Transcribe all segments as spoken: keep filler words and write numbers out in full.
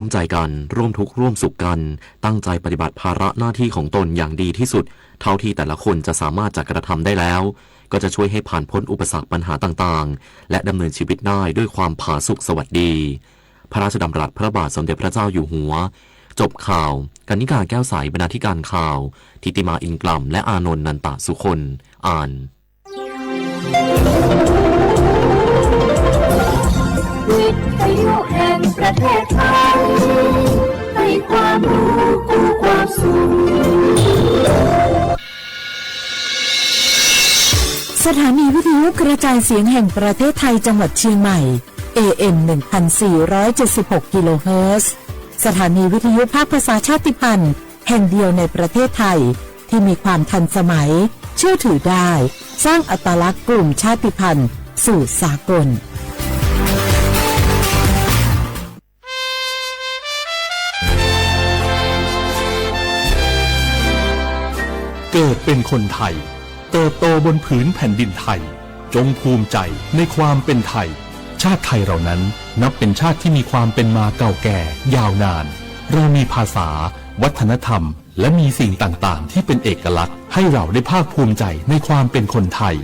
ร่วมใจกัน ร่วมทุกข์ร่วมสุขกัน ตั้งใจปฏิบัติภาระหน้าที่ของตนอย่างดีที่สุด เท่าที่แต่ละคนจะสามารถจะกระทำได้แล้ว ก็จะช่วยให้ผ่านพ้นอุปสรรคปัญหาต่างๆ และดำเนินชีวิตได้ด้วยความผาสุกสวัสดี พระราชดำรัสพระบาทสมเด็จพระเจ้าอยู่หัว จบข่าว กรรณิกา แก้วใส บรรณาธิการข่าว ธิติมา อินกล่ำ และอานนท์ นันตะสุคน อ่าน วิทยุแห่งประเทศไทย ให้ความรู้กู้ความสุข สถานีวิทยุกระจายเสียงแห่งประเทศไทยจังหวัดเชียงใหม่ เอเอ็ม หนึ่งพันสี่ร้อยเจ็ดสิบหก กิโลเฮิรตซ์ สถานีวิทยุภาคภาษาชาติพันธุ์แห่งเดียวในประเทศไทย ที่มีความทันสมัย เชื่อถือได้ สร้างอัตลักษณ์กลุ่มชาติพันธุ์สู่สากล เกิดเป็นคนไทย เติบโตบนผืนแผ่นดินไทย จงภูมิใจในความเป็นไทย ชาติไทยเรานั้นนับเป็นชาติที่มีความเป็นมาเก่าแก่ยาวนาน เรามีภาษา วัฒนธรรม และมีสิ่งต่างๆ ที่เป็นเอกลักษณ์ ให้เราได้ภาคภูมิใจในความเป็นคนไทย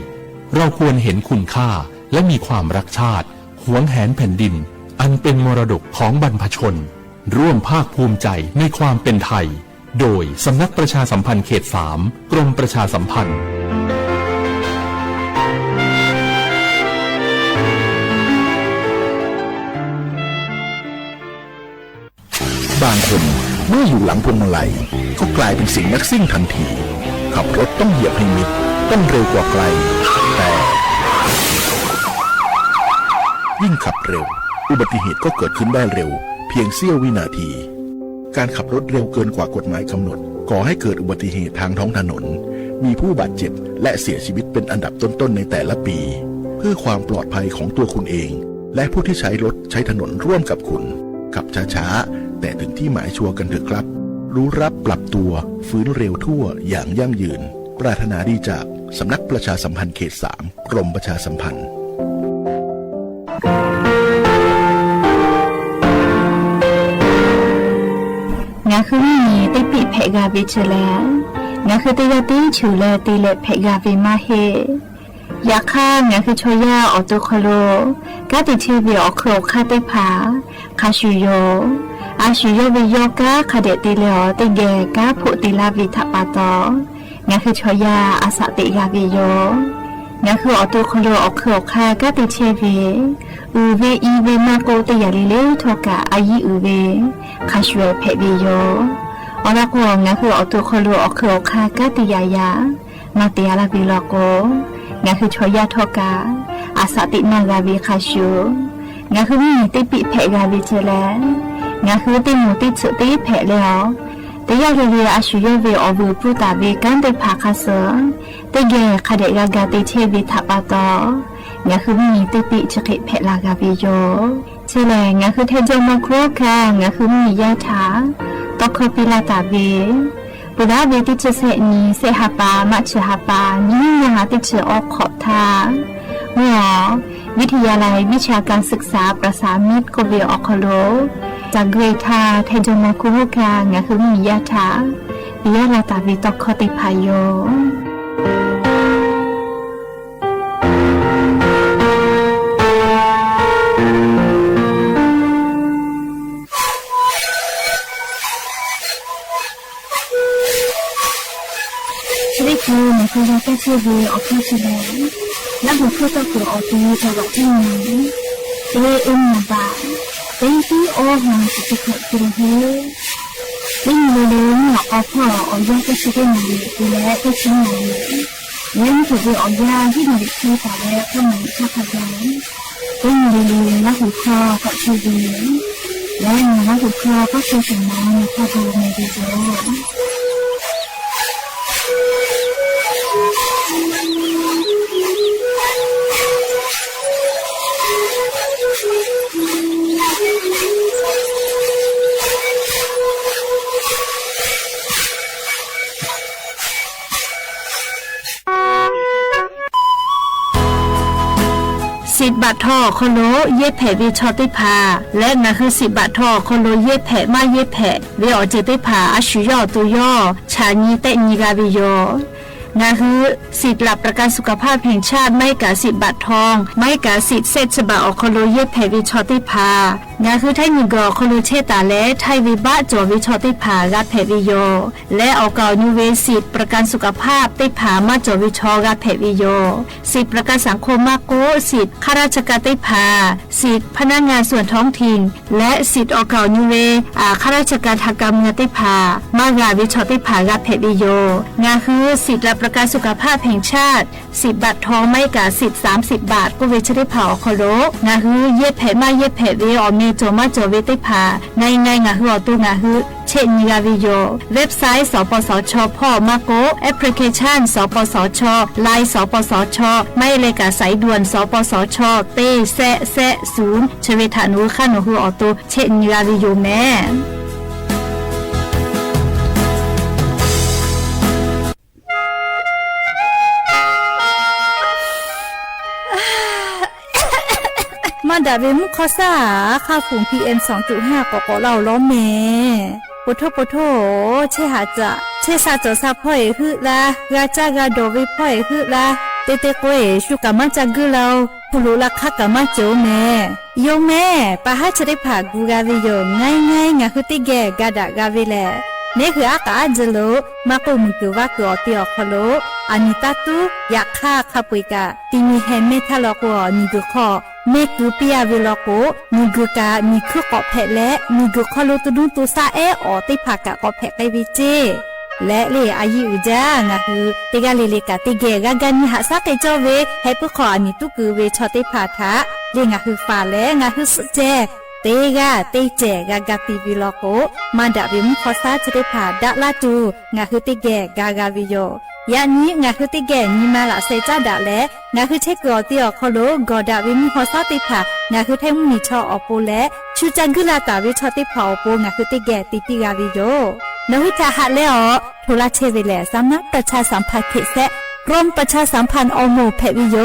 เราควรเห็นคุณค่า และมีความรักชาติ หวงแหนแผ่นดิน อันเป็นมรดกของบรรพชน ร่วมภาคภูมิใจในความเป็นไทย โดยสำนักประชาสัมพันธ์เขตสาม กรมประชาสัมพันธ์ บางคนเมื่ออยู่หลังพวงมาลัย ก็กลายเป็นเสียงนักซิ่งทันที ขับรถต้องเหยียบให้มิด ต้องเร็วกว่าใคร แต่ ยิ่งขับเร็ว อุบัติเหตุก็เกิดขึ้นได้เร็ว เพียงเสี้ยววินาที การขับรถเร็วเกินกว่ากฎหมายกำหนด ก่อให้เกิดอุบัติเหตุทางท้องถนน มีผู้บาดเจ็บ และเสียชีวิตเป็นอันดับต้นๆ ในแต่ละปี เพื่อความปลอดภัยของตัวคุณเอง และผู้ที่ใช้รถใช้ถนนร่วมกับคุณ ขับช้าๆ แต่ถึงที่หมายชัวร์กันเถอะครับ รู้ระดับ ปรับตัว ฟื้นเร็วทั่วอย่างยั่งยืน ปรารถนาดีจากสำนักประชาสัมพันธ์เขตสาม กรมประชาสัมพันธ์ ငါဃုမီး တ့ပံၣ်ဖဲးဂၤဝ့ၤဆၢလဲၣ်, ငါဃုတ့ယီၢ်တ့ဆူၣ်လၢတ့လဲၤဖဲးဂၤဝ့ၤမးဟ့ၣ် ယၤခါ ငါဃုဆီယါအီၣ်တိၢ်ခီၣ်လိာ် ကါတံာ်ဆဲဝ့ၤအီၣ်ခၢၣ်အီၣ်ခါသ့ၣ်တဖၣ် ခါဆူၣ်ယီၤ, အါဆူၣ်ယီၤဝ့ၤယီၤကါ ခါဒဲးတ့လဲၤအီၤ တ့ဂဲၤကါဖိးတ့လါဝ့ၤထးပာ်တီၤ, ငါဃုဆီယါ အစးတ့ဂၤဝ့ၤယီၤ, ငါဃုအီၣ်တိၢ်ခီၣ်လိာ်အီၣ်ခၢၣ်အီၣ်ခါ ကါတံာ်ဆဲဝ့ၤ, အုၣ်ဝ့ၤအံၤဝ့ၤမၤကိးတ့ယၤလံလၢထီၣ်ကး အယံၤအုၣ်ဝ့ၤ, ခါဆူၣ်ဖဲးဝ့ၤယီၤ, အီၤလီၤကီး ငါဃုအီၣ်တိၢ်ခီၣ်လိာ်အီၣ်ခၢၣ်အီၣ်ခါ ကါတံာ်ယၤယၤ မၤတ့အါလၢဝ့ၤလီၤကီး, ငါဃုဆီယါထီၣ်ကး အစးတ့နၢ်ဂၤဝ့ၤခါဆူၣ်, ငါဃုမီးတ့ပံၣ်ဖဲးဂၤဝ့ၤဆၢလဲၣ်, ငါဃုတ့မိၢ်တ့ဆိးတ့ဖဲးလဲၣ်အီၤ, တ့ယီၢ်လၢလၢ အါဆူၣ်ယီၤဝ့ၤအီၣ်ဝ့ၤပူၤတၢ်ဝ့ၤကါသ့ၣ်တဖၣ်ခါဆၢၣ်, တ့ဂဲၤခါဒဲးဂၤဂၤတ့ဆဲဝ့ၤထးပာ်တီၤ, ငါဃုမီးတ့ပံၣ်ဆၢဃ့ဖဲးလၢဂၤဝ့ၤယီၤ, ဆၢလဲၣ် ငါဃုထဲကၠီမီၤခူၣ်ခါ ငါဃုမီးယါထၣ် တီခီပ့လၢတၢ်ဝ့ၤ ပူၤဒၣ်ဝ့ၤတ့ဆၢၣ်ဆဲးနံၤ ဆဲးဟးပာ် မးဆၢၣ်ဟးပာ် နံၤညါဟးတ့ဆၢၣ်အီခီၣ်ထါ, မ့ၢ်အီၤ วิทยาลัยวิชาการศึกษาประสามิตร ကီၢ်ဝ့ၢ်အီၣ်ခီၣ်လိာ် တၢ်ဂ့ၢ်ထါ ထဲကၠီမီၤခူၣ်ခါ ငါဃုမီးယါထၣ် ပယီၤလၢတၢ်ဝ့ၤတီခီသ့ၣ်တဖၣ်ယီၤ သရ့ၣ်ကိ နဃုယါကၢ်ဆၢဝ့ၤအီၣ်ခၢၣ်ဆၢလဲၣ်, လၢဟူးခိၣ်တီၢ်ပူၤအီၤတ့တၢ်လီၢ်တံၢ်န့ၣ်, တ့အ့ၣ်မနၤဘၣ်, တ့တံအီဟါ စံးတခီၣ်တကဲဟ့ၣ်, တ့မံၤလၢလၢမ့ၢ်အီၣ်အီဖီၣ် အီၣ်ယါကၢ်ဆၢတ့ၢ်နၤန့ၣ် ပူၤလၢတ့ဆံနၤန့ၣ် လၢနကဘၣ်အီၣ်ယါ ဟံၣ်နၤဒံးဆံပာ်လၢ ခီမီၤတၢ်ခါယါန့ၣ်, တ့မံၤလၢလၢ လၢဟူးခိၣ်တီၢ်ဆၢဝ့ၤန့ၣ်, လၢနလၢဟူးခိၣ်တီၢ်ဆၢဝ့ၤန့ၣ် နခီၣ်ဒိၣ်မ့ၢ်ဂ့ၤယီၤ စံး บาททอง อ่อ คอโล เย็บแผะเวชอเต๊กผา และงาคือสิบบาททอง อ่อ คอโล เย็บแผะ มาเย็บแผะ เวออกเจิ่งเต๊กผา อะ ฉูยอด ตูยอด ฉายี แตะยี กาเวโย งาคือสิทธิ์หลักประกันสุขภาพแห่งชาติ ไม้ก๋าสิบบาททอง ไม้ก๋าสิทธิ์เศษฉบับ อ่อ คอโล เย็บแผะเวชอเต๊กผา งาคือไท้หนึ่งก๋อ อ่อ คอโล เช็ดต๋า และ ไท้เวบะ จ๋อเวชอเต๊กผา กาแผะเวโย และอ่อเก่ายูเวสิทธิ์ประกันสุขภาพเต๊กผา มาจ๋อเวชอกาแผะเวโย สิทธิ์ประกันสังคม มาโก้ สิทธิ์ข้าราชการเต๊กผา สิทธิ์พนักงานส่วนท้องถิ่น และสิทธิ์อ่อเก่ายูเว อ่า ข้าราชการทางการเมืองเต๊กผา มากาเวชอเต๊กผา กาแผะเวโย งาคือสิทธิ์หลักประกันสุขภาพแห่งชาติ สิบบาททอง ไม้ก๋าสิทธิ์สามสิบบาท กู้เวชอเต๊กผา อ่อ คอโล งาคือเย็บแผะ มาเย็บแผะ เวออกเมย์จ๋อ มาจ๋อเวเต๊กผา ไงไง งาคืออ่อ ตู งาคือ เช็ดยี กาเวโย เว็บไซต์ สปสช พร้อม มาโก้ แอปพลิเคชัน สปสช ไลน์ สปสช ไม้เล็ก อ่า สายด่วน สปสช เต๊ะแซะแซะศูนย์ เชเวถาหนู ข้าหนูคืออ่อ ตู เช็ดยี กาเวโย แม่ มาดะเวมุขคอซ้า ค่าฝุ่น PM สองจุดห้า เกาะเกาะเฮาแล้วแม่ โปโธ่ โปโธ่ เชษฐาจะ เชษฐาจ๋อสาพ่อเอ๋ยหื้อละ กาจ๊ะกาดอเวพ่อเอ๋ยหื้อละ เต๊เต๊โก้ย ชูกามาจะกึ๊ดเฮา ผู้รู้ราคากามาโจแม่ โยมแม่ ปาฮ้าเชอเต๊กผา กูกาเวโย ไงไง งาคือเต๊แก่ กาดะกาเวแหละ เนคืออ๊ะกาอ๊ะเจอโล มาโก้ มึงกือว่ากืออ่อ เตียอ่อ คอโล อะ มีตาตู้ ยาฆ่า คาป่วยกะ ตี้มีแฮงแม่ถ้าลอโก้ มีกือข้อ แม่กือเปียเวลอโก้ มีกือกา มีคือเกาะแผะและ มีกือข้อลูกตูนุ้งตูซาแอ้ออ เต๊กผากะเกาะแผะไกเวเจ้ และเล่อายีอือจ๊ะ งาคือ เต๊กาเลเลกาเต๊แก่ กากานีหาซาเตจ้อเว แฮะ ปื้อข้ออะ มีตู้กือเวชอเต๊กผาทะ เล่งาคือฝากและ งาคือสุดแจ เต๊กาเต๊แก่ กากาตี้เวลอโก้ มาดะเวมุขคอซ้าเชอเต๊กผา ดะละตู งาคือเต๊แก่ กากาเวโย ยะนี้ งาคือเต๊แก่ มีมาละเซจ้าดะและ งาคือเต๊กอ่อ เตียอ่อ คอโล กอดะเวมุขคอซ้าเต๊กผา งาคือไท้มุ้งหนีชออ่อ โปแล ชูจะกึ๊ดลาต๋าเวชอเต๊กผาอ่อ โป งาคือเต๊แก่ ตี้ตี้กาเวโย เนาะ หื้อถาหัดแล้วอ่อ โทรเช็คเวแหละ สำนักประชาสัมพันธ์เขตแซะ กรมประชาสัมพันธ์อ่อ โมแผะเวโย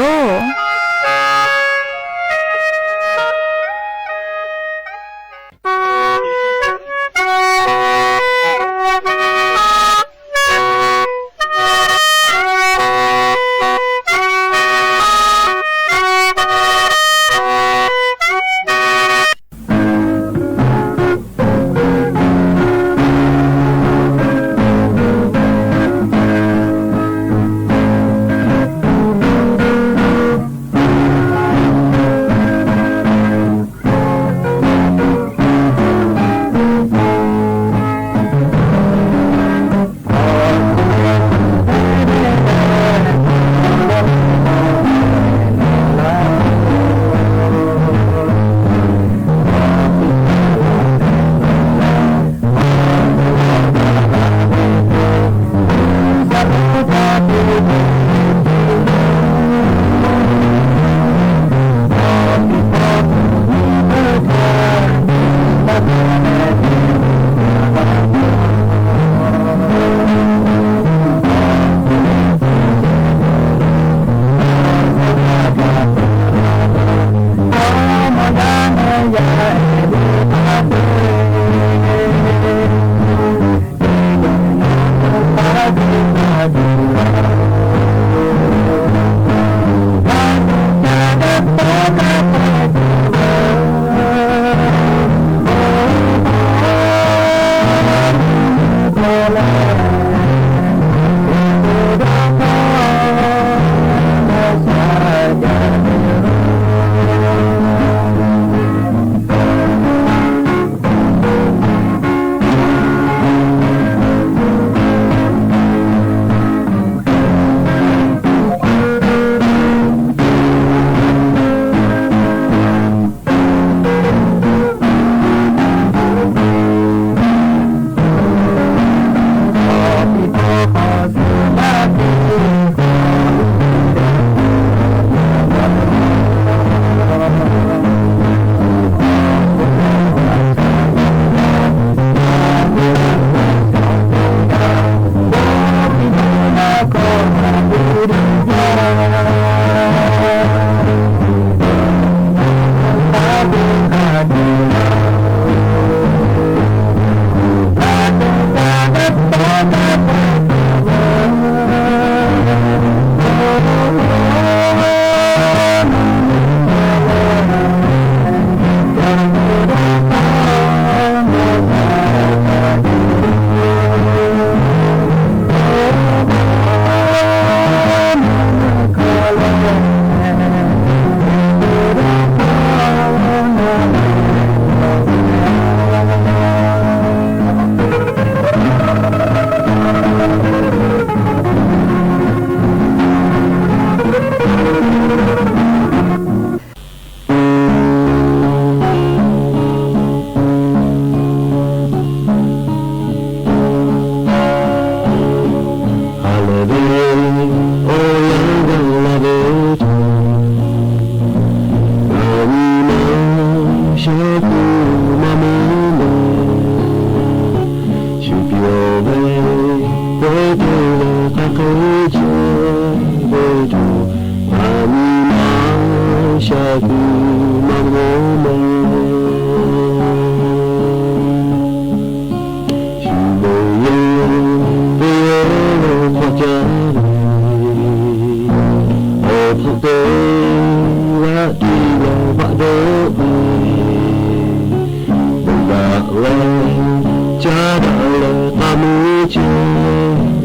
ကၢ်ဒၣ်လဲာ် ဃာ်မူကၠဲ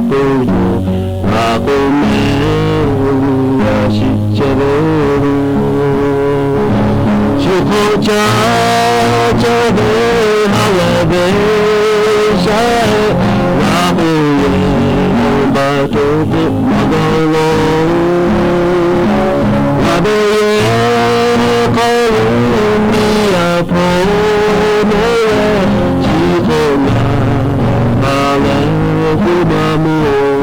ပယီၤ အဃိမဲ အရၢၡံးကၠဲဝဲ ဆူၣ်ခီၣ်ကၠၢ ကၠၢဘဲ ဟါလဲၢ်ဘဲ ရှဲ လၢဃိယဲၢ် ဘၣ်ထိၣ်ထိၣ်မၤဂီၤလီၤ လၢဘဲယဲၢ် ကီၢ်လူမံၤအဖီ မဲဝဲ ထံဃီၣ်နၢ် ဟါလဲၢ်ကွံမၤမိၢ်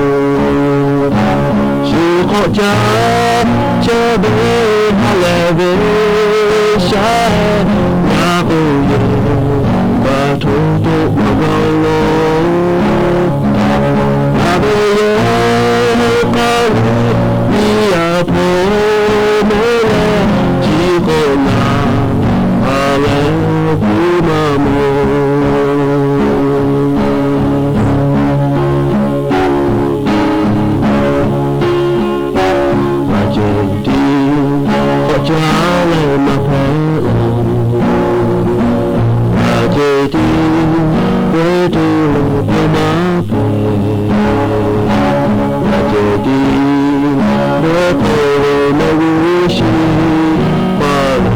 ဆူၣ်ခီၣ်ကၠၢ ကၠၢဘဲ ဟါလဲၢ်ဘဲ ရှဲ လၢဃိယဲၢ် ဘၣ်ထိၣ်ထိၣ်မၤဂီၤလီၤ လၢဘဲယဲၢ် ကီၢ်လူမံၤအဖီ မဲဝဲ ထံဃီၣ်နၢ် ဟါလဲၢ်ကွံမၤမိၢ် မၤစၢၤတံ ခီၣ်ကၠၢလဲၣ်မၤဖဲအီၤ မၤစၢၤတံ ပှဲၤတ့ၢ်လၢပှဲၤမၤဖဲ မၤစၢၤတံ ပှဲၤတ့ၢ်လၢမဝ့ၡံ ပာ်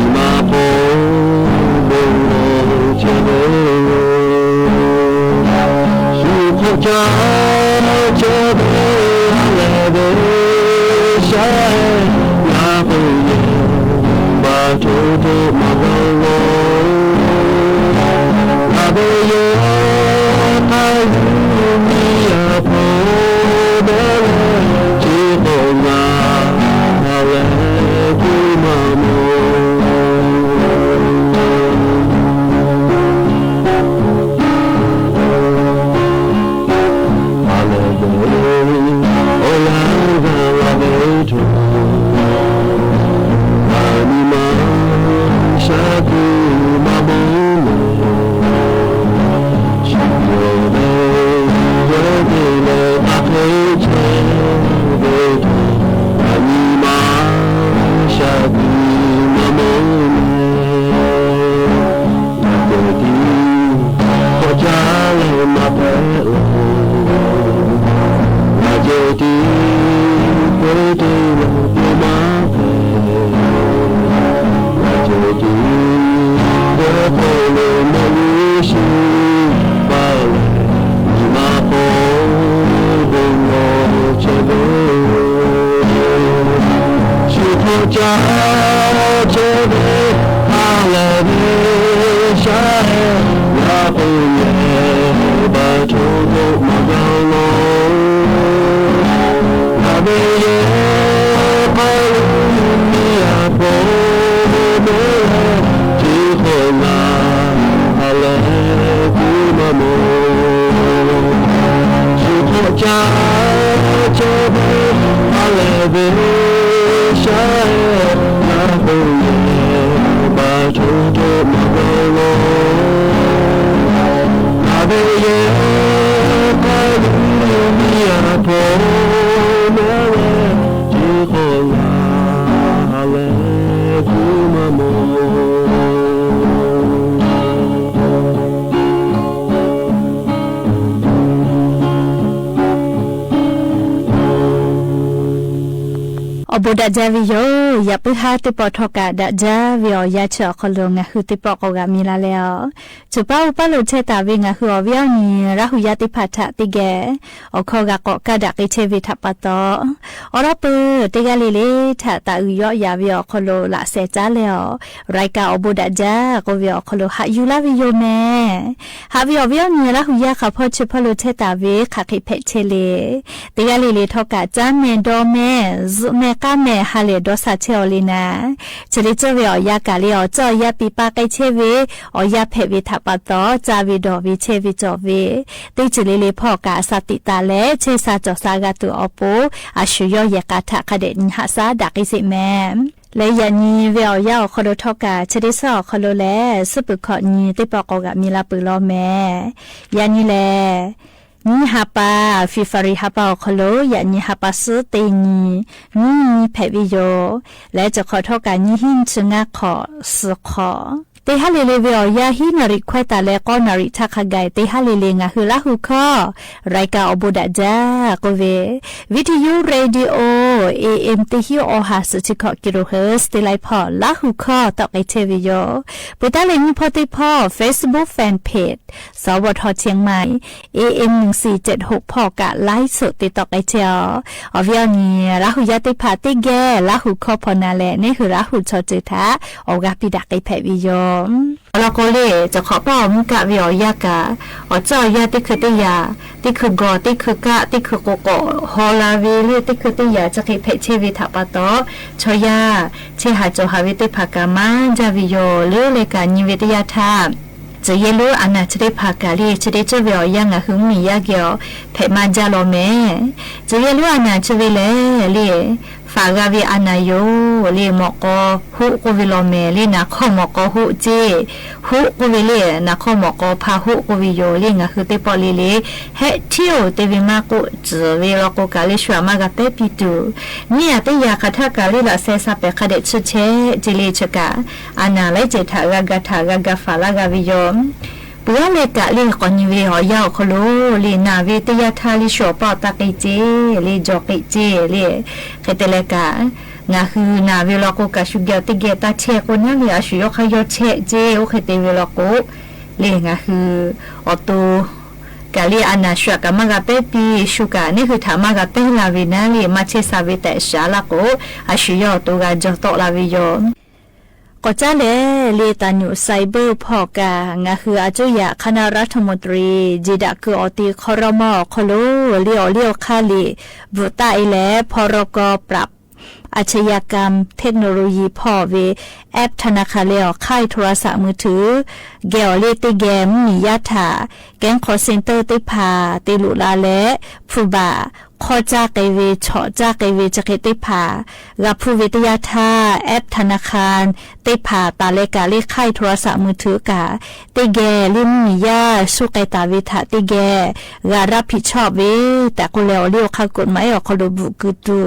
လၢ မံၤမၤဖီ ဘိလီၤကၠၢဘဲ ဆူၣ်ခီၣ်ကၠၢ ကၠၢဘဲ ဟါလဲၢ်ဘဲ ရှဲ လၢဃိယဲၢ် ဘၣ်ထိၣ်ထိၣ်မၤဂီၤလီၤ လၢဘဲယဲၢ် ကီၢ်လူမံၤအဖီ မဲဝဲ ထံဃီၣ်နၢ် ဟါလဲၢ်ကွံမၤမိၢ် ဟါလဲၢ်ဘဲ အိၣ်လၢဂၤလၢဘဲထိၣ် အနံၤမၤ ရှဲကွံမၤမိၢ်န့ၣ် ဆူၣ်ယဲၢ်ဘဲ ယဲၢ်ဘဲလၢ အခဲဆဲး ဘဲထိၣ် အနံၤမၤ ရှဲကွံမၤမိၢ်န့ၣ် မၤစၢၤတံ ခီၣ်ကၠၢလဲၣ်မၤဖဲအီၤ မၤစၢၤတံ ပှဲၤတ့ၢ်လၢပှဲၤမၤဖဲ မၤစၢၤတံ ပှဲၤတ့ၢ်လၢမဝ့ၡံ ပာ်လၢ မံၤမၤဖီ ဘိလီၤကၠၢဘဲ ဆူၣ်ခီၣ်ကၠၢ ကၠၢဘဲ ဟါလဲၢ်ဘဲ ရှဲ လၢဃိယဲၢ် ဘၣ်ထိၣ်ထိၣ်မၤဂီၤလီၤ လၢဘဲယဲၢ် ကီၢ်လူမံၤအဖီ မဲဝဲ ထံဃီၣ်နၢ် ဟါလဲၢ်ကွံမၤမိၢ် ဆူၣ်ခီၣ်ကၠၢ ကၠၢဘဲ ဟါလဲၢ်ဘဲ ရှဲ လၢဃိယဲၢ် ဘၣ်ထိၣ်ထိၣ်မၤဂီၤလီၤ လၢဘဲယဲၢ် ကီၢ်လူမံၤအဖီ မဲဝဲ ထံဃီၣ်နၢ် ဟါလဲၢ်ကွံမၤမိၢ် အိၣ်ဘိးဒးစၢ်ဝဲယိာ်, ယပုၢ်ဟါသ့ၣ်ပီၣ်ထီၣ်ကးဒးစၢ်ဝဲအီၤ, ယါဆၢအီၤခီလိာ် ငါဟုသ့ၣ်ပီၣ်ကိးဂၤမံၤလၢ်လၢ်အီၤ, ဆိပာ်အိၣ်ပာ်လိာ်ထဲတၢ်ဝဲ ငါဟုအီၤဝဲအီၤန့ၣ် ရၢ်ဟူယါသ့ၣ်ဖၣ်ထးသ့ၣ်ဂဲၤ အိၣ်ခီဂာ်ကိးကးဒးက့ၤထဲဝဲထးပာ်တီၤ, အိးထီၣ်ပၢၢ် တဂၤလၢ်လၢ် ထးတၢ်အုၣ်ယီၣ်ယၤဝဲအီၤခီလိာ် လၢ်စဲးကၠၢ်လဲၣ်အီၤ, ရၢၣ်ကၢ်အိၣ်ဘိးဒးစၢ် ကိးဝဲအီၤခီလိာ် ဟးယူၤလၢ်ဝဲယိာ်မဲာ် ဟးဝဲအီၤဝဲအီၤန့ၣ် ရၢ်ဟူယါဃာ်ဖီ ဆိပာ်လိာ်ထဲတၢ်ဝဲ ခးဃ့ဖဲးထဲလဲၣ်, တဂၤလၢ်လၢ်ထီၣ်ကး ကၠၢ်မဲာ်ဒီးမဲာ် စူးမဲာ်ကါမဲာ် ဟးလဲၣ်ဒီးစးထဲအီၤလံနၤ, ဆၢလၢကၠီဝဲအီၤယါကးလၢ်အီၤ ကၠီအီၤယါပံပၢ်ကဲထဲဝဲ, အီၤယါဖဲးဝဲထးပာ်တီၤ ကၠၢ်ဝဲဒီးဝဲ ထဲဝဲကၠီဝဲ, သ့ၣ်စူၤလၢ်လၢ်ဖီၣ်ကးအစးသံးသးလဲၣ် ဆဲးစးကၠီၤစးဂၤတုၤအီပူၤ, အဆူၣ်ယီၣ်ယဲၢ်ကးထးခါဒဲးနံၤဟးစးဒၣ်က့ၤစ့ၢ်မဲာ် လၢယၤနံၤဝဲအီၤယါအီၤခီလိာ်ထီၣ်ကး ဆၢဒ့ဆၢအီၤခီလိာ်လဲၣ် ဆူပုၢ်ခီၣ်နံၤသ့ၣ်ပီၣ်ကိးဂၤမံၤလၢ်ပၢၢ်လီၤမဲာ်, ယၤနံၤလဲၣ် နံၣ်ဟးပၢ် February ဟးပၢ်အီၤခီလိာ် ယၤနံၤဟးပၢ်စူးတ့ၢ်နံၤ, နံၣ်နံၤဖဲးဝဲယိာ်, လဲၤစၢၤခီၣ်ထီၣ်ကး နံၣ်ဟံၣ်ဆူငါခီၣ် စူးခီၣ် တဟါလီၤလီၤဝဲအီၤယၤ ဟံးနၣ်ရံၣ်ခွဲးတၢ်လၢ ဃိးနၣ်ရံၣ် ထးခါဂၤ တဟါလီၤလီၤ ငါဟုလါဟူခီ ရၢၢ်ကၢၢ်အီၣ်ဘိးဒၣ်ဒါ ကီးဝဲ ဝီထယု ရေဒီယို เอเอ็ม တဆံ အီၤဟး ဆယ်ခုနစ် กิโลเฮิรตซ์ တ့လၢဖီ လါဟူခီ တီၣ်ကဲထဲဝဲယီၤ ပှၤတၢ်လဲၤနံၤဖီသ့ၣ်တဖၣ် Facebook Fan Page สวท เชียงใหม่ เอเอ็ม หนึ่งสี่เจ็ดหก ဖီက ไลฟ์สด တ့တီၣ်ကဲထဲအီၤ အဝဲအံၤန့ၣ် လါဟူယၤသ့ၣ်တဖၣ် တ့ဂဲၤ လါဟူခီဖီနၤလဲၣ် န့ၣ်ဟုလါဟူထီၣ်စၢၤထၢၣ် အီၣ်ဂၤပံၤဒၣ်က့ၤဖဲဝဲယီၤ အလီၢ်ကိးလၢ တခီပာ်အီၤမူကၣ်ဝဲအီၤယၤကၣ် အီၣ်ကၠီၣ်ယၤ တ့ခုးတ့ယၤ တ့ခုးကီၢ် တ့ခုးကး တ့ခုးကိးကီၢ် ဟီလာ်ဝဲလၢ တ့ခုးတ့ယၤ ကၠီၣ်ဃ့ဖဲးဆဲးဝဲထးပာ်တီၢ် ဆီယၤ ဆဲးဟးကၠီၣ်ဟးဝဲသ့ၣ်တဖၣ်ကမၣ်ဒၣ်ဝဲယီၤ လၢလဲၤကၣ်ညံဝဲတယၤထၣ် စၢၤယဲလၢအနၢ်ဆၢသ့ၣ်တဖၣ်ကၣ်လၢ ဆၢသ့ၣ်ကၠီၣ်ဝဲအီၤယၤ ငါဟုမုၢ်နံၤယၤက့ၤအီၤ ဖဲးမၤဒၣ်လီၤမဲာ် စၢၤယဲလၢအနၢ်ဆၢဝဲလဲၣ် လၢ ဖးဂၤဝဲအနၢ်ယိာ် လၢမီၢ်ကီၢ်ဟူးကိးဝဲလီၤမဲာ် လၢနၤခီမီၢ်ကီၢ်ဟူးစ့ ဟူးကိးဝဲလၢ နၤခီမီၢ်ကီၢ်ဖးဟူးကိးဝဲယိာ် လၢငါဟုသ့ၣ်ပီၣ်လံလံ ဟဲထံၣ်အိၣ်တ့ၢ်ဝဲမးကိးစၢၤဝဲလီၤကိးကၣ်လၢ ဆှၢမၤဂၤပဲပံတူၢ် န့ၣ်အတယၤခးထၢၣ်ကၣ်လၢ လၢစဲးစးပဲးခးဒဲးဆၢဆဲး စ့လၢဆၢကၣ် အနၢ်လၢစဲးထးဂၤဂၤထးဂၤဂၤဖးလၢဂၤဝဲယီၤ ပှၤလဲၤကၣ်လၢ ကီၢ်ညံဝဲအီၤယၤအီၤခီလိာ် လၢနၢ်ဝဲတယၤထၣ်လၢ ဆှၢပာ်တၢ်က့ၤစ့ လၢကၠီၣ်က့ၤစ့ လၢ ဃဲတဲလဲၣ်ကၣ် ငါဟုနၢ်ဝဲလီၤကိးကၣ် ဆူကဲအီၤတ့ဂဲၤတၢ်ဆဲးကိးနၤလၢ အဆူၣ်ယီၤခါယီၤဆဲးစ့ အိၣ်ဃဲတဲဝဲလီၤကိး လၢငါဟု အီၣ်တိ ကၣ်လၢအနၢ်ဆှၢကၣ်မၤဂၤပဲပံ ဆှၢကၣ်န့ၣ်ဟုထးမၤဂၤပဲလၢ်ဝဲနၤလၢ မၤဆဲးစးဝဲတၢ်အစှၤလၢ်ကိး အဆူၣ်ယီၤအီၣ်တိဂၤယီၤတီၣ်လၢ်ဝဲယီၤ ကီၢ်ကၠါလဲၣ် လၢတၢ်ညိၣ် cyber ဖီကၣ် ငါဟုအစိယၤ คณะรัฐมนตรี ကၠီၣ်ဒၣ်ကုၢ်အီၤတ့ ခီရီမီ အီၤခီလိာ် လၢအီၣ်လံအီၣ်ခါလၢ ဘုးတၢ်အံၤလဲၣ် พ.ร.ก. ปราบอาชญากรรมเทคโนโลยี ဖီဝဲ app ธนาคาร လၢအီၤခါ โทรศัพท์มือถือ ဂဲၤအီၤလၢတ့ဂဲၤ မုၢ်နံၤယါထၣ် แก๊ง call center သ့ၣ်တဖၣ် တ့လိာ်လၢ်လဲၣ် ဖုးဘၣ် ခီၣ်ကၠၢ်က့ၤဝဲ ဆီၣ်ကၠၢ်က့ၤဝဲ စဃ့သ့ၣ်တဖၣ် ဂၤဖုးဝဲတယါထါ app ธนาคาร သ့ၣ်တဖၣ် တၢ်လဲၤကၣ်လၢခါအံၤ โทรศัพท์มือถือ ကၣ် တ့ၢ်ဂဲၤလၢမုၢ်မံၤယါ ဆူၣ်ကဲၤတၢ်ဝဲထၣ်တ့ၢ်ဂဲၤ ဂၤ รับผิดชอบ ဝဲ တၢ်ကိးလဲၣ် အိၣ်လံအိၣ်ခါ กฎหมาย အီၤခီလိာ် ဘုးကုတု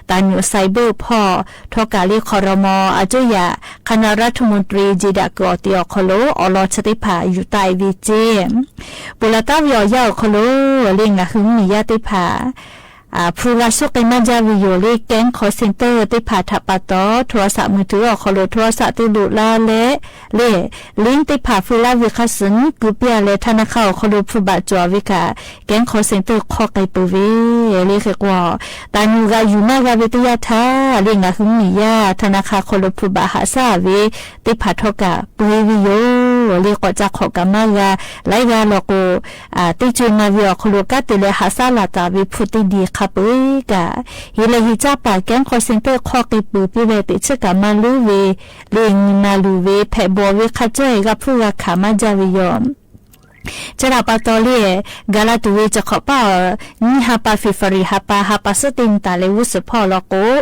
တၢ်ညိၣ် cyber ဖီၣ် ထီၣ်ကၣ်လၢ ครม. အစိယၤ คณะรัฐมนตรี ကၠီၣ်ဒၣ်ကုၢ်အီၤတ့အီၤခီလိာ် အီၣ်လီၤဆၢသ့ၣ်တဖၣ် ယူၤတၢ်အံၤဝဲစ့ၢ် ပူၤလၢတၢ်ဝံၤအီၤယါအီၤခီလိာ် လၢငါဟုမုၢ်မံၤယါသ့ၣ်တဖၣ် ဖုးဂၤဆူၣ်ကဲၤမးဒၣ်ဝံၤယိာ်လၢ แก๊ง call center သ့ၣ်တဖၣ်ထးပာ်တီၢ် โทรศัพท์มือถือ အီၤခီလိာ် โทรศัพท์ တ့လိာ်လၢ်လဲၣ် လၢ link သ့ၣ်တဖၣ် ဖုးလၢ်ဝံၤခါဆူ ကုၢ်ပျၢ်လဲၣ် ธนาคาร အီၤခီလိာ် ဖုးဘၣ်ကွၢ်ဝဲကၣ် แก๊ง call center ခီၣ်ကဲၤပၢၤဝဲ လၢဃ့ကွီၢ် တၢ်ညိၣ်ဂၤယူၤမးဂၤဝဲတယါထါ လၢငါဟုမုၢ်မံၤယါ ธนาคาร အီၤခီလိာ် ဖုးဘၣ်ဟးဆၣ်ဝဲ သ့ၣ်တဖၣ်ထီၣ်ကၣ်ပှ့ၤဝံၤယိာ် လၢကီၣ်ကၠၢ်ခီၣ်ကၣ်မးဂၤ လၢဂၤလီၤကိး တ့ၢ်ကွံာ်မၤဝံၤအီၤခီလိာ် ကးတ့ၢ်လၢဟးဆၣ်လၢ်တၢ်ဝံၤ ဖုးတ့ၢ်ဒံးခါပၢၤကၣ် ဟ့ၣ်လဲၤဟ့ၣ်ကၠၢ်ပာ် แก๊ง call center ခီၣ်ကဲၤပၢၤ ပျဲဝဲတ့ၢ်ဆၢကၣ်မၤလူဝဲ လၢနံၤမၤလူဝဲ ဖဲးဘီဝဲခါကၠီၣ်အံၤ ဂၤဖုးဂၤခးမးဒၣ်ဝံၤယိာ် ကၠၢ်တၢ်ပာ်တီၢ်လၢ ကၤလၢ်တူၢ်ဝဲ ကၠီၣ်ခီၣ်ပာ်အီၤ နံၣ်ဟါပာ် February ဟါပာ် ဟါပာ်ဆၢတ့ၢ်နတၢ်လဲၤဝူစၢဖီၣ်လီၤကိး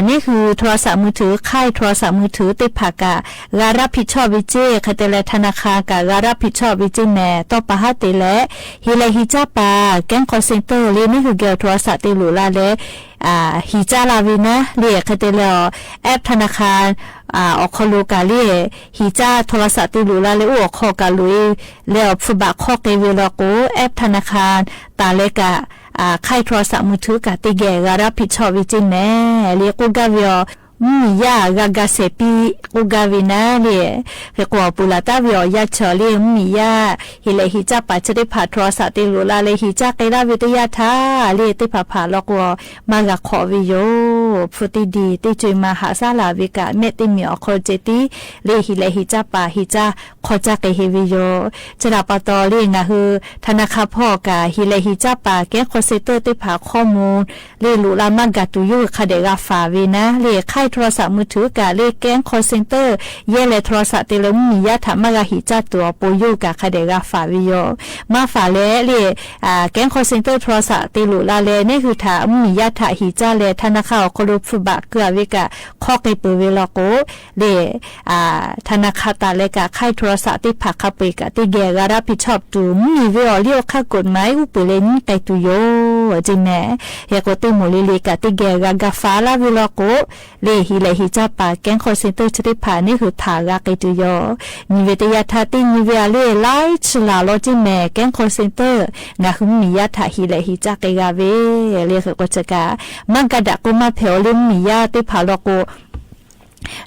န့ၣ်ဟု โทรศัพท์มือถือ ခါအံၤ โทรศัพท์มือถือ သ့ၣ်တဖၣ်ကၣ် ဂၤ รับผิดชอบ ဝဲစ့ၢ် ဃဲတဲလဲၣ် ธนาคาร ကၣ် ဂၤ รับผิดชอบ ဝဲစ့ၢ် မ့ၢ်တီၢ်ပာ်ဟးတ့ၢ်လဲၣ် ဟ့ၣ်လဲၤဟ့ၣ်ကၠၢ်ပာ် แก๊ง call center လၢန့ၣ်ဟု ကဲ โทรศัพท์ တ့လိာ်လၢ်လဲၣ် ဟ့ၣ်ကၠၢ်လၢ်ဝဲနၤ လၢဃဲတဲလဲၣ်အီၤ app ธนาคาร အီၤခီလိာ်ကၣ်လၢ ဟ့ၣ်ကၠၢ် โทรศัพท์ တ့လိာ်လၢ်လဲၣ် အိၣ်အီၤခီၣ်ကၣ်လိာ်အံၤ လၢအီၤဖုးဘၣ်ခီၣ်ကဲၤဝဲလီၤကိး app ธนาคาร တၢ်လဲၤကၣ် ခါအံၤ โทรศัพท์มือถือ ကၣ်တ့ၢ်ဂဲၤ ဂၤ รับผิดชอบ ဝဲစ့ၢ် မ့ၢ် လၢကိးဂၤဝဲအီၤ မုၢ်မံၤယါ ဂၤဂၤစဲးပံ ကိးဂၤဝဲနၤ လၢ ဃ့ကွီၢ်ပူၤလၢ်တၢ်ဝံၤအီၤယါဆၢလၢ မုၢ်မံၤယါ ဟ့ၣ်လဲၤဟ့ၣ်ကၠၢ်ပာ်ဆၢသ့ၣ်တဖၣ် โทรศัพท์ တ့လိာ်လၢ်လဲၣ် ဟ့ၣ်ကၠၢ်ကဲၤလၢ်ဝဲတယါထါ လၢသ့ၣ်တဖၣ်ဖးလီၤကိး မၤဂၤခီၣ်ဝဲယိာ် ဖုးတ့ၢ်ဒံး တ့ၢ်ကွံာ်မၤဟးဆၣ်လၢ်ဝဲကၣ် မ့ၢ်တ့ၢ်မ့ၢ်အီၤခီၣ်ကဲၤတံၢ် လၢဟ့ၣ်လဲၤဟ့ၣ်ကၠၢ်ပာ် ဟ့ၣ်ကၠၢ်ခီၣ်ကၠၢ်ကဲၤဟ့ၣ်ဝဲယိာ် ကၠၢ်တၢ်ပာ်တီၢ်လၢငါဟု ธนาคาร ဖီၣ်ကၣ် ဟ့ၣ်လဲၤဟ့ၣ်ကၠၢ်ပာ် แก๊ง call center သ့ၣ်တဖၣ် ข้อมูล လၢလိာ်လၢ်မၤဂၤတုၤယိာ်ဃုာ်ဒီးဂၤဖးဝဲနၤ လၢခါအံၤ โทรศัพท์มือถือ ကၣ်လၢ แก๊ง call center ယဲလဲၣ် โทรศัพท์ တ့လိာ်လၢမုၢ်မံၤယါထၣ်မၤဂၤဟ့ၣ်ကၠၢ်တုၤအီၤပိာ်ယိာ်ကၣ်ဃုာ်ဒီးဂၤဖးဝဲယိာ် မၤဖးလဲၣ်လၢ แก๊ง call center โทรศัพท์ တ့လိာ်လၢ်လဲၣ် န့ၣ်ဟုထၣ်မုၢ်မံၤယါထၣ်ဟ့ၣ်ကၠၢ်လဲၣ် ธนาคาร အီၤခီလိာ်ဖုးဘၣ်ကွၢ်ဝဲကၣ် ခီၣ်ကဲၤပၢၤဝဲလီၤကိး လၢ ธนาคาร တၢ်လဲၤကၣ်ခါအံၤ โทรศัพท์ သ့ၣ်တဖၣ်ခးပှ့ၤကၣ်တ့ၢ်ဂဲၤ ဂၤ รับผิดชอบ တုၤမံဝဲအီၤလၢအိၣ်ခါ กฎหมาย ဥပဒေ လၢနံၣ်ကဲၤတုၤယိာ် အိၣ်ကၠိမဲာ် ဟဲကိးတ့ၢ်မုာ်လံလံကး တ့ၢ်ဂဲၤဂၤဂၤဖးလၢ်ဝံၤလီၤကိး လၢဟံးလဲးဟံးကၠၢ်ပာ် ကဲၣ် call center သ့ၣ်တဖၣ်န့ၣ် ဟုးထးဂၤက့ၤတုၤယိာ် နံၤဝဲတယၢ်ထါ တ့ၢ်နံၤဝဲအလံ လၢဆၢလးလီၤကၠိမဲာ် ကဲၣ် call center ငါဟုမ့ၢ်ယါထးဟံးလဲးဟံးကၠၢ်က့ၤဂၤဝဲ လၢဃဲးကိးဆၢကး မၤကဒါကိးမၤဖဲးအီၤလၢမ့ၢ်ယါသ့ၣ်တဖၣ်လီၤကိး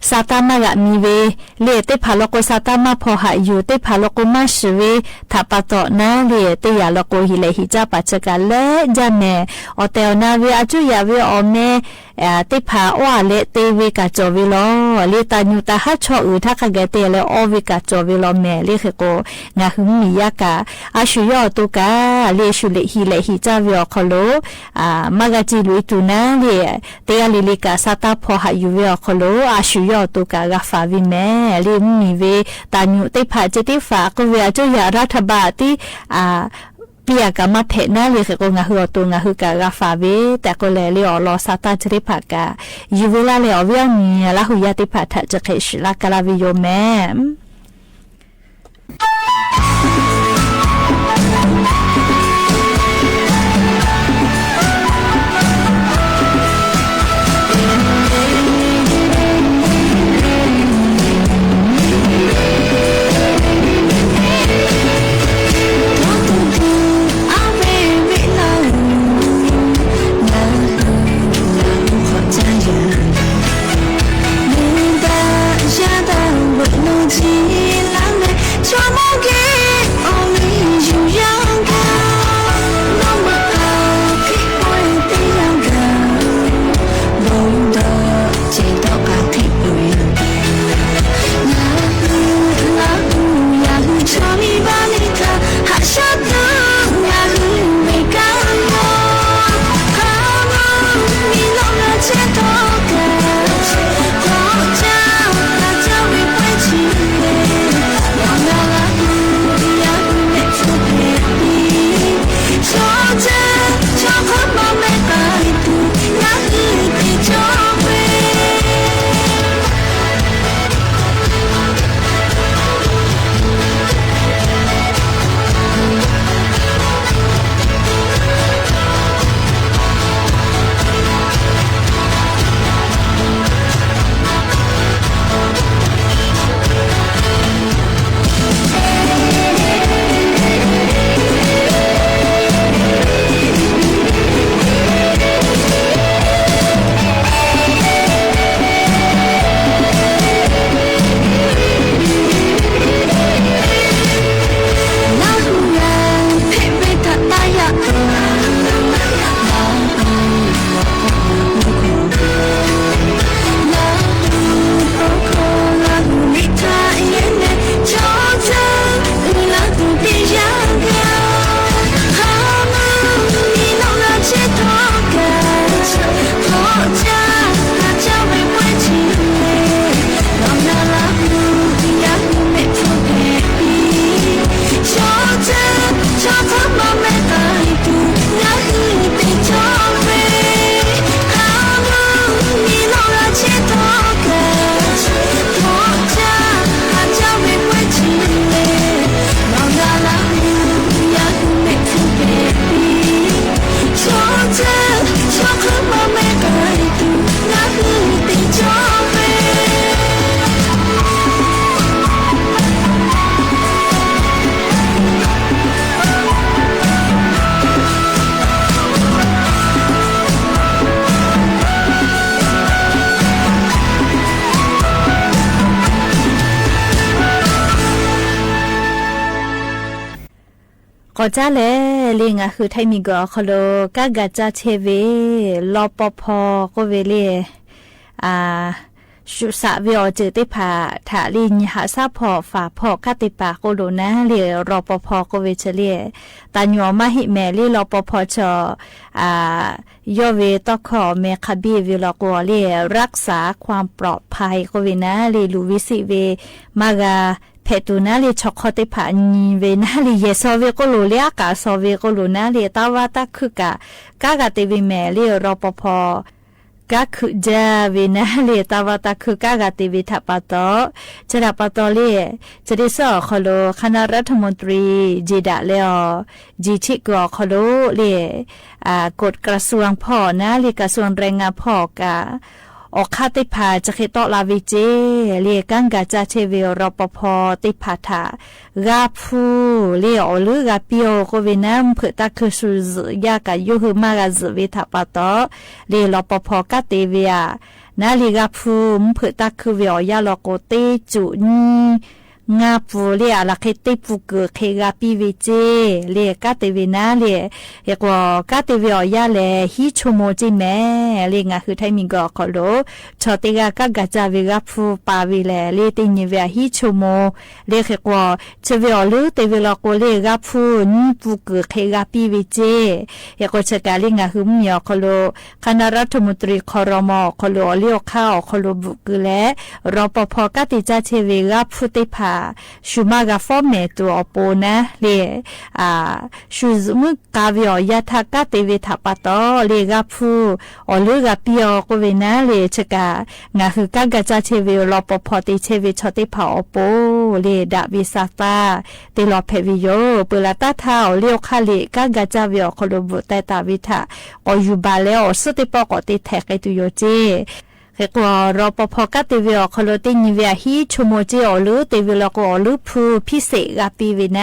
စးတၢ်မၤဂၤမံဝဲ လၢသ့ၣ်တဖၣ်လီၤကိး စးတၢ်မၤဖီၣ်ဟးယူၤ သ့ၣ်တဖၣ်လီၤကိး မၤစၢၤဝဲ ထးပာ်တီၢ်နၤလၢ တယၤလီၤကိး ဟံးလဲးဟံးကၠၢ်ပာ်ဆၢကး လၢကၠၢ်မဲာ် အီၣ်တဲာ်အီၣ်နၤဝဲ အကၠိယၤဝဲ အီၣ်မ့ၤ သ့ၣ်တဖၣ်အီၣ်အလဲတ့ဝဲကးကၠီၤဝဲလီၤ လၢတၢ်ညိတၢ်ဟးဆီၣ်အုး ထါခါဂဲၤတဲလၢအီၣ်ဝဲကးကၠီၤဝဲလီၤမဲာ် လၢဃဲးကိး ငါဟုမ့ၢ်ယါကး အဆူၣ်ယီၢ်အသိးကး လၢဆူၣ်လဲးဟံးလဲးဟံးကၠၢ်ဝဲအီၤခီလိာ် မၤဂၤစံးလွံၢ်တူၢ်နၤလၢ တယၤလံလံကး စးတၢ်ဖီၣ်ဟးယူၤဝဲအီၤခီလိာ် အဆူၣ်ယီၢ်အသိးကး ဂၤဖးဝဲမဲာ် လၢမ့ၢ်ဝဲ တၢ်ညိသ့ၣ်တဖၣ် စ့သ့ၣ်တဖၣ် ကိးဝဲအကၠိယၤရးထဘး တ့ၢ် ပျၢ်ကးမၤဖဲးနၤလၢဃဲးကိး ငါဟုအီၤတိၤ ငါဟုကးဂၤဖးဝဲ တၢ်ကိးလဲၣ်လၢအီၤလီၤ စးတၢ်စ့သ့ၣ်တဖၣ်ကး ယူၤဝဲလၢ်လၢအီၤဝဲအီၤမံၤ လၢဟူးယါသ့ၣ်တဖၣ် ထးစဲးဃဲးဆှုၣ်လၢ်ကလၢ်ဝဲယိာ်မဲာ် ကိးကၢ်လဲၣ် လၢငါဟုထၢၣ်မံၤကီးခီလိာ် ကၢ်ဂၤကၢ်ဆဲဝဲ လီပီဖီ ကိးဝဲလၢ အ ဆူးစးဝဲအီၤစ့သ့ၣ်တဖၣ် ထးလၢညၣ်ဟးဆၣ်ဖီၣ် ဖးဖီၣ် ကၢ်သ့ၣ်ပာ်ကိးလိာ်နၤလၢ လီပီဖီ ကိးဝဲဆၢလၢ တၢ်ညိအီၤမးဟံးမဲာ်လၢ လီပီဖီဆၢ အ ယီၢ်ဝဲတီၢ်ခီၣ်မဲာ်ခးဘ့ၣ်ဝဲလီၤကိးအီၤလၢ รักษาความปลอดภัย ကိးဝဲနၤလၢ လူၤဝဲစံးဝဲ မၤဂၤ ဖဲးတူာ်နၤလၢဆီခီသ့ၣ်တဖၣ် နံၤဝဲနၤလၢ ယဲၢ်စီၤဝဲကိးလိာ်လၢ အကးစီၤဝဲကိးလိာ်နၤလၢ တၢ်ဝၣ်တၢ်ခုၣ်ကး ကၢ်ဂၤတ့ဝဲမဲာ်လၢ လီပီဖီ ကါခုၣ်ဒၢဝေနၤလၢ တၢ်ဝၢ်တၢ်ခုၣ်ကါဂၤတ့ဝေထၣ်ပၢ်တီၢ် ဆၢဒၣ်ပၢ်တီၢ်လၢ တၢ်ဒ့ဆၢအီၤခီဖျိ ခါနၢရၢထမူတြံ ယ့ၣ်ဒၣ်လဲအီၤ ယ့ၣ်ထံၣ်ကီၢ်အီၤခီဖျိလၢ အ กฎกระทรวงဖီၣ်နၤလၢ กระทรวงแรงงานဖီၣ်ကါ အီၣ်ခါသ့ၣ်တဖၣ် ဆၢဃ့တီလၢ်ဝဲက့ၢ် လၢ ကါဂၤကၢ်ဆၢဝဲ ရပဖ သ့ၣ်တဖၣ်ထၣ် ဂၤဖု လၢအီၣ်လၢဂၤပံအီၤကီးဝဲနၤ မ့ၢ်ဖုးတၢ်ခုၣ်ဆူၣ်ယဲၢ်ကးယိဟိမးဂၤစဲးဝဲထၣ်ပၢ်တီၢ် လၢ ရပဖ ကါတ့ဝဲဧါ နၤလၢဂၤဖု မ့ၢ်ဖုးတၢ်ခုၣ်ဝဲအီၤယဲၢ်လီၤကီး သ့စူနံ ငါးပူၤလၢအလၢခဲသ့ပူၤကၢၢ်ခဲဂၤပံဝဲက့ၢ် လၢ ကါတ့ဝဲနၤလၢ ဟဲကွၢ် ကါတ့ဝဲအီၤယဲၢ်လဲၣ် ဟံးဆိကမိၣ်က့ၢ်မဲာ် လၢ ငါးဟုထၢမံၤကီၢ်ခီဖျိ ဆီၣ်တ့ဂၤကါဂၤကၢ်ဝဲဂၤဖုပာ်ဝဲလဲၣ် လၢတ့ၢ်ညါဝဲအဟံးဆိကမိၣ် လၢဟဲကွၢ် ဆၢဝဲအီၤလၢတ့ဝဲလီၤကီးလၢဂၤဖု နံၣ်ပူၤကၢၢ်ခဲဂၤပံဝဲက့ၢ် ဟဲကွၢ်ဆၢကးလၢ ငါးဟုမံၤအီၤခီဖျိ ခါနၢရၢထမူတြံ ခီရၢမီၤအီၤခီဖျိ အီၣ်လၢအီၣ်ခါအီၤခီဖျိဘူးကုလၢ ရပဖ ကါတ့ကၢ်ဆၢဝဲဂၤဖုသ့ၣ်တဖၣ် ဆူၣ်မးဂၤ form မဲာ်တူၢ်အပူၤနၤလၢ အ ဆူၣ်မုၢ်ကါဝဲအီၤယဲၢ်ထၣ် ကါတ့ဝဲထၣ်ပၢ်တီၢ်လၢဂၤဖု အီၣ်လၢဂၤပံအီၤကီးဝဲနၤလၢ ဆၢကး ငါးဟုကါဂၤကၢ်ဆၢဝဲ ရပဖ တ့ဆၢဝဲ ဆီၣ်သ့ၣ်တဖၣ်အီၤပူၤ လၢဒၣ်ဝဲစၢ်သၢ် တ့လီၤဖဲးဝဲယိာ် ပှၤလၢတၢ်ထါအီၤလၢအီၣ်ခါလၢ ကါဂၤကၢ်ဝဲအီၤခီဖျိဘူးတဲတၢ်ဝဲထၣ် ကီၢ်ယူၢ်ဘးလဲအီၤ စ့ၢ်တ့ပီၣ်ကီးတ့ထဲးဃဲတုၤယိာ်က့ၢ် ဟဲကွၢ် ရပဖ ကါတ့ဝဲအီၤခီဖျိ တ့ၢ်ညါဝဲအဟံးဆိကမိၣ်က့ၢ် အီၣ်လၢတ့ဝဲလီၤကီး အီၣ်လၢဖု ဖံစဲးဂၤပံဝဲနၤ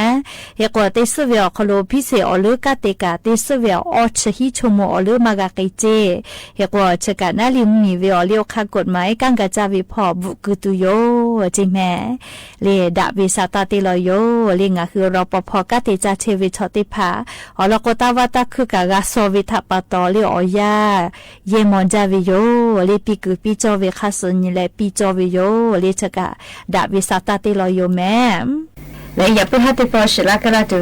ဟဲကွၢ် တ့ဆၢဝဲအီၤခီဖျိ ဖံစဲးအီၣ်လၢကါတ့ကး တ့ဆၢဝဲအီၤ အီၣ်ဆၢဟံးဆိကမိၣ်အီၣ်လၢမၤဂၤက့ၢ်က့ၢ် ဟဲကွၢ်ဆၢကး နၤလၢမံၤဝဲအီၤလၢအီၣ်ခါ ကီးမး ကါဂၤကၢ်ဝဲဖီၣ် ဘူးကုတုၤယိာ် က့ၢ်မဲာ် လၢဒၣ်ဝဲစၢ်သၢ်တ့လီၤယိာ် လၢ ငါးဟု ရပဖ ကါတ့ကၢ်ဆၢဝဲဆီၣ်သ့ၣ်တဖၣ် အီၣ်လီၤကီးတၢ်ဝၢ်တၢ်ခုၣ်ကး ဂၤစီၤဝဲထၣ်ပၢ်တီၢ်လၢအီၣ်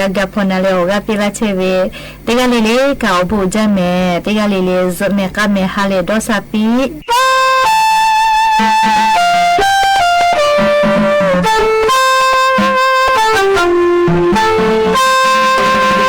ယဲၢ်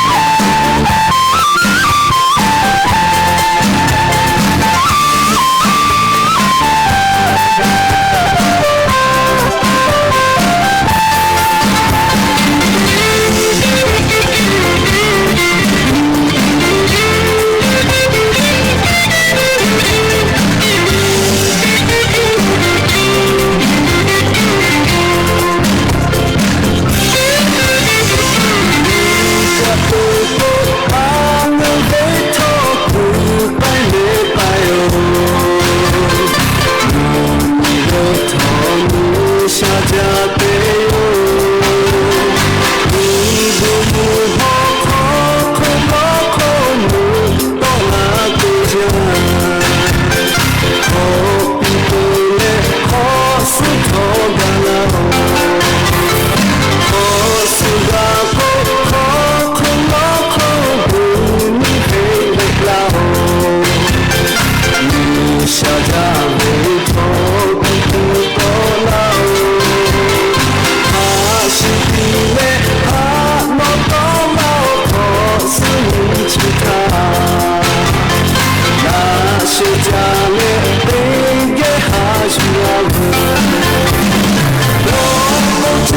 ယဲၢ်မီၤဒၣ်ဝဲယိာ် လၢပံကုၢ်ပံကၠီဝဲခါစၢ်နံၤလဲၣ် ပံကၠီဝဲယိာ် လၢဆၢကး ဒၣ်ဝဲစၢ်သၢ်တ့လီၤယိာ်မဲာ် လၢယပၢ်ဟးတ့ပီၣ် ရှံၣ်လၢကလၢ်တုၤဝဲအီၤလီၤသ့ၣ်တဖၣ် ဆၢဃ့မၤအံၤကၠီဒၣ်ယိာ် ဂၤကၢ်ဖီၣ်နၤလၢအီၣ်ဂၤပံလၢဆၢဝဲ တဂၤလၢ်လၢ် ကအိၣ်ဘူးကၠၢ်မဲာ် တဂၤလၢ်လၢ် စၢး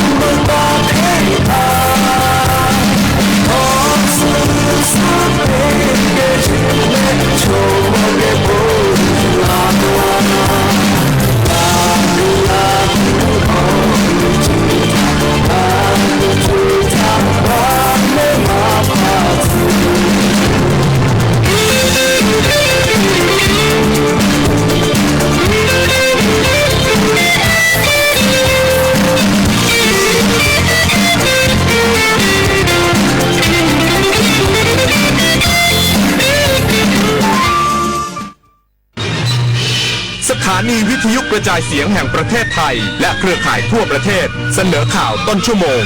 မဲာ်ဃါမဲာ်ဟါလၢဒီးစၢ်ပံ สถานีวิทยุกระจายเสียงแห่งประเทศไทย และเครือข่ายทั่วประเทศ เสนอข่าวต้นชั่วโมง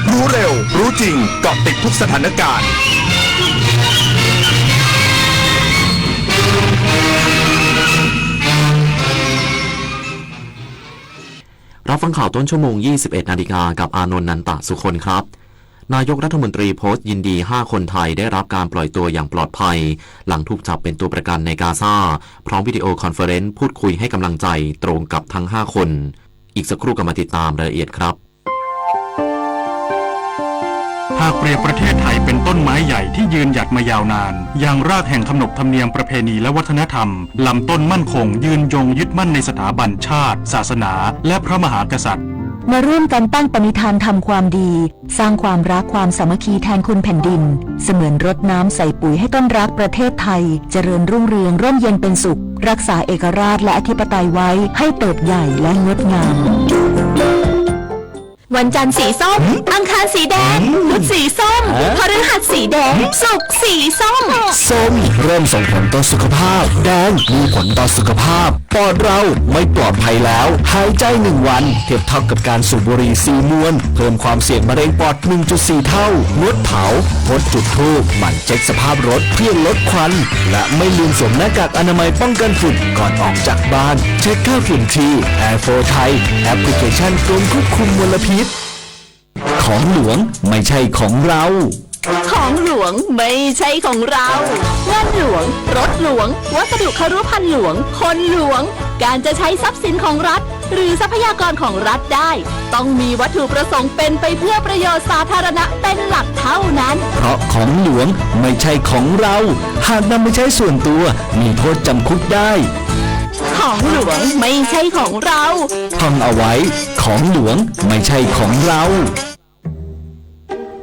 รู้เร็ว รู้จริง เกาะติดทุกสถานการณ์ รับฟังข่าวต้นชั่วโมง ยี่สิบเอ็ดนาฬิกา กับอานนท์ นันตะสุคนครับ นายกรัฐมนตรีโพสต์ยินดี ห้า คนไทยได้รับการปล่อยตัวอย่างปลอดภัย หลังถูกจับเป็นตัวประกันในกาซา พร้อมวิดีโอคอนเฟอเรนซ์พูดคุยให้กำลังใจตรงกับทั้ง ห้า คน อีกสักครู่กลับมาติดตามรายละเอียดครับ หากเปรียบประเทศไทยเป็นต้นไม้ใหญ่ที่ยืนหยัดมายาวนาน ยังรากแห่งขนบธรรมเนียมประเพณีและวัฒนธรรม ลำต้นมั่นคง ยืนยงยึดมั่นในสถาบันชาติ ศาสนา และพระมหากษัตริย์ มาร่วมกันตั้งปณิธานทำความดี สร้างความรักความสามัคคีแทนคุณแผ่นดิน เสมือนรดน้ำใส่ปุ๋ยให้ต้นรักประเทศไทย เจริญรุ่งเรืองร่มเย็นเป็นสุข รักษาเอกราชและอธิปไตยไว้ให้เติบใหญ่และงดงาม วันจันทร์สีส้ม หืม อังคารสีแดง หืม พุธสีส้ม เอ๊ะ พฤหัสสีแดง หืม ศุกร์สีส้ม ส้มเริ่มส่งผลต่อสุขภาพ แดงมีผลต่อสุขภาพ ปอดเราไม่ปลอดภัยแล้ว หายใจหนึ่งวันเทียบเท่ากับการสูบบุหรี่สี่มวน เพิ่มความเสี่ยงมะเร็งปอด หนึ่งจุดสี่ เท่า งดเผา งดจุดธูป หมั่นเช็คสภาพรถเพื่อลดควัน และไม่ลืมสวมหน้ากากอนามัยป้องกันฝุ่นก่อนออกจากบ้าน เช็คค่าฝุ่นที่ แอร์โฟร์ไทย แอปพลิเคชันกรมควบคุมมลพิษ ของหลวงไม่ใช่ของเรา ของหลวงไม่ใช่ของเรา เงินหลวง รถหลวง วัสดุครุภัณฑ์หลวง คนหลวง การจะใช้ทรัพย์สินของรัฐ หรือทรัพยากรของรัฐได้ ต้องมีวัตถุประสงค์เป็นไปเพื่อประโยชน์สาธารณะเป็นหลักเท่านั้น เพราะของหลวงไม่ใช่ของเรา หากนำไปใช้ส่วนตัว มีโทษจำคุกได้ ของหลวงไม่ใช่ของเรา ท่องเอาไว้ ของหลวงไม่ใช่ของเรา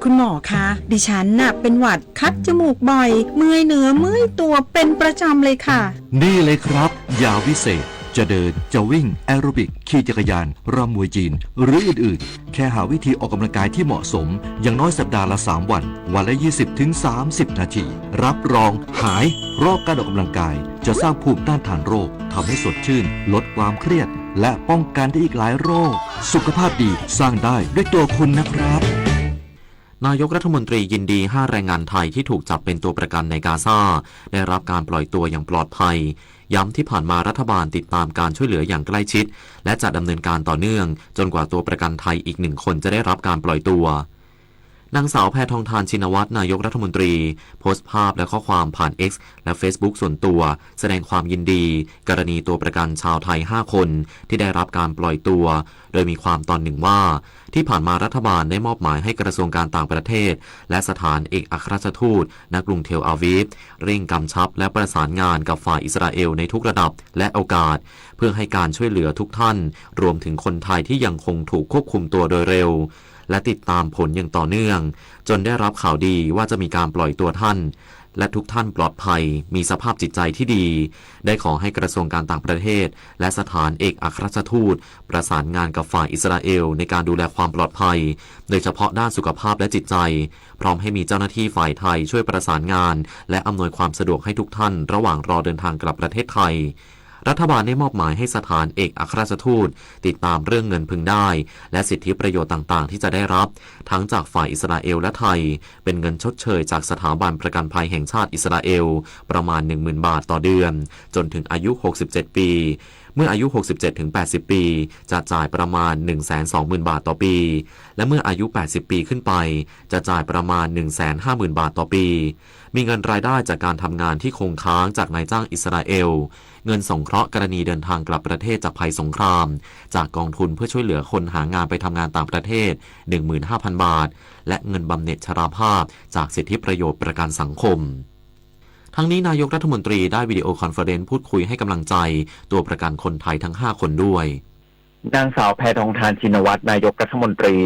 คุณหมอคะ ดิฉันน่ะเป็นหวัด คัดจมูกบ่อย เมื่อยเนื้อเมื่อยตัวเป็นประจำเลยค่ะ นี่เลยครับ ยาวิเศษ จะเดิน จะวิ่ง แอโรบิก ขี่จักรยาน รำมวยจีน หรืออื่นๆ แค่หาวิธีออกกำลังกายที่เหมาะสม อย่างน้อยสัปดาห์ละสามวัน วันละ ยี่สิบถึงสามสิบนาที รับรองหาย เพราะการออกกำลังกายจะสร้างภูมิต้านทานโรค ทำให้สดชื่น ลดความเครียด และป้องกันได้อีกหลายโรค สุขภาพดีสร้างได้ด้วยตัวคุณนะครับ นายกรัฐมนตรียินดี ห้า แรงงานไทยที่ถูกจับเป็นตัวประกันในกาซา ได้รับการปล่อยตัวอย่างปลอดภัย ย้ำที่ผ่านมารัฐบาลติดตามการช่วยเหลืออย่างใกล้ชิด และจะดำเนินการต่อเนื่อง จนกว่าตัวประกันไทยอีกหนึ่งคนจะได้รับการปล่อยตัว นางสาวแพทองธาร ชินวัตร นายกรัฐมนตรี โพสต์ภาพและข้อความผ่าน เอ็กซ์ และเฟซบุ๊กส่วนตัว แสดงความยินดี กรณีตัวประกันชาวไทย ห้า คน ที่ได้รับการปล่อยตัว โดยมีความตอนหนึ่งว่า ที่ผ่านมารัฐบาลได้มอบหมายให้กระทรวงการต่างประเทศ และสถานเอกอัครราชทูต ณ กรุงเทลอาวีฟ เร่งกำชับและประสานงานกับฝ่ายอิสราเอลในทุกระดับและโอกาส เพื่อให้การช่วยเหลือทุกท่าน รวมถึงคนไทยที่ยังคงถูกควบคุมตัวโดยเร็ว และติดตามผลอย่างต่อเนื่อง จนได้รับข่าวดีว่าจะมีการปล่อยตัวท่าน และทุกท่านปลอดภัย มีสภาพจิตใจที่ดี ได้ขอให้กระทรวงการต่างประเทศ และสถานเอกอัครราชทูต ประสานงานกับฝ่ายอิสราเอลในการดูแลความปลอดภัย โดยเฉพาะด้านสุขภาพและจิตใจ พร้อมให้มีเจ้าหน้าที่ฝ่ายไทยช่วยประสานงาน และอำนวยความสะดวกให้ทุกท่านระหว่างรอเดินทางกลับประเทศไทย รัฐบาลได้มอบหมายให้สถานเอกอัครราชทูตติดตามเรื่องเงินพึงได้ และสิทธิประโยชน์ต่างๆ ที่จะได้รับ ทั้งจากฝ่ายอิสราเอลและไทย เป็นเงินชดเชยจากสถาบันประกันภัยแห่งชาติอิสราเอล ประมาณ หนึ่งหมื่น บาทต่อเดือน จนถึงอายุ หกสิบเจ็ด ปี เมื่ออายุ หกสิบเจ็ด ถึง แปดสิบ ปี จะจ่ายประมาณ หนึ่งแสนสองหมื่น บาทต่อปี และเมื่ออายุ แปดสิบ ปีขึ้นไป จะจ่ายประมาณ หนึ่งแสนห้าหมื่น บาทต่อปี มีเงินรายได้จากการทำงานที่คงค้างจากนายจ้างอิสราเอล เงินสงเคราะห์กรณีเดินทางกลับประเทศจากภัยสงคราม จากกองทุนเพื่อช่วยเหลือคนหางานไปทำงานต่างประเทศ หนึ่งหมื่นห้าพัน บาท และเงินบำเหน็จชราภาพจากสิทธิประโยชน์ประกันสังคม ทั้งนี้นายกรัฐมนตรีได้วิดีโอคอนเฟอเรนซ์พูดคุยให้กำลังใจตัวประกันคนไทยทั้ง ห้า คนด้วย นางสาวแพทองธาร ชินวัตร นายกรัฐมนตรี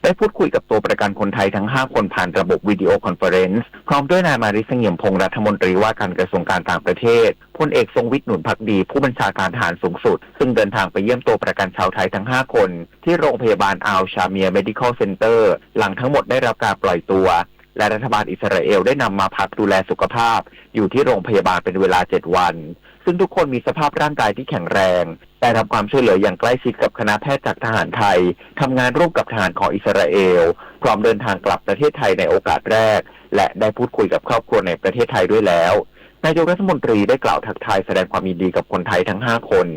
ได้พูดคุยกับตัวประกันคนไทยทั้ง ห้า คนผ่านระบบวิดีโอคอนเฟอเรนซ์ พร้อมด้วยนายมานิต เสงี่ยมพงษ์ รัฐมนตรีว่าการกระทรวงการต่างประเทศ พลเอก ทรงวิทย์ หนุนภักดี ผู้บัญชาการทหารสูงสุด ซึ่งเดินทางไปเยี่ยมตัวประกันชาวไทยทั้ง ห้า คน ที่โรงพยาบาลอัลชาเมียร์ เมดิคอลเซ็นเตอร์ หลังทั้งหมดได้รับการปล่อยตัว และรัฐบาลอิสราเอลได้นำมาพักดูแลสุขภาพ อยู่ที่โรงพยาบาลเป็นเวลา เจ็ด วัน ซึ่งทุกคนมีสภาพร่างกายที่แข็งแรง ได้รับความช่วยเหลืออย่างใกล้ชิดกับคณะแพทย์จากทหารไทย ทำงานร่วมกับทหารของอิสราเอล พร้อมเดินทางกลับประเทศไทยในโอกาสแรก และได้พูดคุยกับครอบครัวในประเทศไทยด้วยแล้ว นายกรัฐมนตรีได้กล่าวทักทายแสดงความยินดีกับคนไทยทั้งห้าคน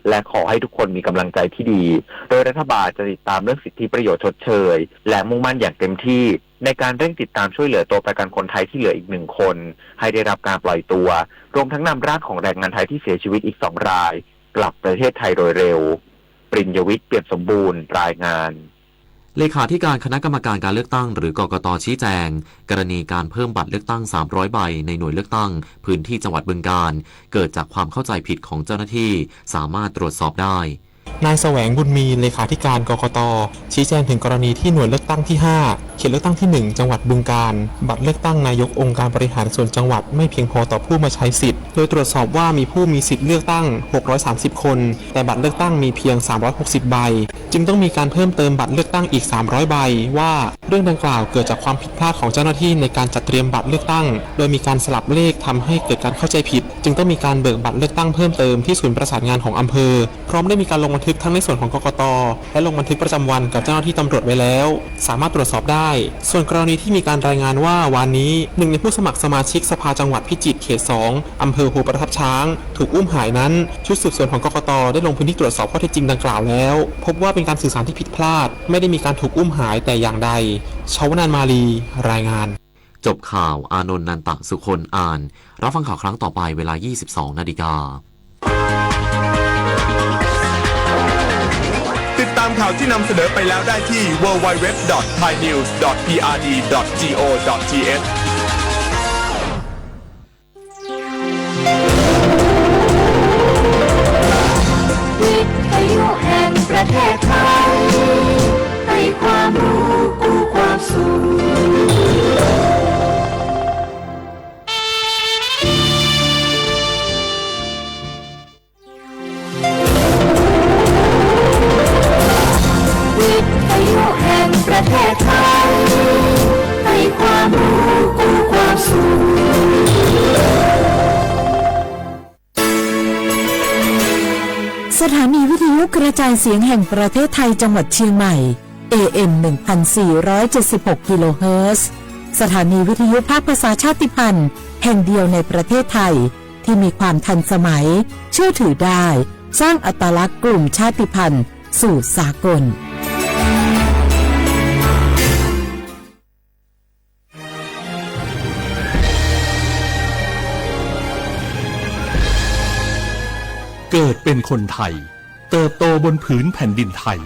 และขอให้ทุกคนมีกำลังใจที่ดี โดยรัฐบาลจะติดตามเรื่องสิทธิประโยชน์ชดเชย และมุ่งมั่นอย่างเต็มที่ในการเร่งติดตามช่วยเหลือตัวประกันคนไทยที่เหลืออีกหนึ่งคน ให้ได้รับการปล่อยตัว รวมทั้งนำร่างของแรงงานไทยที่เสียชีวิตอีกสองราย กลับประเทศไทยโดยเร็ว ปริญญวิทย์ เปี่ยมสมบูรณ์ รายงาน เลขาธิการคณะกรรมการการเลือกตั้ง หรือ กกต ชี้แจง กรณีการเพิ่มบัตรเลือกตั้ง สามร้อย ใบ ในหน่วยเลือกตั้งพื้นที่จังหวัดบึงกาฬ เกิดจากความเข้าใจผิดของเจ้าหน้าที่ สามารถตรวจสอบได้ นายแสวง บุญมี เลขาธิการ กกต ชี้แจงถึงกรณีที่หน่วยเลือกตั้งที่ ห้า เขตเลือกตั้งที่ หนึ่ง จังหวัดบึงกาฬ บัตรเลือกตั้งนายกองค์การบริหารส่วนจังหวัดไม่เพียงพอต่อผู้มาใช้สิทธิ์ โดยตรวจสอบว่ามีผู้มีสิทธิ์เลือกตั้ง หกร้อยสามสิบ คน แต่บัตรเลือกตั้งมีเพียง สามร้อยหกสิบ ใบ จึงต้องมีการเพิ่มเติมบัตรเลือกตั้งอีก สามร้อย ใบ ว่าเรื่องดังกล่าวเกิดจากความผิดพลาดของเจ้าหน้าที่ในการจัดเตรียมบัตรเลือกตั้ง โดยมีการสลับเลขทำให้เกิดการเข้าใจผิด จึงต้องมีการเบิกบัตรเลือกตั้งเพิ่มเติมที่ศูนย์ประสานงานของอำเภอ พร้อมได้มีการลงบันทึกทั้งในส่วนของ กกต และลงบันทึกประจำวันกับเจ้าหน้าที่ตำรวจไว้แล้ว สามารถตรวจสอบได้ ส่วนกรณีที่มีการรายงานว่าวานนี้ หนึ่งในผู้สมัครสมาชิกสภาจังหวัดพิจิตรเขต สอง อำเภอภูประทับช้าง ถูกอุ้มหายนั้น ชุดสืบสวนของ กกต ได้ลงพื้นที่ตรวจสอบข้อเท็จจริงดังกล่าวแล้ว พบว่าเป็นการสื่อสารที่ผิดพลาด ไม่ได้มีการถูกอุ้มหายแต่อย่างใด ชวนานมาลี รายงาน จบข่าว อานนท์ นันตะสุคน อ่าน รับฟังข่าวครั้งต่อไปเวลา ยี่สิบสอง นาฬิกา ติดตามข่าวที่นำเสนอไปแล้วได้ที่ ดับเบิลยู ดับเบิลยู ดับเบิลยู ดอท ไทยนิวส์ ดอท พีอาร์ดี ดอท จีโอ ดอท ทีเอช วิทยุแห่งประเทศไทย ให้ความรู้กู้ความสุข วิทยุแห่งประเทศไทย ให้ความรู้กู้ความสุข สถานีวิทยุกระจายเสียงแห่งประเทศไทยจังหวัดเชียงใหม่ เอเอ็ม หนึ่งพันสี่ร้อยเจ็ดสิบหก กิโลเฮิรตซ์ สถานีวิทยุภาคภาษาชาติพันธุ์แห่งเดียวในประเทศไทย ที่มีความทันสมัย เชื่อถือได้ สร้างอัตลักษณ์กลุ่มชาติพันธุ์สู่สากล เกิดเป็นคนไทย เติบโตบนผืนแผ่นดินไทย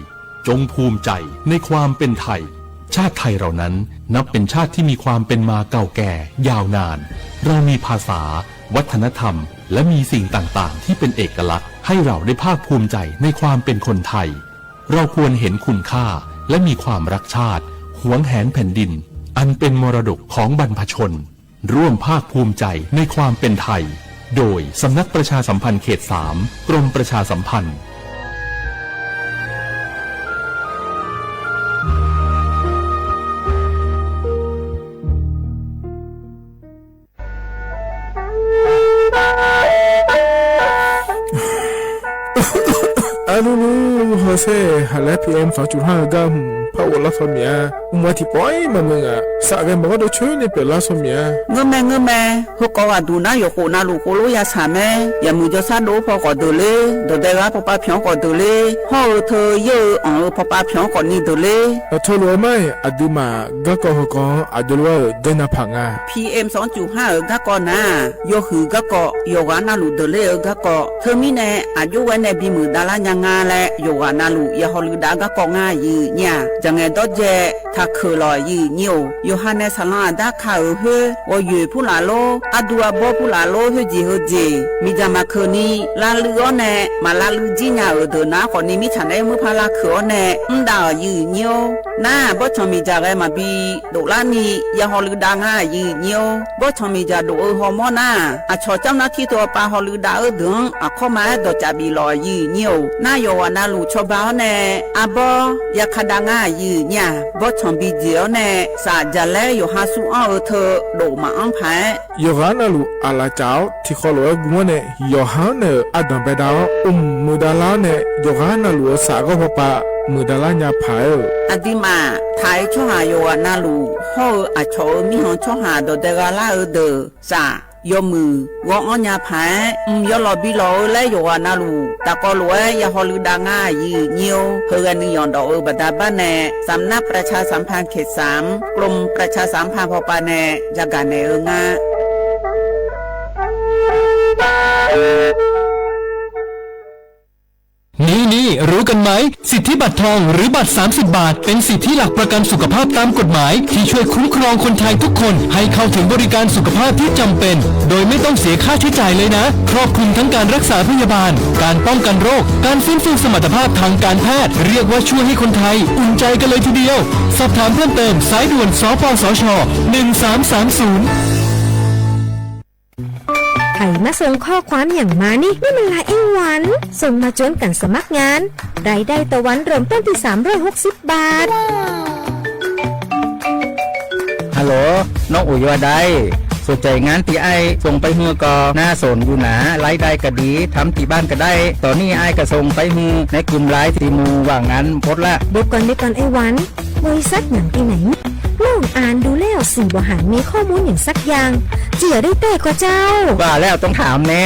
จงภูมิใจในความเป็นไทย ชาติไทยเรานั้นนับเป็นชาติที่มีความเป็นมาเก่าแก่ยาวนาน เรามีภาษา วัฒนธรรม และมีสิ่งต่างๆ ที่เป็นเอกลักษณ์ ให้เราได้ภาคภูมิใจในความเป็นคนไทย เราควรเห็นคุณค่า และมีความรักชาติ หวงแหนแผ่นดิน อันเป็นมรดกของบรรพชน ร่วมภาคภูมิใจในความเป็นไทย โดยสำนักประชาสัมพันธ์เขต สาม กรมประชาสัมพันธ์ อะลูลู เฮอเซ่ หาแล พีเอ็ม สองจุดห้า เอิ้อก้า หืม ผ้าโอดละซอเมีย อุมวาถิปอยมามึงอะ สะแกมบอกว่าโดนช่วยในเปรียบละซอเมีย เงื้อแม่ เงื้อแม่ เฮอกอว่าดูนะ หยกโขนาลูกโคโลยาสาแม่ อย่ามือจอซาโดพอก่อเดินเลย ดอกแดงว่าปอปาเผียวก่อเดินเลย ห่อเออเธอเยอะเอออ่องเออปอปาเผียวก่อนี่เดินเลย เออโทษเลยไม่ อะดื้อมา ก้ากอเฮอกอ อะดูว่าเออเดินหน้าผางา พีเอ็ม สองจุดห้า เออก้ากอนะ ยกหือก้ากอ หยกหวานาลูกเดินเลยเออก้ากอ เธอมีแน่ อะยุไว้ในบีหมื่นดาลาร์ยางาแล หยกหวานาลูก อย่าฮอลือดาก้ากองายือเนี่ย จะไงดอดแย ถ้าเขอหล่อยือเหี่ยว โยฮันเนสสาลาด้าคาเออเฮ้อ วอเหยื่อผู้หลาโล อะดูอะบอผู้หลาโลเฮ้อจีเฮอเจ มีจามาเขอนี้ ลาลืออ้อแน่ มาลาลือจี้ญาเออเดินนะขอนี้มิฉันได้มือพาลาเขออ้อแน่ อึ้งดาเออยือเหี่ยว น้า บอสชอมีจาแกมาบี โดละนี้ อย่าฮอลือดางายือเหี่ยว บอสชอมีจาโดเออฮอมอน้า อะชอเจ้าหน้าที่ตัวปาฮอลือดาเออเดิง อะข้อมาดอจ่าบีหล่อยือเหี่ยว น้าหยกหวานาลูกชอบาอ้อแน่ อะบอ อย่าคาดางายือเนี่ย บอสชอมบีเจียวแน่ สาจะแลหยกหาสู้อ้อเออเธอ โดมาอ้องไผ หยกหวานาลูก อะลาเจ้า ที่คอหลวงกุมอแน่ หยกหาแน่ อะดอนไปดาว อุ้มมือดาลาแน่ หยกหวานาลูก สาก็พอปะ มือดาลาญาผายเออ อะดีมา ไทยช่อหาหยกหวานาลูก ห่อเอออะชอเออมีหองช่อหาดอแดงกาลาเออเดอ สา ယိၼ်းမိုဝ်း ဂီၤအီၣ်ညါဖဲ ဢိုမ် ယွၤလီၤဘီလီၤဧိၤလၢယွၤနၢ်လူၢ် တၢ်ကီလိာ်ဝဲ ယဟီၣ်လူဒါငါယံာ်ညိ ဟၢဂၤနုာ်ယီၢ်ဒီးအၢ ဘၣ်တၢ်ဘၣ်နဲၣ် สำนักประชาสัมพันธ์เขตสาม กรมประชาสัมพันธ์ พอปาแน ยากาแนเอองา นี่ๆ รู้กันไหม สิทธิบัตรทองหรือบัตร สามสิบ บาท เป็นสิทธิหลักประกันสุขภาพตามกฎหมาย ที่ช่วยคุ้มครองคนไทยทุกคนให้เข้าถึงบริการสุขภาพที่จำเป็น โดยไม่ต้องเสียค่าใช้จ่ายเลยนะ ครอบคลุมทั้งการรักษาพยาบาล การป้องกันโรค การฟื้นฟูสมรรถภาพทางการแพทย์ เรียกว่าช่วยให้คนไทยอุ่นใจกันเลยทีเดียว สอบถามเพิ่มเติม สายด่วน สปสช หนึ่งสามสามศูนย์ ใผมาส่งข้อความหยังมานี่ นี่มันลายไอ้หวัน ส่งมาจวนกั๋นสมัครงาน รายได้ต่อวันเริ่มต้นตี้ สามร้อยหกสิบ บาท ฮัลโหล น้องอุ๋ยว่าใด สนใจ๋งานตี้อ้ายส่งไปหื้อก่อ น่าสนอยู่หนา รายได้ก็ดี ทำตี้บ้านก็ได้ ต๋อนนี้อ้ายก็ส่งไปหื้อในกลุ่มไลน์ตี้หมู่ว่างงานหมดละ เดี๋ยวก่อน เดี๋ยวก่อนไอ้หวัน บริษัทหยังตี้ไหนนี่ น้องอ่านดูแล้วสี่บ่หันมีข้อมูลหยังสักอย่าง เจื้อได้แต๊ก่อเจ้า ว่าแล้วต้องถามแน่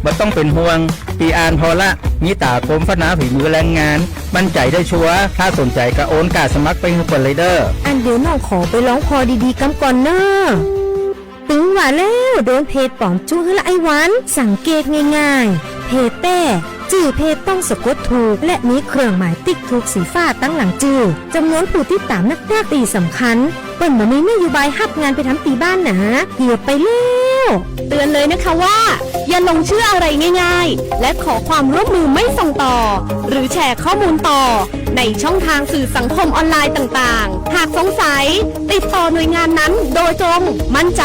บ่ต้องเป๋นห่วง ตี้อ่านผ่อละ มีต๋ากรมพัฒนาฝีมือแรงงาน มั่นใจ๋ได้ชัวร์ ถ้าสนใจ๋ก็โอนก้าสมัครไปหื้อเปิ้นเลยเด้อ อันเดี๋ยวน้องขอไปลองผ่อดีๆ กำก่อนเน่อ ตึงว่าแล้ว โดนเพจป๋อมจุหื้อละไอ้หวัน สังเกตง่ายๆ เพจแต๊ จื้อเพจต้องสะกดถูก และมีเครื่องหมายติ๊กถูกสีฟ้าตังหลังจื้อ จ๋ำนวนผู้ติดต๋ามนักๆ ตี้สำคัญ เปิ้นบ่มีนโยบายฮับงานไปทำตี้บ้านหนา เกือบไปแล้ว เตือนเลยนะคะว่า อย่าหลงเชื่ออะไรง่ายๆ และขอความร่วมมือไม่ส่งต่อ หรือแชร์ข้อมูลต่อ ในช่องทางสื่อสังคมออนไลน์ต่างๆ หากสงสัย ติดต่อหน่วยงานนั้นโดยตรง มั่นใจ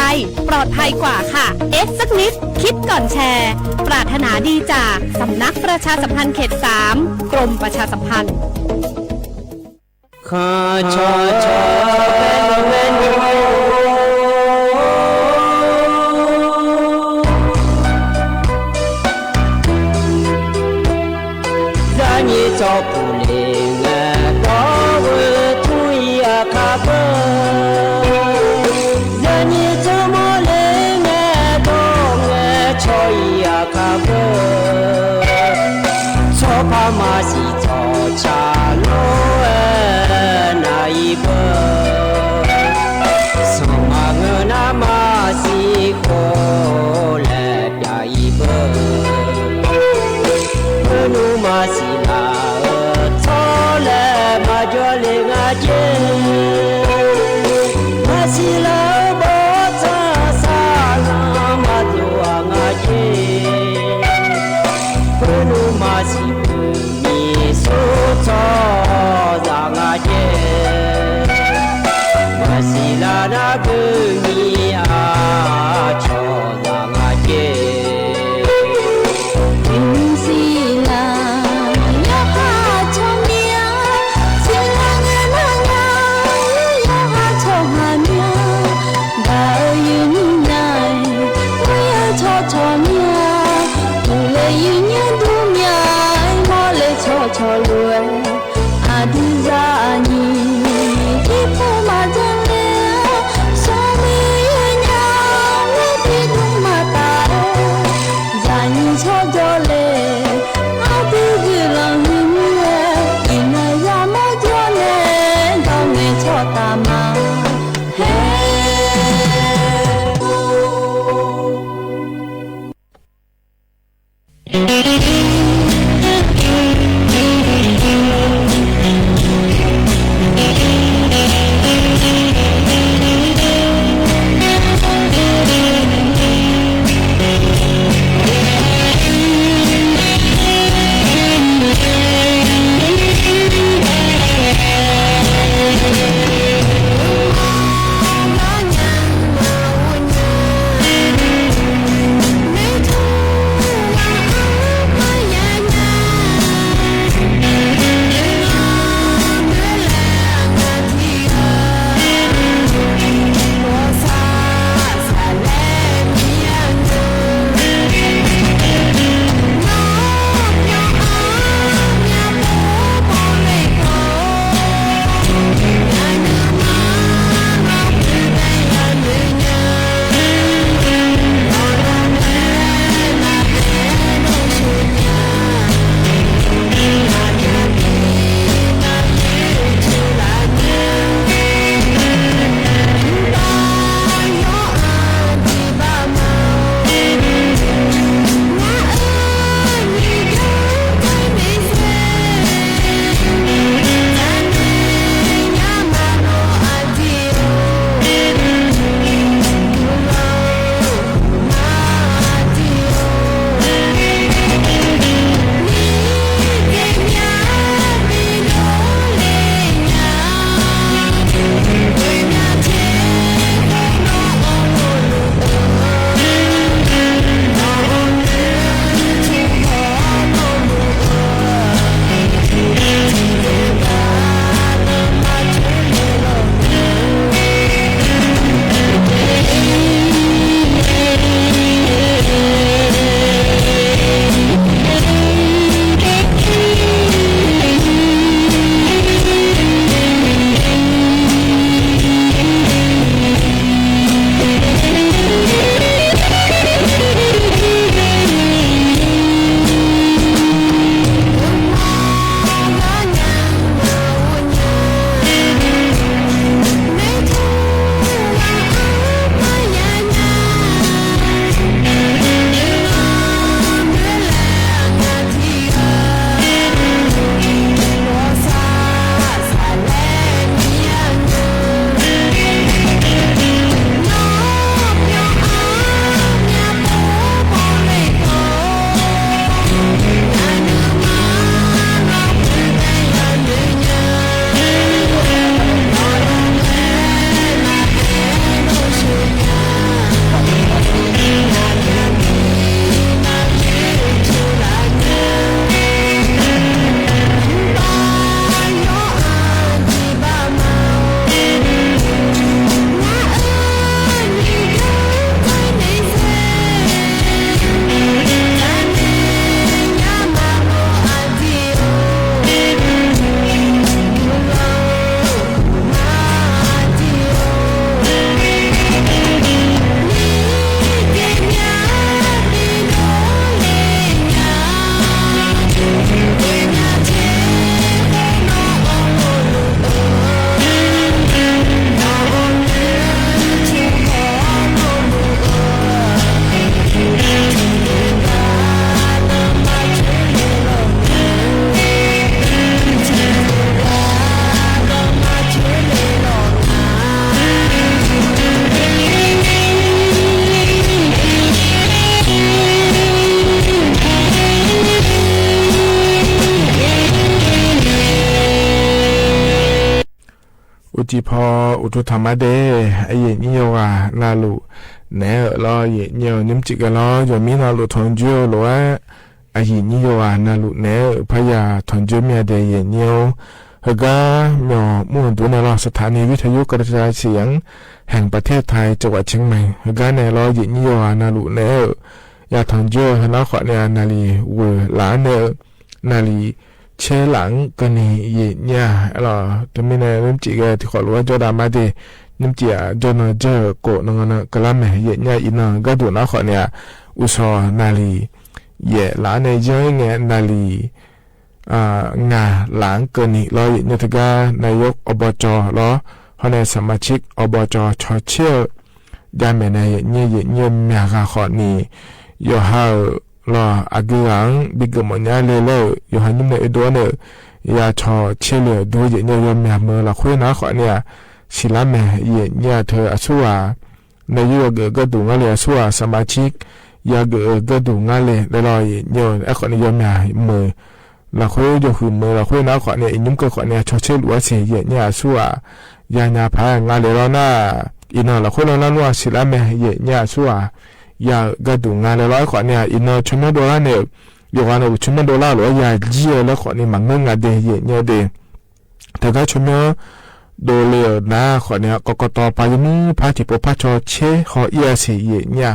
ปลอดภัยกว่าค่ะ เอสสักนิด คิดก่อนแชร์ ปรารถนาดีจากสำนักประชาสัมพันธ์เขตสาม กรมประชาสัมพันธ์ အိၣ်ကံၢ်ဖီ အိၣ်ထူၣ်ထီၣ်မးဒဲး အယိာ်ညိယိာ်ဂၤ နၢ်လူၢ်နဲလီၤ ယိာ်ညိ နုၢ်မ့ၢ်ကဲလီၤ ယိာ်မံနီၤ လူၢ်ထီၣ်ကၠိလိာ်ဝဲ အယိာ်ညိယိာ်ဂၤ နၢ်လူၢ်နဲ ဖဲယၤထီၣ်ကၠိမ့ၢ်ဒဲး ယိာ်ညိ ဟဲကါ မီၢ်မူၣ်ဒူနဲလီၤ สถานีวิทยุกระจายเสียงแห่งประเทศไทย จังหวัดเชียงใหม่ ဟဲကါနဲလီၤ ယိာ်ညိယိာ်ဂၤ နၢ်လူၢ်နဲဧၢ ယၤထီၣ်ကၠိ ဟဲနီၤဃီန့ၣ် နၣ်လီၤဝဲလၢ်နဲဧၢ နၣ်လီၤ ဆဲလၢကနံၣ် ယိာ်ညိ လီၤ တမံၤန့ၣ် နုၢ်မ့ၢ်ကဲ ထံၣ်ဃီလိာ်ဝဲ ကၠီဒၣ်မးဒဲး နုၢ်မ့ၢ်ကဲ ကၠီနီၢ်ကၠီ ကိးနီၢ်ဂီၤနီၢ် ကလါမဲာ် ယိာ်ညိ အံၤနီၤ ကါဒိၣ်နီၤဃီန့ၣ် အိၣ်ဆီၣ် နၣ်လီၤ ယဲၢ်လၢနဲ ယဲၢ်ငါးလၢကနံၣ်လီၤ ယိာ်ညိ တကါ นายก อบจ လီၤ ဟီန့ၣ် สมาชิก อบจ ဆီၣ်ဆ့ ဒၣ်မဲာ်န့ၣ် ယိာ်ညိ ယိာ်ညိ မၠၣ်ဂၤဃီန့ၣ် ယိၤဟၣ်ဧၢ လီၤ အဂ့ၢ်ဂၤ ဘံၣ်ဂၢၢ်မီၣ်ညါလဲလၢ ယိၤဟၣ်ညိမ့ၢ်န့ၣ် အဒိန့ၣ် ယၤဆီၣ်ဆ့လၢာ်ဒိ ယိာ်ညိ ယိၤမၠၣ်မုာ် လီၤဃိနီၤဃီန့ၣ် စံးလါမဲာ် ယိာ်ညိ ထၢ အစူၢ်ဧါ နယုၢ်ယဂၢၢ်ဂၢၢ်ဒူၣ်ငါလဲၣ် အစူၢ်ဧါ สมาชิก ယဂၢၢ်ဂၢၢ်ဒူၣ်ငါလဲၣ် လီၤလီၤ ယိာ်ညိ အဲၣ်ဃီန့ၣ် ယိၤမၠၣ်မုာ် လီၤဃိ ယိၤဟုၣ်မုာ် လီၤဃိနီၤဃီန့ၣ် အံၤညိမ့ၢ်ကဲဃီန့ၣ် ဆီၣ်ဆ့လူၤအစ့ၢ် ယိာ်ညိ အစူၢ်ဧါ ယၤညါဖး ငါလဲၣ်လီၤနၤ အံၤနီၤ လီၤဃိလီၤ လါနူၣ် စံးလါမဲာ် ယိာ်ညိ အစူၢ်ဧါ ယဂၢၢ်ဒူၣ်ငါလဲၣ်လီၤ အဲၣ်ဃီန့ၣ် အံၤနီၤ ဆီၣ်မၠိဒိလါန့ၣ် ယိၤဂၤန့ၣ် ဆီၣ်မၠိဒိလါလီၤ ယၤယံၤလၢဃီန့ၣ် မၤငိုၢ်ငါဒဲး ယိာ်ညိဒဲး တကါ ဆီၣ်မၠိဒိလၢနၤဃီန့ၣ် ကကတီၤပာ် ယမ့ၢ်ဖးထံၣ်ပိာ်ဖးဆီၣ်ဆ့ဟီၣ်အံၤအစ့ၢ် ယိာ်ညိ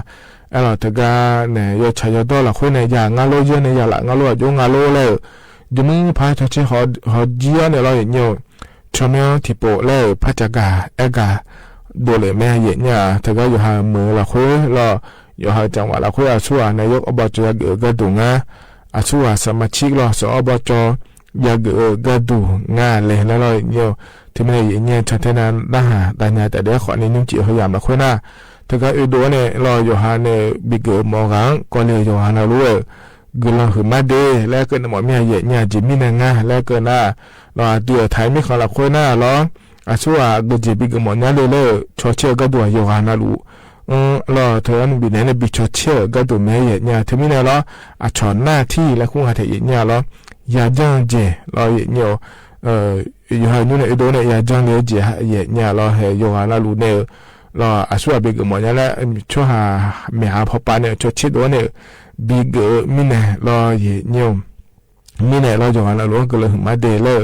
အဲၣ်လီၤ တကါန့ၣ် ယိၤဆၣ်ယိၤဒီလီၤဃိန့ၣ် ယၤငါလိယဲန့ၣ် ယၤလၢငါလိ အယိၤငါလိလၢ ယမ့ၢ်ဖးဆီၣ်ဆ့ဟီၣ်ယံၤအီၤန့ၣ်လီၤ ယိာ်ညိ ဆီၣ်မၠိထံၣ်ပိာ်လၢ ဖးစၢ်ကၤ အဲၣ်ကၤ ဒိၣ်လဲၣ်မ့ၢ် ယိာ်ညိ တကါ ယိၤဟၣ်မုာ်လီၤဃိလီၤ ယိၤဟၣ် จังหวัด လီၤဃိ အစူၢ်ဧါ นายก อบจ ယဂၢၢ်ဂၢၢ်ဒူၣ်ငါ အစူၢ်ဧါ สมาชิก လီၤ สอบจ ယဂၢၢ်ဂၢၢ်ဒူၣ်ငါလဲၣ် လီၤလီၤ ယိာ်ညိ တမံၤန့ၣ် ယိာ်ညိ ဆီၣ်ထဲနၤ နဟၣ် တၢ်ညါတၢ်ဒဲးဃီန့ၣ် နုၢ်စံးဟီၣ်ယၢမ်ၣ်လီၤဃိနၤ တကါ အဒိန့ၣ်လီၤ ယိၤဟၣ်န့ၣ် ဘံၣ်ဂၢၢ်မီၣ်ဂၤ ကီၢ်လ့ၣ်ယိၤဟၣ်နၢ်လူၢ် ဂုာ်လီၤဟုၣ်မးဒဲး လၢကနၣ်မီၣ်မ့ၢ် ယိာ်ညိ က့ၤမံနၤငါ လၢကနၣ် လီၤ အဒုးအထၢၣ်မ့ၢ်ဃီလီၤဃိနၤလီၤ အစူၢ်ဧါ ဂုာ်က့ၤဘံၣ်ဂၢၢ်မီၣ်ညါလဲၣ်လၢ ဆီၣ်ဆ့အဂၢၢ်ဒူၣ် ယိၤဟၣ်နၢ်လူၢ် လီၤ ထၢၣ်အနုဘံၣ်န့ၣ် ဘံၣ်ဆီၣ်ဆ့အဂၢၢ်ဒူၣ်မ့ၢ် ယိာ်ညိ တမံၤန့ၣ်လီၤ အဆီၣ်နၢ်ထံလၢဃုာ်ဟးထဲ ယိာ်ညိလီၤ ယၤကၠီက့ၤ လီၤ ယိာ်ညိ ယိၤဟၣ်ညိန့ၣ် အဒိန့ၣ် ယၤကၠီလဲၣ်က့ၤ ယိာ်ညိလီၤ ဟဲယိၤဟၣ်နၢ်လူၢ်န့ၣ် လီၤ အစူၢ်ဧါ ဘံၣ်ဂၢၢ်မီၣ်ညါလၢ ဆီၣ်ဟးမဲာ်ဟးဖီပာ်န့ၣ် ဆီၣ်ဆ့ဒိၣ်န့ၣ် ဘံၣ်ဂၢၢ်မံန့ၣ်လီၤ ယိာ်ညိ မံန့ၣ်လီၤ ယိၤဟၣ်နၢ်လူၢ် ဂုာ်လီၤဟုၣ်မးဒဲးလၢ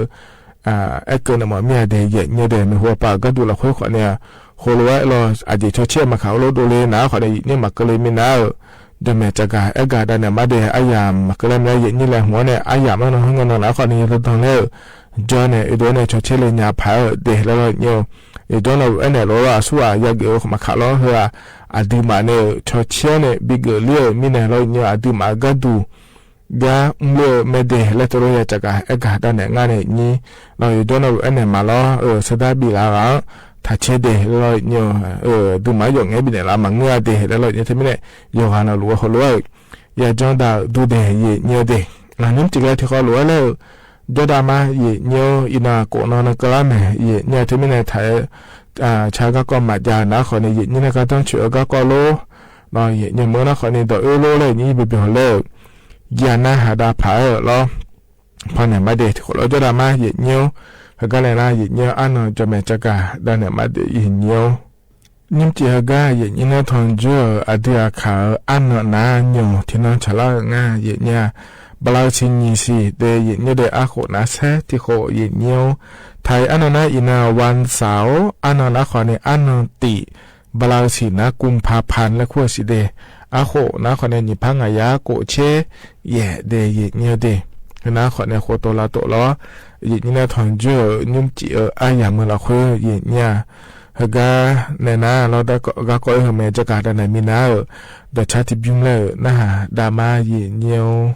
အဲၣ်ကနၣ်မီၣ်မ့ၢ်ဒဲး ယိာ်ညိဒဲး မ့ၢ်ဟူပာ်ဂၢၢ်ဒူၣ်လီၤဃိဃီန့ၣ် ဟူလိာ်ဝဲလီၤ အဒ့ဆီၣ်ဆ့မၤခးလိဒိၣ်လ့နၤဃီန့ၣ် ယိာ်ညိမၤကလဲမံနၤဧၢ ဒီးမဲာ်ကကၤ အဲၣ်ကၤဒၣ်န့ၣ်မးဒဲး အယၣ်မၤကလဲမံနၤ ယိာ်ညိလဲၤမီၣ်န့ၣ် အယၣ်မ့ၢ်နီၢ်ဟိုငိုၢ်နီၢ်နၤဃီန့ၣ် ယတဒိၣ်လဲၣ် ကၠီန့ၣ် အဒိန့ၣ် ဆီၣ်ဆ့လဲၤညါဖးဧၢဒဲးလီၤ ယိာ်ညိ ယိၤဒိၣ်နီၢ်အဲၣ်န့ၣ်လီၤ အစူၢ်ဧါ ယဂုာ်မၤခးလီၤဟၢ အဒုးမးန့ၣ် ဆီၣ်ဆ့န့ၣ် ဘံၣ်ဂၢၢ်လံဧၢ မံန့ၣ်လီၤ ယိာ်ညိ အဒုးမးဂၢၢ်ဒူၣ် ဂၤမူလၢမဲာ်ဒဲး လၢတရိယၤကကၤ အဲၣ်ကၤဒၣ်နဲၣ်ငါန့ၣ်ညါ လီၤ ယိၤဒိၣ်နီၢ်အဲၣ်န့ၣ်မးလီၤ ဆၢဒၣ်ဘံၣ်လၢဂၤ ထးဆဲဒဲးလီၤ ယိၤညိ ဒုးမးယိၤငဲဘံၣ်န့ၣ်လီၤ မၤငိုၢ်အဒဲးလီၤ ယိၤညိ တမံၤန့ၣ် ယိၤဂၤနီၢ်လူၢ်ဝဲဟူလိာ်ဝဲ ယၤကၠီဒၣ်ဒူဒဲး ယိၤညိဒဲး နုၢ်စံးကဲထံဃီလိာ်ဝဲလၢ ကၠီဒၣ်မး ယိၤညိ အံၤနီၢ်ကိးနီၢ်နကလါမဲာ် ယိၤညိ တမံၤန့ၣ် ထး ဆါဂၤကီၢ်မးယၤနၤဃီန့ၣ် ယိၤညိန့ၣ် ကါတၢ်ဆူးအဂၤကီၢ်လိ လီၤ ယိၤညိမ့ၢ်နၤဃီန့ၣ် ဒီးအၢလိလၢယိၤညိ ဘံၣ်ဘံၣ်ဟီၣ်လၢ ယၤနၤဟးဒၣ်ဖးအၢလီၤ ဖီန့ၣ်မးဒဲး ထံဃီလိာ်ကၠီဒၣ်မး ယိၤညိ ဟဲကါလဲၣ်နၤ ယိၤညိ အါနီၢ် ကၠီမဲာ်ကကၤ ဒၣ်နဲၣ်မးဒဲး ယိၤညိ နုၢ်စံးဟဲကါ ယိၤညိန့ၣ် ထီၣ်ကၠိ အဒုးအခး အါနီၢ်နၤ ညိၣ် ထံနီၢ်ဆၣ်လါ ငါ ယိၤညိ ဘျါစံနံၣ်စံ ဒဲး ယိၤညိဒဲး အါဃိၣ်နၤဆဲ ထံဃိၣ် ယိၤညိ ထါအံၤ အါနီၢ်နၤ အံၤနၤ วันเสาร์ အါနီၢ်နၤဃီန့ၣ် အါနီၢ်တံၢ် ဘျါစံနၤ กุมภาพันธ์ လၢခိၣ်စံဒဲး အါဃိၣ်နၤဃီန့ၣ် နံၣ်ဖးငါယၤ ကိးဆဲ ယဲၢ်ဒဲး ယိၤညိဒဲး နၤဃီန့ၣ် ဃိတိၤလါတိၤလီၤ ယိၤညိန့ၣ် ထီၣ်ကၠိ နုၢ်စံးအၢ အါယၤမုာ်လီၤဃိ ယိၤညိ ဟဲကါ နဲၣ်နၤ လီၤ ဂၤကီၢ်အၢ မဲာ်ကကၤ ဒၣ်နဲၣ်မံနၤ ဒီးဆါတဘျုးလၢ နဟးဒၣ်မး ယိၤညိ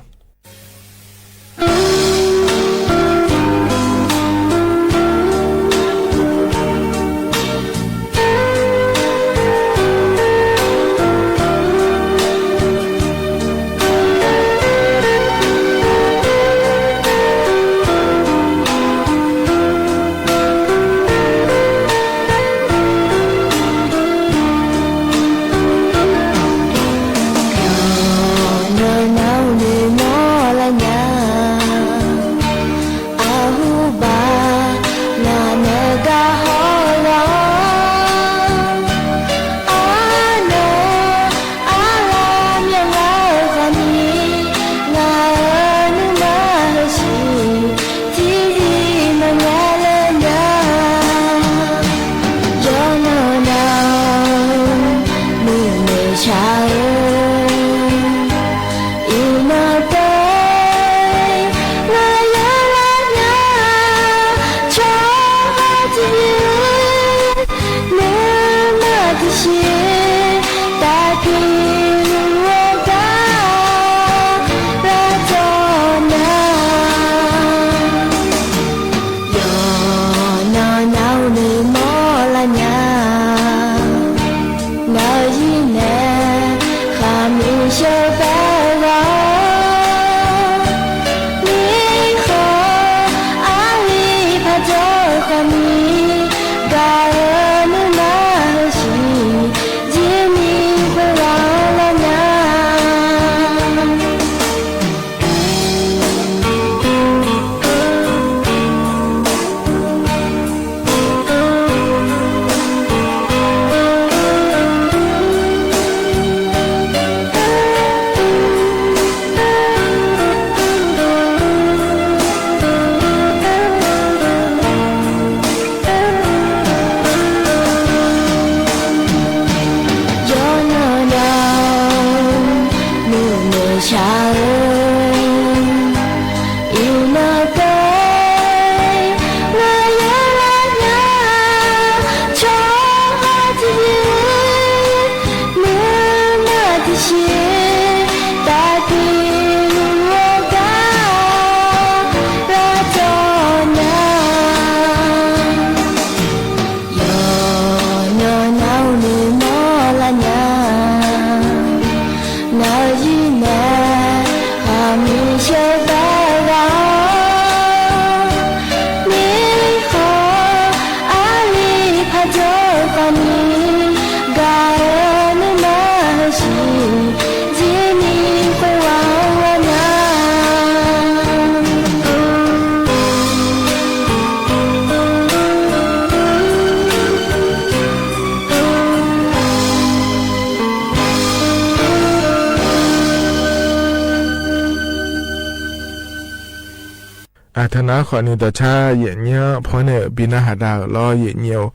အတၢ်နာ်ဃိးနံၤ တၢ်ဆါယဲၢ်နံၣ်အဖီန့ၣ် ပှၤနၢ်ဟးတၢ်လီၤ ယဲၢ်နံၣ်ဧိၤ,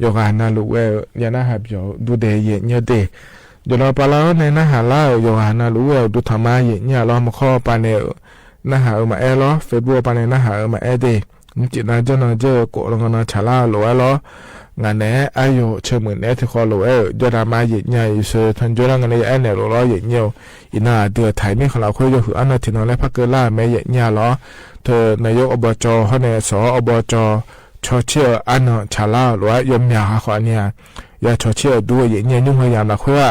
ယွၤကဟးနၢ်လိာ်ဝဲဧိၤ ယနၢ်ဟးပျီၤဒူဒဲး ယဲၢ်နံၣ်ဒဲး, ယလီၤပာ်လီၤန့ၣ် နၢ်ဟးလၢဧိၤ ယွၤကဟးနၢ်လိာ်ဝဲဧိၤ ဒိၣ်ထီၣ်မး ယဲၢ်နံၣ်လီၤ မခီပၤန့ၣ် နၢ်ဟးအၢမးအဲၣ်လီၤ Facebook ပၤန့ၣ် နၢ်ဟးအၢမးအဲၣ်ဒဲး, မ့ၢ်စံးနၤကၠီနီၤကၠီ ကိးလီၤကနီၤဆးလၢလိာ်ဝဲလီၤ, ငါန့ၣ် အယိာ်ဆၢမုၢ်နဲသ့ၣ်ဃီလိာ်ဝဲဧိၤ ယဲၢ်တၢ်မၤ ယဲၢ်နံၣ်ဧိၤ ယဆၢထၢၣ်ကၠီလၢ ငါန့ၣ် ယအဲၣ်နဲၣ်လိာ်လီၤ ယဲၢ်နံၣ်ဧိၤ, အံၤနၤအဒုးအထံး မ့ၢ်ဃီလၢအဃိ ယဟူးအါနီၢ်ထံနီၤလၢ ဖးကလၢ်မဲ ယဲၢ်နံၣ်လီၤ, ဒီး နာယိအဘီကၠီ ဟီန့ၣ် စီၤအဘီကၠီ ဆီဆ့အၢ အါနီၢ်ဆးလၢလိာ်ဝဲ ယမၠးဃီဃီန့ၣ်ဧါ ယဆီဆ့အၢဒူ ယဲၢ်နံၣ် ညူမၢယၤမးလၢဃိဧါ,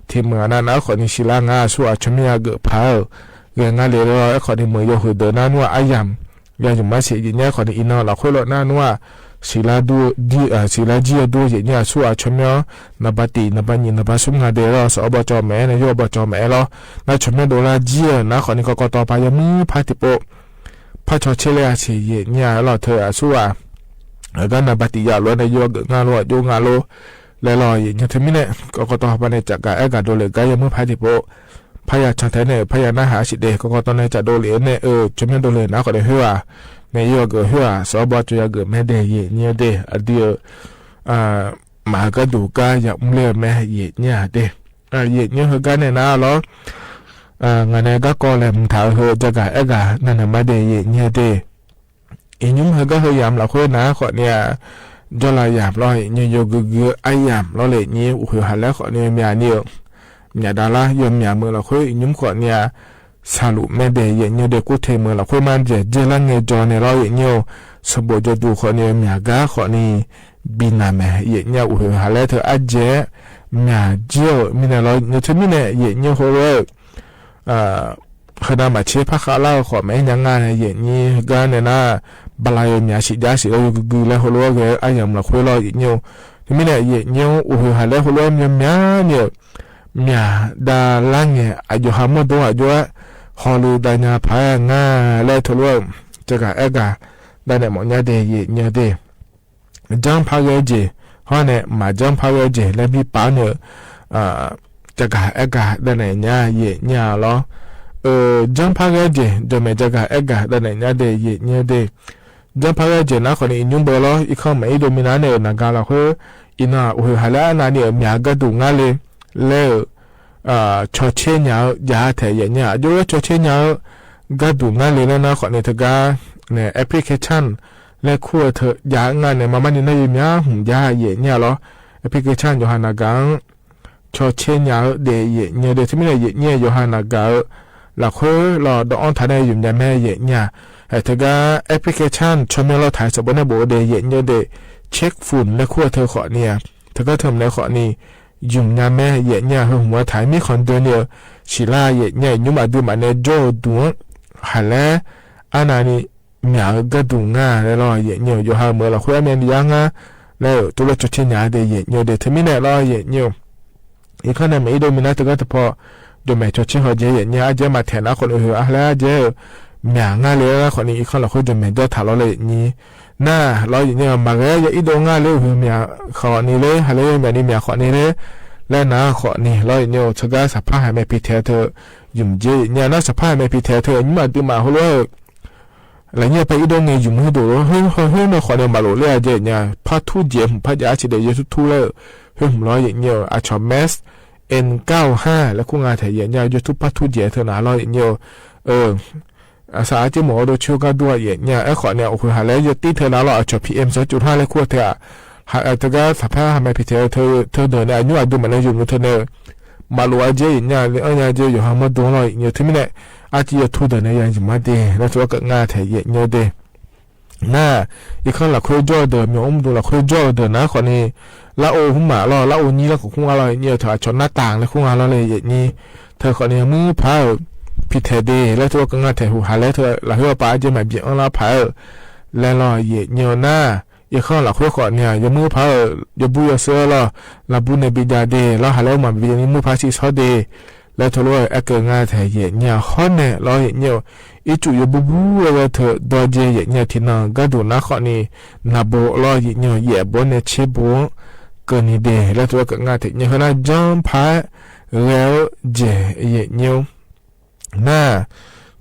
ထံမုၢ်အနၢ်နၢ်ဃီန့ၣ် စံးလၢ ငါအဆူၣ်အဆီမ့ၢ်ယၤဂၢၢ်ဖးဧိၤ ဂဲၤငါလံလီၤ အဲၣ်ဃီန့ၣ် မုၢ်ယိၤဟုၣ်ဒၢးနၢ်နူအါယၢ် ယၤယုၢ်မးဆံး ယဲၢ်နံၣ်ဃီန့ၣ် အံၤနီၢ်လၢဃိလီၤနၢ်နူဧါ, စံးလၢဒ် စံးလၢကၠီအဒူ ယဲၢ်နံၣ် အဆူၣ်အဆီမ့ၢ် နဘၣ်တံၢ် နဘၣ်နံၣ် နဘၣ်ဆူၣ်မးဒဲးလီၤ စီၤအဘီကၠီမဲ နာယိအဘီကၠီမဲလီၤ, နဆီမ့ၢ်ဒိလၢကၠီဧိၤ နၢ်ဃီန့ၣ် ကီကီတီၤပၤ ယမုၢ်ဖးတံၢ်ပိ ဖးဆီဆ့လၢအဆံး ယဲၢ်နံၣ်လီၤ ထၢအဆူၣ်ဧါ အဂၤနဘၣ်တံၢ်ယၤလိၤ နာယိအဂၢၢ်ငါလိၤ အကၠိငါလိၤ လဲၤလီၤ ယဲၢ်နံၣ် ထံမံၤန့ၣ် ကီကီတီၤပၤန့ၣ် ကၠးကၤအဲၣ်ကၤဒိလၢ ကါယမုၢ်ဖးတံၢ်ပိ ဖးယၤဆီထဲန့ၣ် ဖးယၤနၢ်ဟးဆံးဒဲး ကီကီတီၤန့ၣ် ကၠးဒိလၢန့ၣ် အၢ ဆီမ့ၢ်ဒိလၢ နၢ်ဃီန့ၣ် ဟုဧါ, နာယိအဂၢၢ်ဟုဧါ စီၤအဘီကၠီယၤဂၢၢ်မဲဒဲး ယဲၢ်နံၣ်ဒဲး အဒုး မၤကဒုးကါယၤမူလၢမဲ ယဲၢ်နံၣ်ဧါဒဲး, ယဲၢ်နံၣ်ဟဲကါန့ၣ်နၤလီၤ ငါန့ၣ်ကါကီလဲၤမုၢ်ထးဧိၤ ကၠးကၤအဲၣ်ကၤ နၤန့ၣ်မးဒဲး ယဲၢ်နံၣ်ဒဲး အံၤနံၣ်ဟဲကါဟဲယၤမးလၢဃိ နၢ်ဃီန့ၣ်ဧါ, ကၠီလၢယၤမးလီၤ ယဲၢ်နံၣ် ယိၤဂုၤဂုၤအယၤမးလီၤ လၢနံၣ် အိၣ်ဃုာ်ဟးလၢဃီန့ၣ် မၠးန့ၣ်ဧိၤ, မၠးဒၣ်လၢ ယမၠးမုၢ်လၢဃိ အံၤနံၣ်ဃီန့ၣ်ဧါ, ဆၣ်လူၣ်မဲဒဲး ယဲၢ်နံၣ်ဒဲး ကူၣ်ထံးမုၢ်လၢဃိ မၤယဲၢ် ယဲၢ်လၢငဲၤကၠီန့ၣ်လီၤ ယဲၢ်နံၣ်ဧိၤ, ဆၢဘိးယဲၢ်ဒူၣ်ဃီန့ၣ် မၠးဂၤဃီန့ၣ် ဘံၣ်နၤမဲ ယဲၢ်နံၣ် အိၣ်ဃုာ်ဟးလၢထၢၣ်အယဲၢ် မၠးယဲၢ်ဧိၤ မံၤန့ၣ်လီၤ နထံမံၤန့ၣ် ယဲၢ်နံၣ်ဟိလီၤ ဟဲဒၣ်မၤဆ့ဖးဃာ်လၢဃီ မ့ၢ်ညါငါန့ၣ် ယဲၢ်နံၣ်ဟဲကါန့ၣ်နၤ, ဘၣ်လၢယမၠးဆံးဒၣ်ဆံးလၢယိၤဂုၤဂုၤလၢဟိလီၤဂ့ၤ အယၤမးလၢဃိလီၤ ယဲၢ်နံၣ်ဧိၤ, တမံၤန့ၣ် ယဲၢ်နံၣ်အိၣ်ဃုာ်ဟးလၢဟိလီၤ မၠးမၠးန့ၣ် မၠးဒၣ်လၢငဲၤ အယိၤဟးမီၢ်ဒိအယိၤ, ဟီလူၤဒၣ်ညါဖးငါလၢထၢၣ်လီၤ, ကၠးကၤအဲၣ်ကၤ ဒၣ်နဲၣ်မးညါဒဲး ယဲၢ်နံၣ်ဒဲး ကၠၢင်းဖးဂဲၤက့ၤ ဟီန့ၣ် မၤကၠၢင်းဖးဂဲၤက့ၤ လၢဘံပာ်န့ၣ် ကၠးကၤအဲၣ်ကၤ ဒၣ်နဲၣ်ညါ ယဲၢ်နံၣ်လီၤ, ကၠၢင်းဖးဂဲၤက့ၤ ဒီးမ့ၢ်ကၠးကၤအဲၣ်ကၤ ဒၣ်နဲၣ်ညါဒဲး ယဲၢ်နံၣ်ဒဲး ကၠၢင်းဖးဂဲၤက့ၤ နၢ်ဃီန့ၣ် အံၤနံၣ်ဘၢလီၤ အံၤခီမ့ၢ်အံၤဒိးမံၤနၤန့ၣ် နၤဂၤလီၤဃိ အံၤနၤ အိၣ်ဃုာ်ဟးလၢအနၤန့ၣ် မၠးဂၤဒိၣ်ငါလံ လၢ ဆီဆ့ညါဧိၤ ယၤထဲ ယဲၢ်နံၣ် အယိၤလၢဆီဆ့ညါဧိၤ ဂၤဒိၣ်ငါလံလၢနၢ်ဃီန့ၣ် တဂၤ န့ၣ် application လၢခူၣ်အထၢၣ် ယၤငါန့ၣ် မၤမးန့ၣ် နၢ်ယမၠး ဟုၣ် ယၤ ယဲၢ်နံၣ်လီၤ application ယိၤဟၣ်နၤဂၤ ဆီဆ့ညါဧိၤဒဲး ယဲၢ်နံၣ်ဒဲး တမံၤန့ၣ် ယဲၢ်နံၣ် ယိၤဟၣ်နၤဂၤဧိၤ လၢဃိလီၤ ဒီးအီၣ်ထါန့ၣ် ယုမ်ၢ်ညါမဲ ယဲၢ်နံၣ် တဂၤ application ဆီမ့ၢ်လီၤ ထါစဘိန့ၣ် ဘိးဒဲး ယဲၢ်နံၣ်ဒဲး check phone လၢခူၣ်အထၢၣ်ဃီန့ၣ် တဂၤထၢၣ်မနုၤဃီန့ၣ် ယုမ်ၢ်ညါမဲ ယဲၢ်နံၣ် ဟုၣ်မၢထါ မ့ၢ်ခီဒၢန့ၣ် ဆံးလၢ ယဲၢ်နံၣ် ယုမ်ၢ်အဒုးမးန့ၣ် ကၠီဒူၣ် ဟးလၢ အနၤန့ၣ် မၠးဂၤဒိၣ်ငါလၢလီၤ ယဲၢ်နံၣ် ယိၤဟၣ်မၢလီၤ ဃုအမဲာ်ယါငါ လၢ တိလၢဆီဆ့ညါဒဲး ယဲၢ်နံၣ်ဒဲး တမံၤန့ၣ်လီၤ ယဲၢ်နံၣ် အံၤခီန့ၣ် မ့ၢ်အံၤဒိးမံၤနၤတဂၤတဖီ ဒိၣ်မဲာ်ဆီဆ့ဟီၣ်ကဲ ယဲၢ်နံၣ် အကဲမၤထဲးနၤဃီန့ၣ် ဟုၣ်အါလၢအကဲ မၠးငါလၢဃီန့ၣ် အံၤခီလီၤဃိ ဒိၣ်မဲာ်ဒီထးလီၤလၢယဲၢ်နံၣ် နၤလီၤ ယဲၢ်နံၣ် မၤဂ့ၤ ယအံၤဒိးငါလၢဟုၣ်မၠးဃီန့ၣ်လၢ ဟးလၢယဲၢ်မၠးနံၣ်မၠးဃီန့ၣ်လၢ လၢနၤဃီန့ၣ်လီၤ ယဲၢ်နံၣ် တဂၤစးဖးဟးမဲာ်ဖံးထဲးထၢၣ် ယုမ်ၢ်ကဲ ယဲၢ်နံၣ် နၤစးဖးဟးမဲာ်ဖံးထဲးထၢၣ် ယုမ်ၢ်အဒုးမးဟိလီၤ လၢညါပှၤအံၤဒိးငဲၤယုမ်ၢ်ဟ့ၣ်ဒိၣ်လီၤ ဟ့ၣ် ဟ့ၣ် ဟ့ၣ် နဃီန့ၣ် မၤလိာ်လၢအကဲ ယဲၢ်နံၣ် ဖးထူယဲၢ် ဖးယါဆံးဒဲး ယိၤထူၣ်ထူၣ်လၢ ဟ့ၣ်မုၢ်လီၤ ယဲၢ်နံၣ် အဆီၣ် Max N ကၢဝ်းဟါ လၢခူၣ်ငါထဲး ယဲၢ်နံၣ် ယိၤထူၣ်ဖးထူယဲၢ်ထၢၣ်နၤလီၤ ယဲၢ်နံၣ် အၢ အစးအါက့မ့ၢ်အဒိးဆိကါဒိၣ် ယဲၢ်နံၣ် အဲၣ်ဃီန့ၣ် အိၣ်ဃုာ်ဟးလၢယတံၢ်ထဲးနၤလီၤ အဆီၣ် PM စီၤကၠူၣ်ဟါလၢခူၣ်ထဲး တဂၤစးဖးဟးမဲာ်ဖံးထဲးထၢၣ် ထၢၣ်ဒၢးန့ၣ် အညိၣ်အဒုးမးန့ၣ် ယုမ်ၢ်နုၢ်ထၢၣ်န့ၣ် မၤလိာ်အကဲ ယဲၢ်နံၣ် လၢအညါကဲ ယိၤဟၣ်မၢဒိလီၤ ယဲၢ်နံၣ် တမံၤန့ၣ် အကဲယိၤထူၣ်ဒၢးန့ၣ် ယၤယုမ်ၢ်မးဒဲး လၢတဝဲကငါထဲး ယဲၢ်နံၣ်ဒဲး နၤ အံၤခီလၢဃုကၠီဒၢး မ့ၢ်အိၣ်မူဒိၣ်လၢဃုကၠီဒၢးနၤဃီန့ၣ် လၢအိၣ်ဟူမးလီၤ လၢအိၣ်ညံလၢကခူၣ်ငါလီၤ ယဲၢ်နံၣ် ထၢၣ်အဆီၣ်နၢ်တၢ်လၢခူၣ်ငါလီၤလၢ ယဲၢ်နံၣ် ထၢၣ်ဃီန့ၣ် မုၢ်ဖးဧၢ ပီႇเทค เด လၢထူဝ်ၵၢၼ်งาน แถว หา แล้วเถอะ ละหื้อปาเจ๊หมายเบียดอั้นละผาเอ๋อ และลอเยียะเยียวหน้า เยียะข้างหลังคุยขอเนี่ย เยียะมือผาเอ๋อ เยียะบู้เยียะเสื้อลอ ละบู้ในบิญญาเด ลอหาแล้วหมายบิญญานี้มือผาสีซ้อเด และทะลุแอคเกอร์งานแถวเยียะเยียวข้อเนี่ย ลอเยียะเยียว อีจุเยียะบู้บู้เยียะเถอะ ดอเจเยียะเยียวทีนัง ก้าดูหน้าข้อนี้ นาโบะ ลอเยียะเยียว เยียะโบะเนี่ย เชโบะ เกินนี้เด และทะลุแอคเกอร์งานแถวเยียะข้อหน้า จ้างผาแก้วเจ๋เยียะเยียว หน้า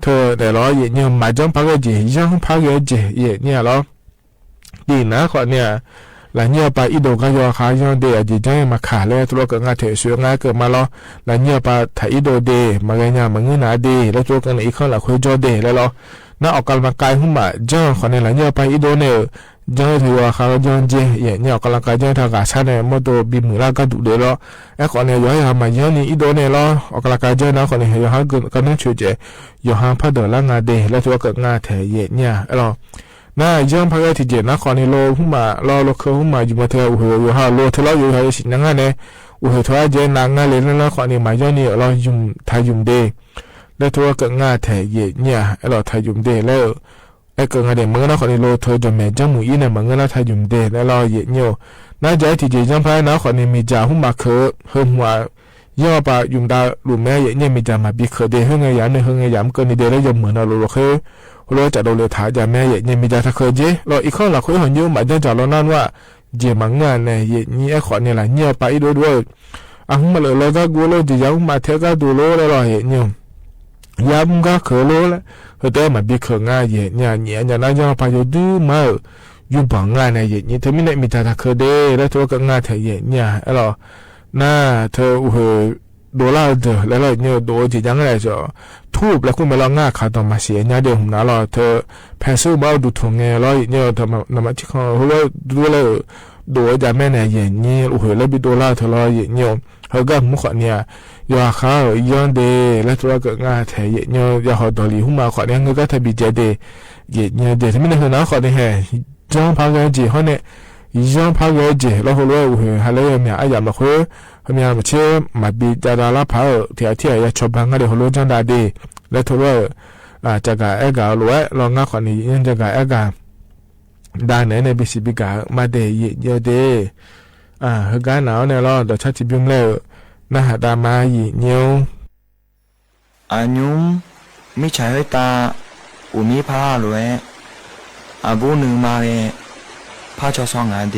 เธอแต่ลอเยียะเยียว หมายจ้างผาแก้วเจ๋ จ้างผาแก้วเจ๋เยียะเยียวลอ ดีนะข้อเนี่ย ละเยียะปาอิโดก็ยอหาข้าเยียะเด อาเจ๋จ้างมาขา และทะลุแอคเกอร์งานแถวสวยงามเกิดมาลอ ละเยียะปาถ่ายอิโดเด มาเกยามาเงื้อหนาเด และทะลุแอคเกอร์งานอีกข้างละคุยจ้อเด และลอ หน้าออกกำลังกายหุ้มมาจ้างข้อเนี่ย ละเยียะปาอิโดเนี่ย เยียะเถอะยอหาข้าเยียะเจ๋ เยียะเยียวออกกำลังกายเยียะทางกาชาดเนี่ย มอโตบินหมื่นละก้าดูเดลอ แอคข้อเนี่ย ยอหาข้ามาเยียะนี่อิโดเนี่ยลอ ออกกำลังกายเยียะนะข้อเนี่ย ยอหาข้าเกินกำนึ่งเฉยเจ๋ ยอหาผาเดินละงานเด และทะลุแอคเกอร์งานแถวเยียะเยียว เออลอ หน้า จ้างผาแก้วเจ๋เจ๋นะข้อนี้ โลหุ้มมา ลอโลเครื่องหุ้มมา อยู่มาเถอะ โอ้โห ยอหาโลเถอะลอ ยอหาเยียะสินงานเนี่ย โอ้โห เถอะเจ๋นางานเลยนะ ข้อนี้ หมายย้อนนี้ ลอหยุม ถ่ายหยุมเด และทะลุแอคเกอร์งานแถวเยียะเยียว เออลอ ถ่ายหยุมเด แล้ว แอคเกอร์งานเด เมื่อหน้าข้อนี้ โลเถอะจ๋อแม่จ้างหมู่อี้เนี่ย มาเงื้อหน้าถ่ายหยุมเด และลอเยียะเยียว หน้า เจ๋เจ๋ จ้างผาแก้วนะข้อนี้ มีจ๋าหุ้มมาเขอะ เฮิมหัว ยอปาหยุมดาหลุมแม่เยียะเยียว มีจ๋ามาบีเขอะเด เฮอเงยหยามเนี่ย เฮอเงยหยามเกินนี้เด และยอมเหมือนเอาโลโลเครื่อง โลจ๋าโลเลถาจ๋าแม่เยียะเยียว มีจ๋าทะเคอะเจ๋ ลออีกข้างละคุยหอนเยียะมาเยียะจ๋าลอนั่นว่า เจ๋มาเงื้อเนี่ย เยียะเยียว ไอ้ข้อเนี่ย ละเยียะปาอิโดด้วย อะ หุ้มมาเลย ลอก้ากั๋วโล เจ๋ยาวหุ้มมาเถอะก้าดูโล และลอเยียะเยียว ยามก้าเขอะโล และ เฮอเตอร์มาบีเขอะงานเยียะเยียว เยียะเยียวหน้า จ้างผาแก้วดื้อมาเอ๋อ อยู่บ่งานเนี่ย เยียะเยียว เธอมีเนี่ย มีจ๋าทะเคอะเด และทะลุแอคเกอร์งานแถวเยียะเยียว เออลอ หน้า เธอ โอ้โห โดลาร์เดอ และลอเยียะเยียว โดเจ๋ยังไงจ๋อ ทูบและคุณแม่ลองาขาดองมาเสียเยียะเด หุ้มหนาลอ เธอ แผนซื้อบ่าดูถูกไง ลอเยียะเยียว เธอมา นำมาที่ของโฮโล ดูเลย โดจ๋าแม่เนี่ย เยียะเยียว โอ้โห และบินโดลาร์เธอ ลอเยียะเยียว เฮอก้าหุ้มข้อเนี่ย ยอหาข้าเยียะเด และทะลุแอคเกอร์งานแถวเยียะเยียว ยอหาดอลลีหุ้มมาข้อเนี่ย เงยก้าทะบีเจ๋เด เยียะเยียวเด เธอมีเนี่ย เฮอหน้าข้อนี้ แห่ จ้างผาแก้วเจ๋ ข้อเนี่ย จ้างผาแก้วเจ๋ ลอโฮโล โอ้โห หาแล้วเยียะเมียอาหยามละคุย เยียะเมียมาเช มาบีจ๋าดาลาผาเอ๋อ เทียเทียยาชอบบ่งานเด โฮโลจ้างดาเด และทะลุ อ่า จ๋ากาแอ้กาโล และลองาข้อนี้ ยังจ๋ากาแอ้กา ดาเนี่ย ในบีซีบีกา มาเด เยียะเยียวเด อ่า เฮอก้าหนาวเนี่ยลอ ดอชาติบิมแล้ว หน้าหาดามาเยียะเยียว อะยุม มิจฉาเฮยตา อุ๋มมีผาโลแอ อะบูนึ่งมาแล ผาจ้อซองอาเด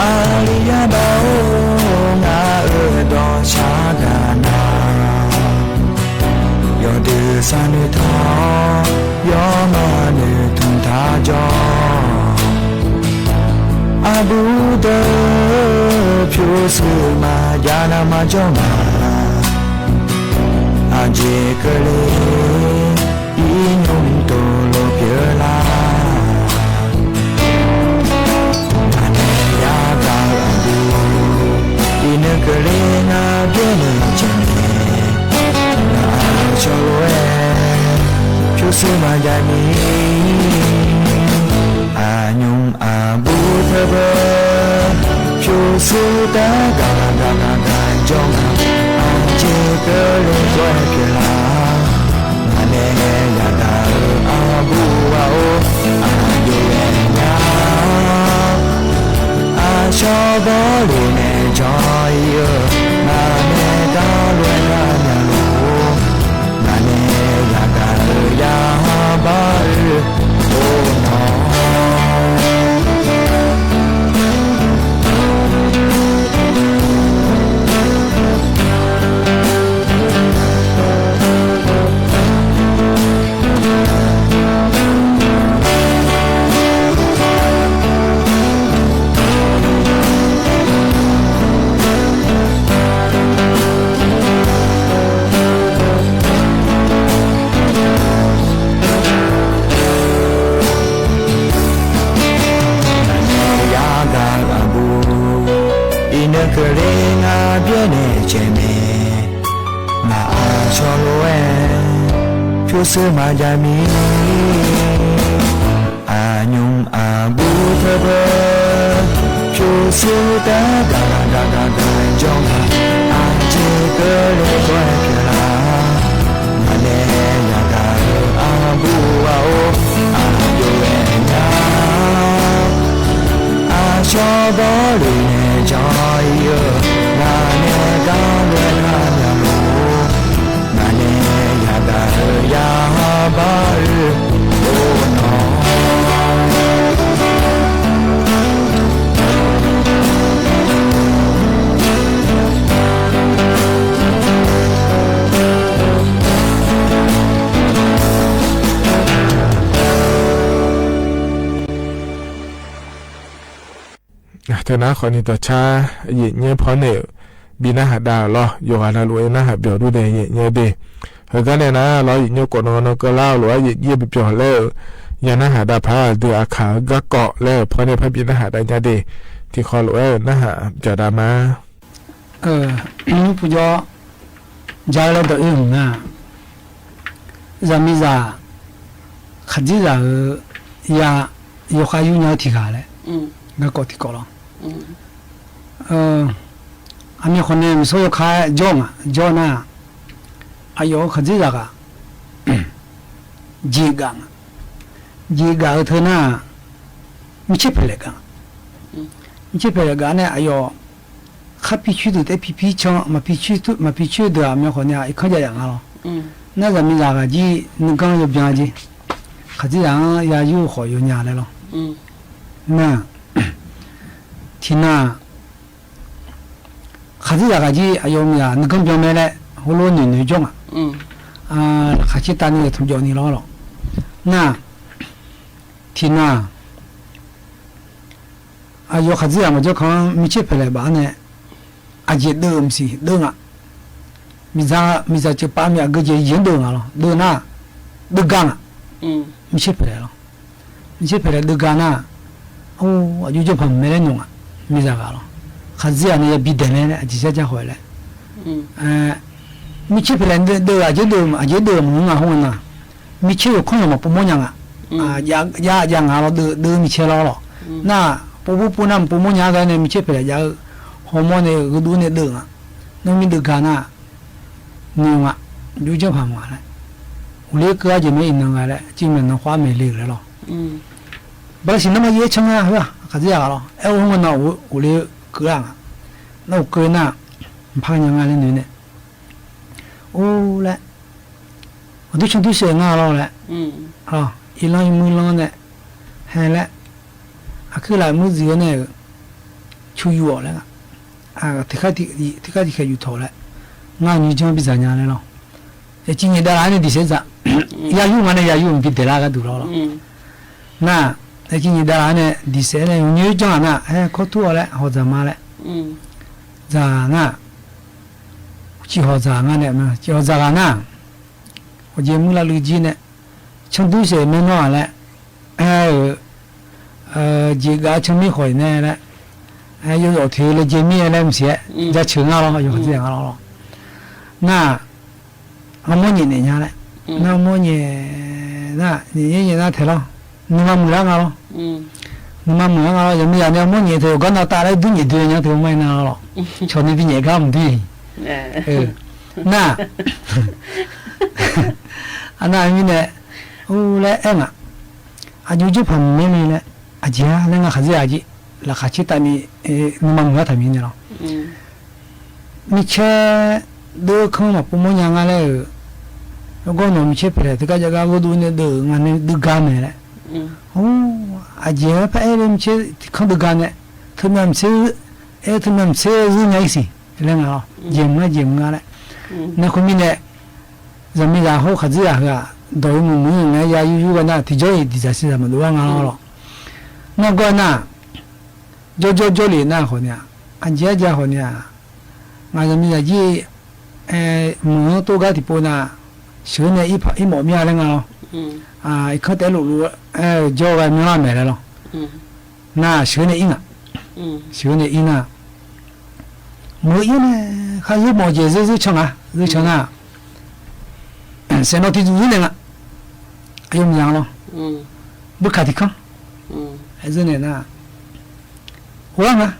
อาริยะดาโอ งาเอ๋อ ดอชาดานา ยอดื้อสาเนอถอ ยอมาเนอทุนทาจอ อะบูเตอ ผิวซื่อมายานามาจอมา อาเจเกอเล อีหนุ่มโตโลเปียลา งาแนยาตาอะดู อีเนอเกอเลงาเบียเนอเจเน งาอาชอโลแอ ผิวซื่อมายานี อะยุม อะบูเตอเบอ ผิวซื่อตากากากากาจอง อาเจเกอเลจอยเกอลา งาแนยาตาเออ อะบูอะโอ อะเยแยา อะชอบอเลแนจอยเออ งาแนตาลวยงาแนโล งาแนยาตาเออ ยาบาเออ โอ้หนอ ဆူမၤယၤမံၤ အညိၣ်အဘူးတဘၢ ဖျိဆူတၢ်တၢ်တၢ်တၢ်တၢ်ယွၤ အစ့ကလဲၤကွၢ်ကလာ် မၤလဲၤယၤတၢ်အဘူးအအိၣ် အယိၣ်ဝဲညါ အဆှီဘီလံန့ၣ် ကၠီအံၤဧၢ, နၤနဲတၢ်လဲၤတၢ်မၤလိာ် နၤနဲယၤတၢ်ယၤဘၣ်ဧၢ အိၣ်နီၤ. တၢ်နါဃီန့ၣ် တၢ်ဆါ ယံာ်ညိဖီန့ၣ် ဘံနၢ်ဟးဒါလီၤ, ယိၤဂၤလၢလူၤအဲၣ်နၢ်ဟးပျီၤဒူၣ်ဒဲး ယံာ်ညိဘ့ၣ်. ဟဲကါန့ၣ်နၤလီၤ ယံာ်ညိကိးနီၢ်နီၢ်ကလါလိၤ ယံာ်ညိပျီၤပျီၤလၢ ယၤနၢ်ဟးဒါဖးဒိၣ်အခါ ဂၤကီးလၢဖီန့ၣ် ဖးဘံနၢ်ဟးဒါညါဒ့ၣ် ထံၣ်ဃီလိၤအဲၣ်နၢ်ဟးပျီၤဒါမး ပူၤကၠီ ယၤလၢဒီးအ့ၣ်မုၢ်နၤ ယၤမ့ၢ်ယၤ ခးဒံယၤဧၢ, ယၤ ယိၤဃါယုၢ်ညါထံၣ်ဂၤလဲၣ်, ဂၤကီးထံၣ်ကီးလီၤ. အမ့ၢ်ဃီန့ၣ် မ့ၢ်ဆိယိၤခါ ကၠီနၤ ကၠီနၤ အယိၤခးဒံယၤဂၤ ယံာ်ဂၤနၤ ယံာ်ဂၤဧၢ ထၢနၤ မုၢ်ဆ့ၣ်ဖဲလဲၣ်ဂၤ မုၢ်ဆ့ၣ်ဖဲလဲၣ်ဂၤန့ၣ် အယိၤ ခါဖံးဆူၣ်ဒုး တဲဖံးဖံးဆၢ မၤဖံးဆူၣ်ဒုး မၤဖံးဆူၣ်ဒုး အမ့ၢ်ဃီန့ၣ် အံၤခီယၤယၤငါလီၤ. နၤယၤမ့ၢ်ယၤဂၤကံ နကီယိၤဘျါက့ ခးဒံယၤ ယၤယုၢ်ဃီယိၤညါလဲၣ်လီၤ. နၤ ထံၣ်နၤ ခးဒံယၤဂၤကံ အယိၤမ့ၢ်ယၤ နကီဘျါမဲလဲၣ် ဟိလိနုာ်နုာ်ကၠီနၤ ခးဆံတၢ်န့ၣ် ထူၣ်ကၠီနံၤလီၤလီၤ. နၤ ထံၣ်နၤ အယိၤခးဒံယၤမ့ၢ်ကၠီခီ မုၢ်ဆ့ၣ်ဖဲလဲၣ်ဘၣ်န့ၣ် အယံာ်ဒၢမုၢ်ဆ့ၣ်ဒၢနၤ မ့ၢ်စ့ၢ် မ့ၢ်စ့ၢ်ကပာ်မ့ၢ်အဂ့ၢ်ကဲ ယံာ်ဒၢနၤလီၤ ဒၢနၤ ဒၢဂၤနၤ မုၢ်ဆ့ၣ်ဖဲလဲၣ်လီၤ. မုၢ်ဆ့ၣ်ဖဲလဲၣ်ဒၢဂၤနၤ အိၣ် အယိၤကၠီဖးမုၢ်မဲလဲၣ်နုာ်နၤ မ့ၢ်စ့ၢ်ဂၤလီၤ. ခးဒံယၤန့ၣ် ယဘံဒဲးလဲၣ် အစံးဆၢကၢ်ဃီလဲၣ် မုၢ်ဆ့ၣ်ဖဲလဲၣ်ဒၢ ဒၢ အယံာ်ဒၢ အယံာ်ဒၢမုၢ်နၤ ဟိုနၤ မုၢ်ဆ့ၣ်ယိၤခီယိၤမၤပိာ်မိၢ်ညါနၤ ယၤ ယၤ ယၤငါလီၤ ဒၢ ဒၢမုၢ်ဆ့ၣ်လီၤလီၤ. နၤ ပိာ်ပိာ်ပိာ်နၤ မၤပိာ်မိၢ်ညါဂၤန့ၣ် မုၢ်ဆ့ၣ်ဖဲလဲၣ် ယၤဧၢ ဟီမိၢ်န့ၣ် ဂ့ၤဒူၣ်န့ၣ်ဒၢနၤ နမ့ၢ်ဒၢဂၤနၤ နုာ်နၤ ယိၤကၠီဖးမုၢ်လဲၣ် အိၣ်လၢကဂၤကဲမဲအံၤနၤဂၤလဲၣ် ကံမဲာ်နၤခွါမဲာ်လ့လဲၣ်လီၤ. ဘၣ်ဆံးနမ့ၢ်ယဲၢ် ဆၢနၤ ဟဲ ခးဒံယၤဂၤလီၤ အဲၣ်အိၣ်မုၢ်နၤ အိၣ်လၢကဂၤနၤ နအိၣ်ကဂၤနၤ ဖးကညးနၤလၢနုာ်န့ၣ် အိၣ်လဲၣ် အဒိဆၢဒိဆဲးနၤလီၤလဲၣ် အံၤလီၤအံၤမုၢ်လီၤန့ၣ် ဟဲလဲၣ် အခုလၢမုၢ်စံၤဝဲန့ၣ် ဆူယူၤအီၤလဲၣ် ထံခါထံခါယူၤထီၣ်လဲၣ် နၤနုာ်ကၠီဘံၣ်စၢ်ညါလဲၣ်လီၤ. ယကံန့ၣ်ဒၣ်လၢန့ၣ်ဒံးစဲးစး ယၤယူၤမးန့ၣ် ယၤယူၤမ့ၢ်ဘံဒဲးလၢကဒီးလီၤလီၤ နၤ ယကံန့ၣ်ဒၣ်လၢန့ၣ်ဒံးစဲးန့ၣ် နုာ်ကၠီနၤ ဟဲခီထူအီၤလဲၣ် ဟီၣ်စၢ်မါလဲၣ် စၢ်နၤ စံးဟီၣ်စၢ်ဂၤန့ၣ် စံးဟီၣ်စၢ်ဂၤနၤ အိၣ်ကဲမုၢ်လၢ်လုၢ်ကံန့ၣ် ဆၢဒိဆဲးမဲနီၢ်လဲၣ် အဲ ယံာ်ဂၤဆၢမ့ၢ်ဃီၤအံၤန့ၣ်လဲၣ် အဲ ယိၤယိၤထံလၢကဲမ့ၢ်လဲၣ်မ့ၢ်စ့ၢ် ယၤဆၢနၤလီၤ ယိၤခးစ့ၢ်နၤလီၤ နၤ အမိၢ်ညဲန့ၣ်ညါလဲၣ် နၤမိၢ်ညဲ နၤ ညဲညဲနၤထဲလီၤ နမၤမုာ်လၢနၤလီၤ နမၤမုာ်လၢနၤလီၤ ယမ့ၢ်ယၤန့ၣ် အမိၢ်ညဲထဲ ကီနၤတၢ်လၢဒုးညဲဒုးညါထဲမ့ၢ်နၤလီၤ ဆိန့ၣ်ပညဲကါမုၢ်ဒုး နၤ အနၤမံၤန့ၣ် အိၣ်လၢအဲၣ်နၤ အယိၤကၠီဖးမုၢ်မဲန့ၣ်လဲၣ် အယဲၢ်လၢနၤခးစ့ၢ်ကီး လၢခးဆံတၢ်မံၤ နမၤမုာ်လၢတၢ်မံၤန့ၣ်လီၤ မုၢ်ဆ့ၣ် ဒၢခီမၤပိာ်မိၢ်ညါနၤလဲၣ် လၢဂီၢ်နီၤမုၢ်ဆ့ၣ်ဖဲလဲၣ် တကးယကါဂိၢ်ဒူၣ်န့ၣ်ဒၢ နၤန့ၣ်ဒုးဂၤမဲာ်လဲၣ် အိၣ် အယဲၢ်ဖဲအဲၣ်လၢမုၢ်ဆ့ၣ် ခီဒုးဂၤနဲၣ် ထၢမုၢ်ဆ့ၣ် အဲၣ်ထၢမုၢ်ဆ့ၣ် ယုၢ်ညါအံၤစံး လဲၣ်နၤလီၤ ယဲၢ်မုၢ်နၤ ယဲၢ်မုၢ်နၤလဲၣ် နခီမံၤန့ၣ် ယၤမ့ၢ်ယၤဟီၣ်ခးစ့ၢ်ယၤဃာ် ဒီးယမုၢ်မုၢ်နၤ ယၤယုၢ်ယုၢ်ဝဲနၤ ထံၣ်ကၠီအံၤ ဒ်စၢ်စံးစၢ်မၤဒိၣ်ဝဲနၤလီၤ နဂီၢ်နၤ ကၠီကၠီကၠီလံနၤဃီန့ၣ် အကဲကဲဃီန့ၣ် နၤယၤမ့ၢ်ယၤယံၣ် မုၢ်တိၢ်ဂၤတံၤပိနၤ ဆှၢန့ၢ်အံၤမီၣ်မ့ၢ်လဲၣ်နၤလီၤ အံၤခီတဲလိာ်လိာ် ကၠီဂၤမ့ၢ်လီၤမဲာ်လဲၣ်လီၤ နၤဆှၢန့ၢ်အံၤနၤ ဆှၢန့ၢ်အံၤနၤ မုၢ်အံၤန့ၣ် ခါယုၢ်မီၣ်ကဲၤ ယုၢ်ယုၢ်ဆၢနၤ ယုၢ်ဆၢနၤ စဲးနီၣ်ထံဒူၣ်န့ၣ်နၤ ယိုမယၢလီၤ. အၢ ဘုခၣ်တံၢ်ခီ, အၢ အစ့ၢ်န့ၣ်နၤ, အိၣ်လၢနၤ,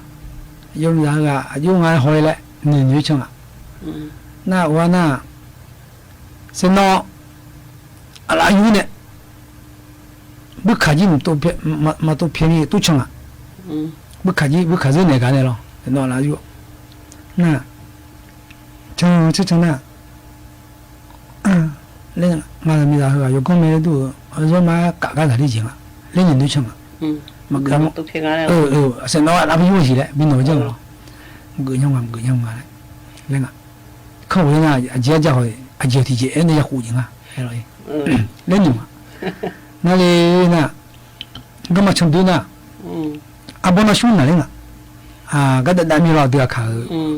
ယိုမယၢဂၤ အယိုငါဟီၣ်အံၤလဲၣ်, နုၢ်နုၢ်ဆၢၣ်ဧါ, အၢ နၤအိၣ်ဝဲနၤ, စ့ၢ်နီၤ အလၢယူန့ၣ် ဘုခၣ်ကံ မၤတိာ်ဖျဲး မၤတိာ်ဖျဲးန့ၣ် တူၢ်ဆၢၣ်ဧါ, အၢ ဘုခၣ်ကံ ဘုခၣ်စ့ၢ်န့ၣ်ကါန့ၣ်လီၤ, စ့ၢ်နီၤလၢယူ နၤ, ဆၢၣ်ဆၢၣ်ဆၢၣ်နၤ လၢ မၤတမံၤသးဟၢဂၤ ယိၤကီၢ်မဲာ်ဒူၣ် အဝဲမၤကးကါသးလံက့ၤဧါ, လၢနုၢ်နုၢ်ဆၢၣ်ဧါ, မၤကၢၤ မၤတိာ်ဖျဲးဂၤန့ၣ် အၢ အၢ စ့ၢ်နီၤ အလၢပယိၣ်ကံလဲၣ် ဘံနီၣ်ကၠီလီၤ, မၤကၢၤညီမး မၤကၢၤညီမးလဲၣ်, လၢနၤ ခီၣ်ဝဲနၤ အကဲအကဲဃီ အကဲထံၣ်ကဲအဲၣ်န့ၣ် ယဃုက့ၤနၤ လၢနၤမး, နၤလၢနၤ ကမၤဆၢၣ်ဒုနၤ, အဘီနီၢ်ဆူၣ်နၤလၢနၤ, အကဒၣ်ဒၣ်မ့ၢ်လီၤ တုၤအခါ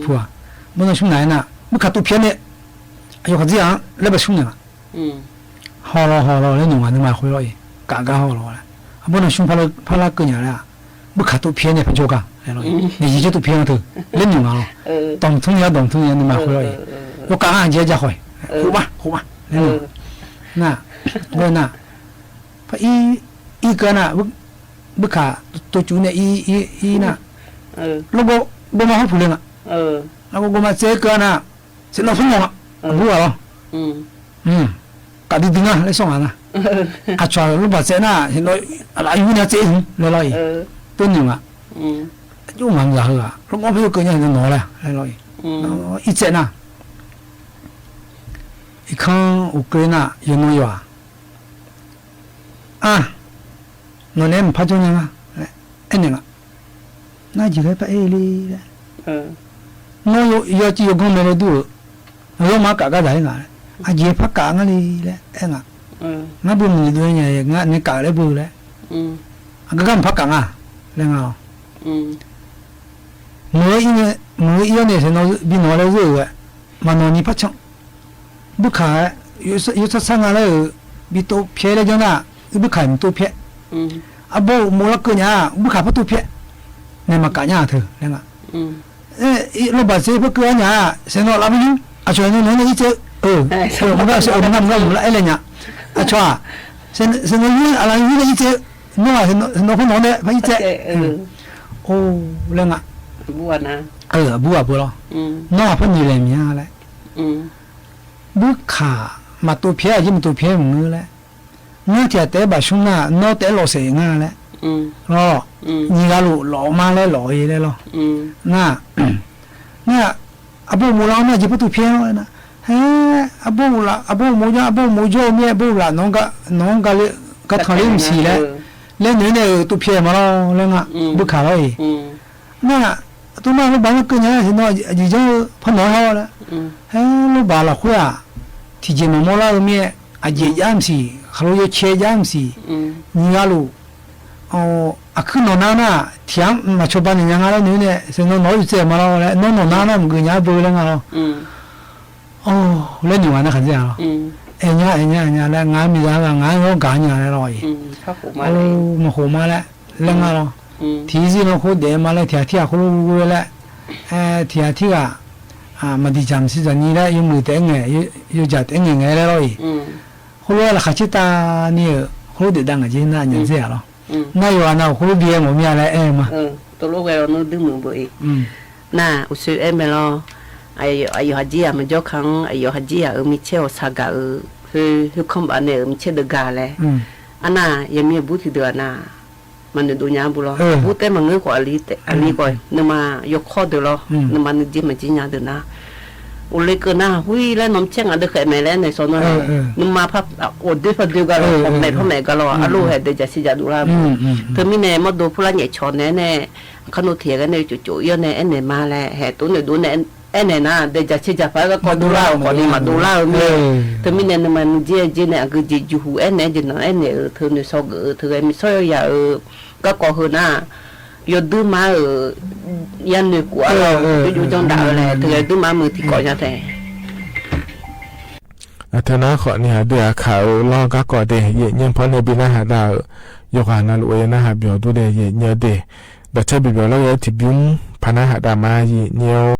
ဖိဧါ, ဘီနီၢ်ဆူၣ်နၤနၤ, ဘုခၣ်တိာ်ဖျဲးန့ၣ် အယိၤခီၣ်စ့ၢ်ဧါ လၢပှၤဆူၣ်န့ၣ်ဧါ, ဟီၣ်လီၤဟီၣ်လီၤလၢနၤမး နမၤဃုလီၤအံၤ, ကးကါဟီၣ်လီၤဝဲ, အဘီနီၢ်ဆူၣ်ဖါလၢ်ကၢၢ်ညါလၢ ဘုခၣ်တိာ်ဖျဲးန့ၣ် ဖးကၠိကါ လၢလီၤအံၤ, န့ၣ်ယံာ်ကၠိတိာ်ဖျဲးနၤတၢ် လၢနၤမးလီၤ, တီၢ်ထူၣ်ညါ တီၢ်ထူၣ်ညါ နမၤဃုလီၤအံၤ, ယိၤကးအကဲအကဲဃီ ဃုဘၣ် ဃုဘၣ် လၢနၤ, နၤ ဝဲနၤ ဖဲအံၤ အံၤကၢနၤ ဘုခၣ်တိာ်စူၤန့ၣ် အံၤ အံၤ အံၤနၤ, လီၤဂီၤ ဂီၤမးဟီၣ်ဖုးလၢနၤ, လီၤဂီၤ ဂီၤမးစ့ၢ်ကၢနၤ, စ့ၢ်နီၤဖုမီၤ အဘူးဧါလီၤ, ကးဒုဒုနၤ လၢစီၤမၤနၤ, အဆိလီၤဘၣ်စ့ၢ်နၤ စ့ၢ်နီၤ အလၢယူန့ၣ်စ့ၢ် လၢလီၤအံၤ, တနံၤမး ယိၤမၤမုာ်ဟၢဂၤ လီၤဂီၤဖဲယိၤကၢနၤ နနီၤလဲၣ် လၢလီၤအံၤ, အံၤစ့ၢ်နၤ အံၤခီအိၣ်ကျ့နၤ ယနီၢ်ယွၤ အါ နီၢ်န့ၣ် မ့ၢ်ဖးကၠိညါ အဲၣ်န့ၣ်လီၤ, နယံာ်လၢပအဲၣ်လံလဲၣ်, နီၢ်ယိၤ ယိၤကံယိၤကီၢ်မဲာ်လၢဒူၣ်ဧၢ, နီၢ်ယိၤမၤကးကါသးလၢနၤ, အယံာ်ဖးကးငါလံလဲၣ် အဲၣ်နၤ, နဘၣ်မုာ်ဒိၣ်ညါ နကးလၢဘၣ်လဲၣ်, အကဂၤမ့ၢ်ဖးကးနၤ လဲၣ်နၤလီၤ မုၢ်အံၤန့ၣ် မုၢ်အံၤန့ၣ် စ့ၢ်နီၤ ဘံနီၣ်လၢယိၤဝဲ မၤနီၣ်နံၤဖးဆၢၣ်, ဘုခၣ် ယိၤဆၢဆၢနၤလၢ ဘံတိာ်ဖျဲးလၢယိၤနၤ, ဘုခၣ်မ့ၢ်တိာ်ဖျဲး, အဘီမုၢ်လီၤကၢၢ်ညါ ဘုခၣ်ဖးတိာ်ဖျဲး, နမၤကးညါအီၤ လဲၣ်နၤ လီၤဘၣ်စ့ၢ်ဖဲကၢၢ်ညါ စ့ၢ်နီၤလၢပယူၢ် အဆိန့ၣ် နီၢ်န့ၣ်အံၤစ့ၢ်, မၤကးစ့ၢ် မၤကးမုာ်လၢအဲၣ်လၢညါ, အဆိ စ့ၢ်နီၤ အလၢယူၢ်န့ၣ်အံၤစ့ၢ်, နီၢ် စ့ၢ်နီၤဖးနီၣ်န့ၣ် ဖးအံၤစ့ၢ်, အိၣ် လဲၣ်နၤ, အဘူးအဘူးလီၤ, နီၢ်ဖးနံၤလဲၣ်မ့ၢ်ဧါလဲၣ် ဘုခၣ်မၤတိာ်ဖျဲး ယမၤတိာ်ဖျဲးမနုၤလဲၣ်, နီၢ်ထံၣ်တဲဘၣ်ဆူၣ်နၤ နီၢ်တဲလီၤစဲးနၤလဲၣ်, လီၤ, နံၤဂၤလိာ်လီၤမါလဲၣ်လီၤအံၤလဲၣ်လီၤ, နၤ နၤ အဘီမုၢ်လီၤနၤ ယဖးတိာ်ဖျဲးလီၤနၤ, ဟဲ အဘီမုၢ်လီၤ အဘီမုၢ်ယီၤ အဘီမုၢ်ယီၤမ့ၢ်အဘီမုၢ်လီၤ နီၢ်ဂၤ နီၢ်ဂၤလၢ ကထီၣ်လၢမုၢ်ဆံးလဲၣ်, လၢန့ၣ်န့ၣ် တိာ်ဖျဲးမးလီၤ လဲၣ်နၤ, ဘုခၣ်လီၤအံၤ နၤ အတိၢ်နီၣ်လၢဘၣ်လၢကၢၢ်ညါ စ့ၢ်နီၤ ယံာ်ယံာ်ဖးနီၣ်ဟီလဲၣ်, ဟဲလၢဘၣ်လီၤဃုဧါ, ထံၣ်က့ၤမၤမီၢ်လၢအမ့ၢ် အယဲၢ်ယါမုၢ်ဆံး ခးလိယိာ်ဆဲးယါမုၢ်ဆံး, နံၤဂၤလိာ် အခူၣ်နီၢ်နါနၤ ထံၣ်မၤဆိပာ်န့ၢ်ညါနၤလၢန့ၣ်န့ၣ် စ့ၢ်နီၤနီၢ်ယိာ်စဲးမးလီၤလဲၣ်, နီၢ်နီၢ်နါနၤ မ့ၢ်ဂ့ၤညါဘၣ်လဲၣ်နၤလီၤ အိၣ် လၢန့ၣ်ဝဲနၤခးစ့ၢ်ဧါလီၤ, အဲၣ်ညါ အဲၣ်ညါ အဲၣ်ညါလၢ ငါမ့ၢ်ဒၣ်ဂၤ ငါယီၤကၤညါလဲၣ်လီၤအံၤ, အိၣ် မၤဃိးမးလဲၣ် လၢနၤလီၤ, ထံၣ်စ့ၢ်နီၤ ခိၣ်ဒဲးမးလဲၣ် ထံၣ်အထံၣ်အဃိလၢဝဲလဲၣ်, ထံၣ်အထံၣ်ဂၤ မၤဒံးစၢ်မုၢ်ဆံးတနံၤလၢ ယမုာ်တဲငဲၤ ယကၢ်တဲငဲၤငဲၤလဲၣ်လီၤအံၤ, ဃိလၢလၢခးဆ့တၢ်န့ၣ် ဃိလၢဒဲးဒၣ်ငါက့ၤနၤ ညါစ့ၢ်ဧါလီၤ, နၤယွၤနၤ ဃိလၢဘံမီၢ်မ့ၢ်လဲၣ် အဲၣ်မး, တလိၣ်ဝဲလီၤနဒုမုၢ်ဘၣ်အံၤ, နၤ အိၣ်ဆိးအဲၣ်မဲာ်လီၤ, အယီၤဟးက့ၤယၤမၤကၠီခါ အယီၤဟးက့ၤယၤအၢ မ့ၢ်ဆဲးအီၤဆါဂၤအၢ, ဟဲ ဟဲခီဘၣ်န့ၣ်အၢ မ့ၢ်ဆဲးဒီးဂၤလဲၣ်, အနၤ ယမ့ၢ်အဘူးထံၣ်ဒုးအနၤ မၤနုာ်ဒိၣ်ညါဘူးလီၤ, ဘူးတဲမၤငဲၤကွၢ်အလံ အလံကွၢ်, နမၤယီၤခီဒုးလီၤ, နမၤနုာ်က့ၤမၤက့ၤညါဒုးနၤ, အိၣ်လၢကၢၢ်နၤ ဝံၤလၢနီၢ်ဆဲးငါဒုးဃဲးမဲာ်လဲၣ်န့ၣ် စီၤနီၤန့ၣ်, နမၤဖးအိၣ်ဒုးဖးဒုးဂၤလီၤ, ဖီၣ်မဲာ်ဖီၣ်မဲာ်ဂၤလီၤ, အလိၣ်ဟဲဒဲးကၢ်ဆံးကၢ်ဒူၣ်လၢမုၢ်, တမံၤန့ၣ် မ့ၢ်ဒိဖိလၢညဲၣ်ဆီန့ၣ်န့ၣ်, ခီနိထံၣ်ဂၤန့ၣ် ကၠိကၠိအံၤန့ၣ် အဲၣ်န့ၣ်မးလဲၣ်, ဟဲတိၢ်န့ၣ်ဒိၣ်န့ၣ် အဲၣ်န့ၣ်နၤ ဒဲးကၢ်ဆံးကၢ်ဖးကီၢ်ဒိၣ်လၢအီၤကီၢ်န့ၣ် မၤဒိၣ်လၢအမ့ၢ်, တမံၤန့ၣ် နမၤနုာ်က့ၤက့ၤန့ၣ် အဂ့ၤက့ၤယုၢ်ဟူးအဲၣ်န့ၣ် ယနီၤအဲၣ်န့ၣ်အၢ ထုးနုာ်စီၤဂ့ၤအၢ ထုးဂဲၤမုၢ်ဆီယၤအၢ, ကီၢ်ကီၢ်ဃုာ်နၤ, ယိၤဒုမါအၢ, ယၤနုာ်ကွၢ်လီၤ, ယိၤကၠီဒၣ်အၢလဲၣ်, ထုးဂဲၤဒုမါမုၢ်ထံကီၢ်ညါထဲ အထဲနၤဃီန့ၣ် ဟးဒုးအခါအၢ လီၤကါကီၢ်ဒဲး ယဲၢ်ညါဖီန့ၣ် ဘံနၤဟးဒၣ်အၢ, ယွၤနၤလူၤဝဲယနၤဟးဘျီၣ်ဒိၣ်ဒဲး ယဲၢ်ညါဒဲး, ဒီးဆၢဘံၣ်ဘျီၣ်လၢယထံၣ်ဘျုး ဖးနၤဟးဒၣ်မး ယဲၢ်ညါ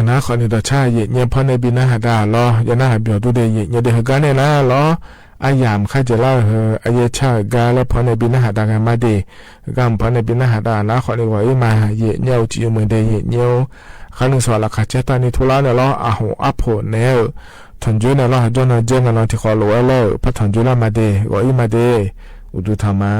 နာ် ขอหนึ่งต่อชาติ เยียะเยียะ พ่อเนยบีนาหาดาลอ ยานาหาเบียวดูเด เยียะเยียะเด หื้อก๊าเน่ยละลอ อาหยามข้าจะเล่าหื้อ อาเยียะชาติหื้อก๊า และพ่อเนยบีนาหาดากั๋นมาเด หื้อก๊าพ่อเนยบีนาหาดานา ขอหนึ่งก่ออี้มา เยียะเยียะ อุจิอุเหมินเด เยียะเยียะ ครั้งหนึ่งสำหรับราคาเจ๊ยตังนี้ทุเลาะเน่ยละ อาหูอาโผนเน่ย ถอนจุ้ยเน่ยละ หาจ้องเน่ยเจ๊งกั๋นนอนตี้ขอหลวงไว้แล้ว พระถอนจุ้ยละมาเด ก่ออี้มาเด อุดูธรรมา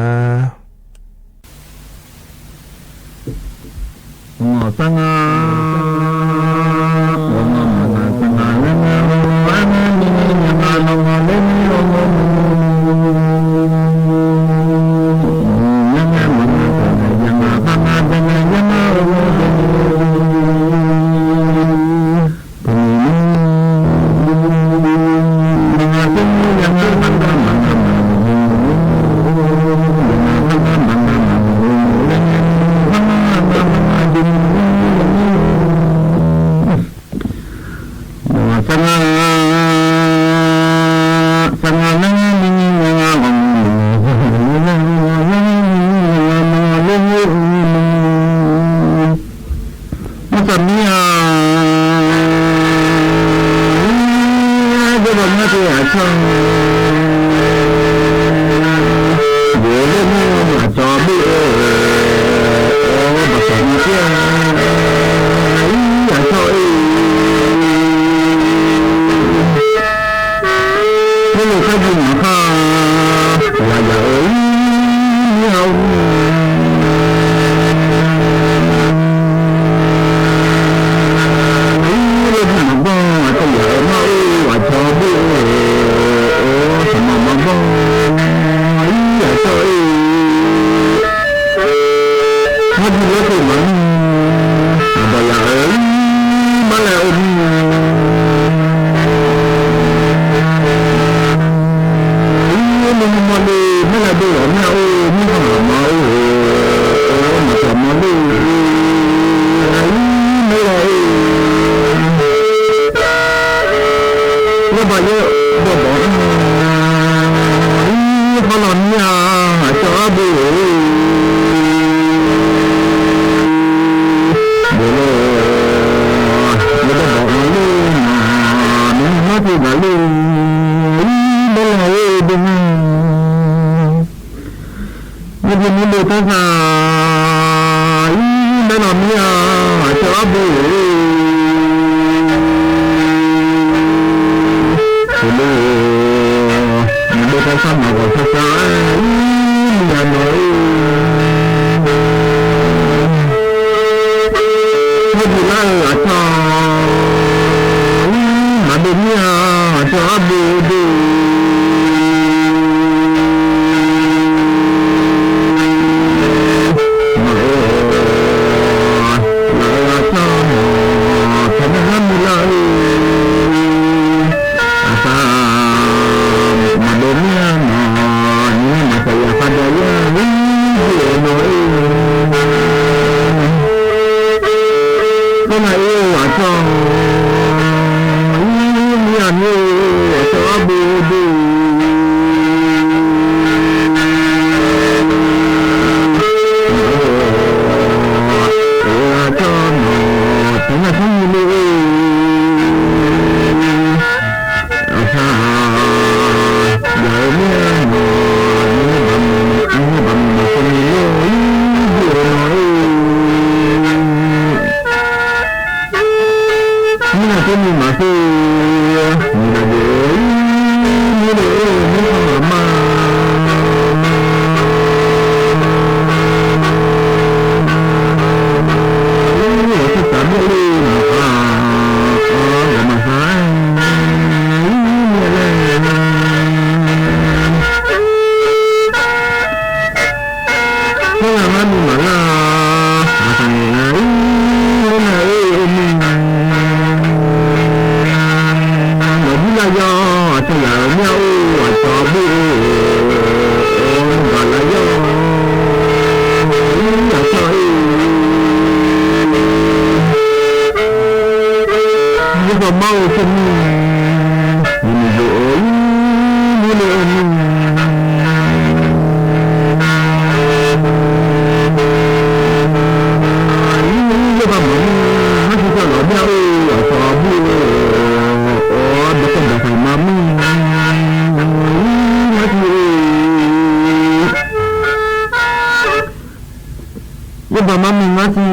มามิงมาสี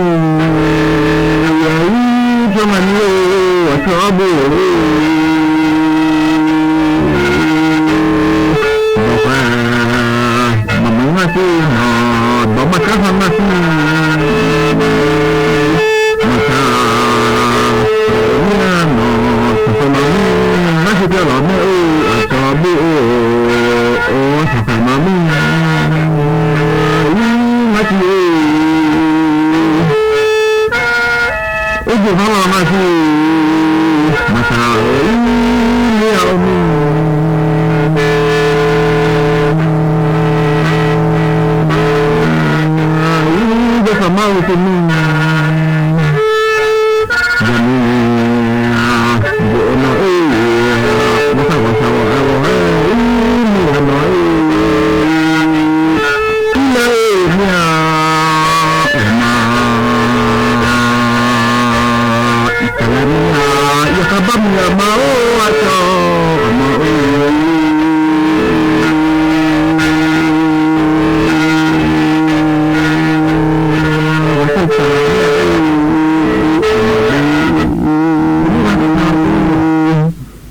เจ้ามานี่ ว่าเธอบุ บอกว่า มามิงมาสีหนอ บอกมาจ้ามาสี มาจ้า เนี่ยหนอ สาวมามิงมาสีเจ้าหล่อแม่เอ้ย อาจจะบุ โอ้ สาวมามิง มาสีเอ้ย อุจุพระรามาสี มาสาวเลี้ยวมี จะสามารถอุจุมี อย่ามี โยนเอ้ย มาสาวสาวเอ้ย มีหน่อย เลยเนี่ย มา อิสลามเนี่ย อย่าขบัมอย่ามาโอ้อาจอมาโอ้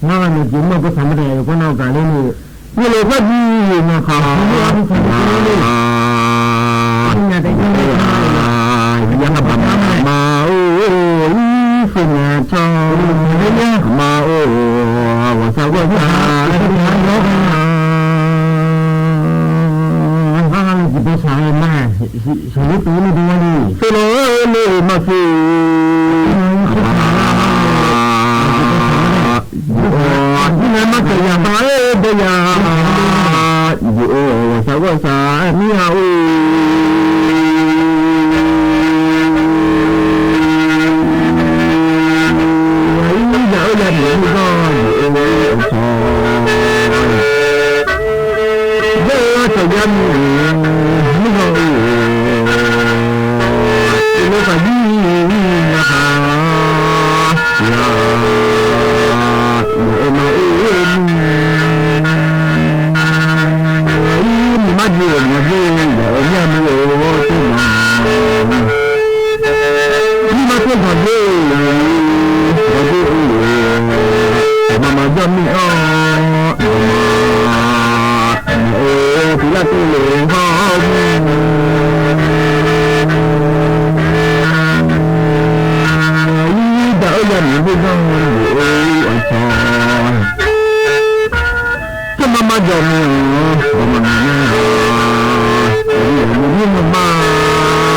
นั่นแหละ จิ๋มเมื่อพระสัมมาสัมพุทธเจ้าก็นอกจากนี้ นี่เลยก็ดีนะครับ อ่า ยังมา มา โอ้ สุนัขจอม มา โอ้ วาสาวาสา ว่าเราสิไปสายมา สิ สิ สิ สิ สิ สิ สิ มาสิ อยู่อ่อนที่ไหนมาเกิดอย่างไรเดียอยู่โอ้สาวสามีเอาอย่าอย่าหนีก็อยู่โอ้สอยเยอะจะยันไม่ก็อยู่ โลกาดีนะคะ อย่า อย่ามาเอ็น มาเยือนมาเยือนอย่าเอาย่ามาโอ้ที่มา นี่มาเที่ยวผ่านเยือนมาเยือนมา มาย่อมนี่อ้อ มา เออ ปีละตัวเหลืองหอม เดี๋ยวยังไม่ต้องอยู่อันซอย จะมา มาหย่อนหย่อนมา มา มา มา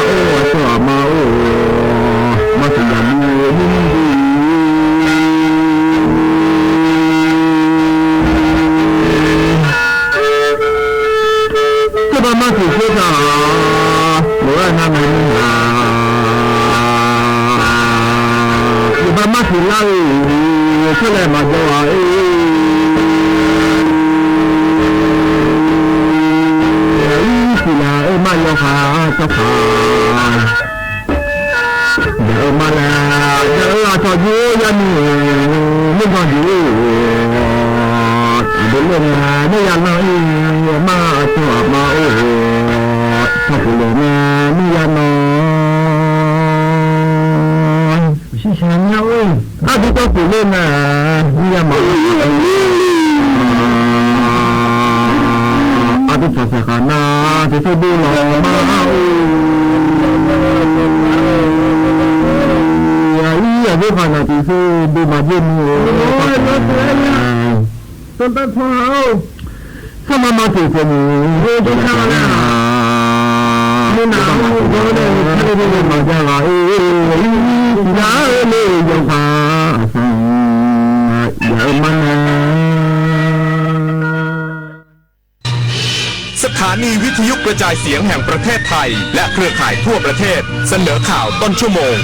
โอ้ ตัวมา โอ้ มาสยามดูนี่ดี จะมา มาสู่เพื่อจ๋า หรือว่านั่นมันหา จะมา มาสู่เล่า เพื่อแลมาเจ้าเอ้ย ศิลาเอ้ย มาเจ้าขา เจ้าขา เดี๋ยวมาแล้ว เดี๋ยวเราจะอยู่ยันนี่ ไม่ก่อนอยู่ เดี๋ยวลงมาไม่ยันเราอีก มาเจ้ามาโอ้ ถ้าผู้ลงมาไม่ยันนอน ชิชาเนี่ยเอ้ย ถ้าที่เจ้าผู้ลงมาไม่ยันมา อาทิตย์ศาสนาที่เธอดูหล่อมา อย่าอย่าดูผ่านอาทิตย์เธอดูมาเยี่ยมเลย โอ้ย รถเสียเนี่ย ต้นตัดพอเอา ถ้ามามาสู่คนนี้ โอ้ย ดูข้าวนะ ไม่หนาว โอ้ย ไม่ได้ ไม่ได้มาจะไหล อย่าเลย อย่าพาสั่ง อย่ามานะ สถานีวิทยุกระจายเสียงแห่งประเทศไทย และเครือข่ายทั่วประเทศ เสนอข่าวต้นชั่วโมง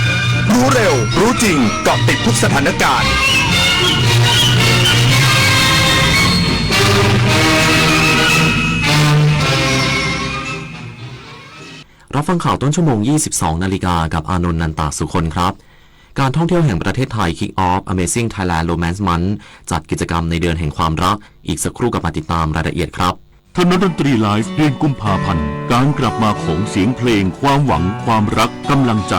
รู้เร็ว รู้จริง เกาะติดทุกสถานการณ์ รับฟังข่าวต้นชั่วโมง ยี่สิบสองนาฬิกา กับอานนท์ นันตาสุคนครับ การท่องเที่ยวแห่งประเทศไทย Kick Off Amazing Thailand Romance Month จัดกิจกรรมในเดือนแห่งความรัก อีกสักครู่กลับมาติดตามรายละเอียดครับ ถนนดนตรีไลฟ์ เดือนกุมภาพันธ์ การกลับมาของเสียงเพลง ความหวัง ความรัก กำลังใจ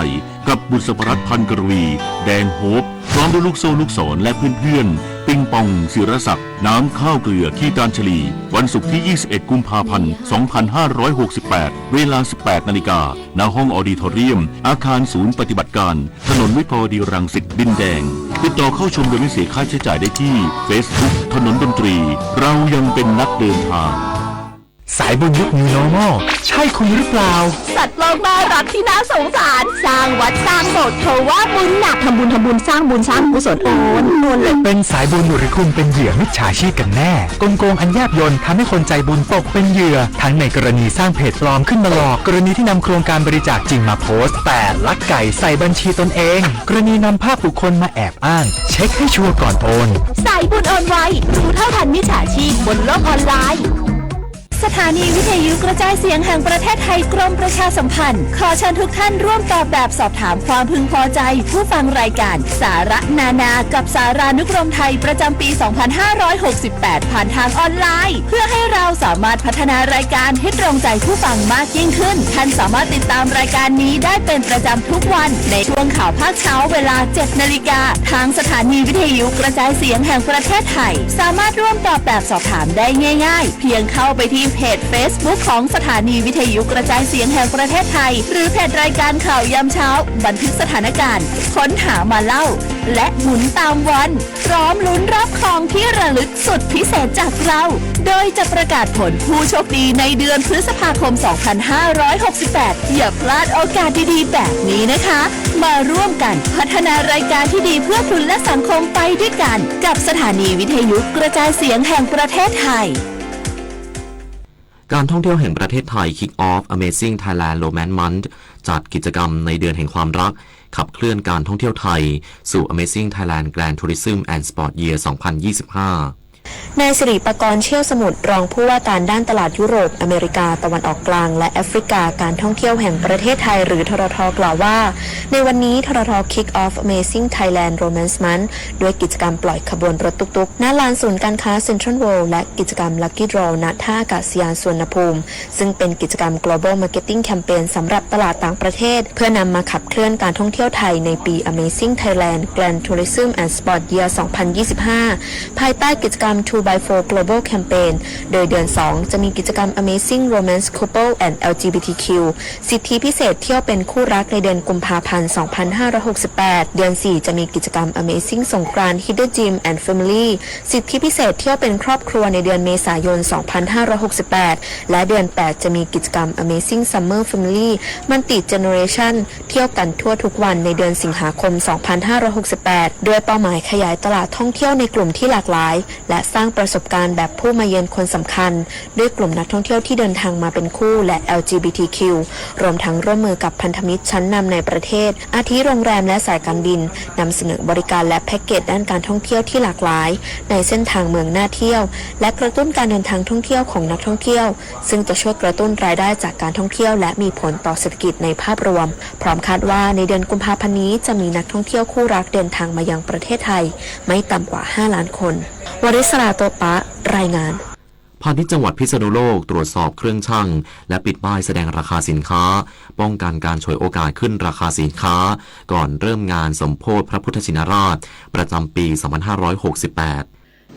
กับบุษบรัตน์ พันกรวี แดงโฮป พร้อมด้วยลูกโซ่ลูกศรและเพื่อนๆ ปิงปอง ศิรศักดิ์ น้ำข้าวเกลือ คีตานชลี วันศุกร์ที่ ยี่สิบเอ็ด กุมภาพันธ์ สองพันห้าร้อยหกสิบแปด เวลา สิบแปดนาฬิกา ณ ห้องออดิทอเรียม อาคารศูนย์ปฏิบัติการ ถนนวิภาวดีรังสิต ดินแดง ติดต่อเข้าชมโดยไม่เสียค่าใช้จ่ายได้ที่ Facebook ถนนดนตรี เรายังเป็นนักเดินทาง สายบุญยุค New Normal ใช่คุณหรือเปล่า สัตว์โลกน่ารักที่น่าสงสาร สร้างวัดสร้างโบสถ์ เขาว่าบุญหนัก ทำบุญ ทำบุญ สร้างบุญ สร้างกุศล โอนโอนเลย เป็นสายบุญหรือคุณเป็นเหยื่อมิจฉาชีพกันแน่ กลโกงอันแยบยลทำให้คนใจบุญตกเป็นเหยื่อ ทั้งในกรณีสร้างเพจปลอมขึ้นมาหลอก กรณีที่นำโครงการบริจาคจริงมาโพสต์ แต่ลักไก่ใส่บัญชีตนเอง กรณีนำภาพบุคคลมาแอบอ้าง เช็คให้ชัวร์ก่อนโอน สายบุญโอนไว รู้เท่าทันมิจฉาชีพบนโลกออนไลน์ สถานีวิทยุกระจายเสียงแห่งประเทศไทย กรมประชาสัมพันธ์ ขอเชิญทุกท่านร่วมตอบแบบสอบถามความพึงพอใจผู้ฟังรายการสาระนานากับสารานุกรมไทยประจำปี สองพันห้าร้อยหกสิบแปด ผ่านทางออนไลน์ เพื่อให้เราสามารถพัฒนารายการให้ตรงใจผู้ฟังมากยิ่งขึ้น ท่านสามารถติดตามรายการนี้ได้เป็นประจำทุกวันในช่วงข่าวภาคเช้าเวลา เจ็ดนาฬิกา ทางสถานีวิทยุกระจายเสียงแห่งประเทศไทย สามารถร่วมตอบแบบสอบถามได้ง่ายๆ เพียงเข้าไปที่เพจ Facebook ของสถานีวิทยุกระจายเสียงแห่งประเทศไทย หรือเพจรายการข่าวยามเช้า บันทึกสถานการณ์ ค้นหามาเล่า และหมุนตามวัน พร้อมลุ้นรับของที่ระลึกสุดพิเศษจากเรา โดยจะประกาศผลผู้โชคดีในเดือนพฤษภาคม สองพันห้าร้อยหกสิบแปด อย่าพลาดโอกาสดีๆ แบบนี้นะคะ มาร่วมกันพัฒนารายการที่ดีเพื่อคุณและสังคมไปด้วยกัน กับสถานีวิทยุกระจายเสียงแห่งประเทศไทย การท่องเที่ยวแห่งประเทศไทย Kick Off Amazing Thailand Romance Month จัดกิจกรรมในเดือนแห่งความรัก ขับเคลื่อนการท่องเที่ยวไทย สู่ Amazing Thailand Grand Tourism and Sport Year สองพันยี่สิบห้า นายสิริปกรณ์ เชี่ยวสมุทร รองผู้ว่าการด้านตลาดยุโรป อเมริกาตะวันออกกลาง และแอฟริกา การท่องเที่ยวแห่งประเทศไทย หรือ ทรท กล่าวว่า ในวันนี้ ทรท Kick Off Amazing Thailand Romance Month ด้วยกิจกรรมปล่อยขบวนรถตุ๊กๆ ณ ลานศูนย์การค้า Central World และกิจกรรม Lucky Draw ณ ท่าอากาศยานสุวรรณภูมิ ซึ่งเป็นกิจกรรม Global Marketing Campaign สำหรับตลาดต่างประเทศ เพื่อนำมาขับเคลื่อนการท่องเที่ยวไทยในปี Amazing Thailand Grand Tourism and Sport Year สองพันยี่สิบห้า ภายใต้กิจกรรม Two by Four Global Campaign โดยเดือน สอง จะมีกิจกรรม Amazing Romance Couple and แอล จี บี ที คิว สิทธิพิเศษเที่ยวเป็นคู่รักในเดือนกุมภาพันธ์ สองพันห้าร้อยหกสิบแปด เดือน สี่ จะมีกิจกรรม Amazing สงกรานต์ Hidden Gem and Family สิทธิพิเศษเที่ยวเป็นครอบครัวในเดือนเมษายน สองพันห้าร้อยหกสิบแปด และเดือน แปด จะมีกิจกรรม Amazing Summer Family Multi Generation เที่ยวกันทั่วทุกวันในเดือนสิงหาคม สองพันห้าร้อยหกสิบแปด ด้วยเป้าหมายขยายตลาดท่องเที่ยวในกลุ่มที่หลากหลาย และสร้างประสบการณ์แบบผู้มาเยือนคนสำคัญ ด้วยกลุ่มนักท่องเที่ยวที่เดินทางมาเป็นคู่ และ แอล จี บี ที คิว รวมทั้งร่วมมือกับพันธมิตรชั้นนำในประเทศ อาทิโรงแรมและสายการบิน นำเสนอบริการและแพ็กเกจด้านการท่องเที่ยวที่หลากหลาย ในเส้นทางเมืองน่าเที่ยว และกระตุ้นการเดินทางท่องเที่ยวของนักท่องเที่ยว ซึ่งจะช่วยกระตุ้นรายได้จากการท่องเที่ยว และมีผลต่อเศรษฐกิจในภาพรวม พร้อมคาดว่าในเดือนกุมภาพันธ์นี้จะมีนักท่องเที่ยวคู่รักเดินทางมายังประเทศไทย ไม่ต่ำกว่า ห้าล้านคน วริศรา โตะปะ รายงาน พาณิชย์จังหวัดพิษณุโลกตรวจสอบเครื่องชั่ง และปิดป้ายแสดงราคาสินค้า ป้องกันการฉวยโอกาสขึ้นราคาสินค้า ก่อนเริ่มงานสมโภชพระพุทธชินราช ประจำปี สองพันห้าร้อยหกสิบแปด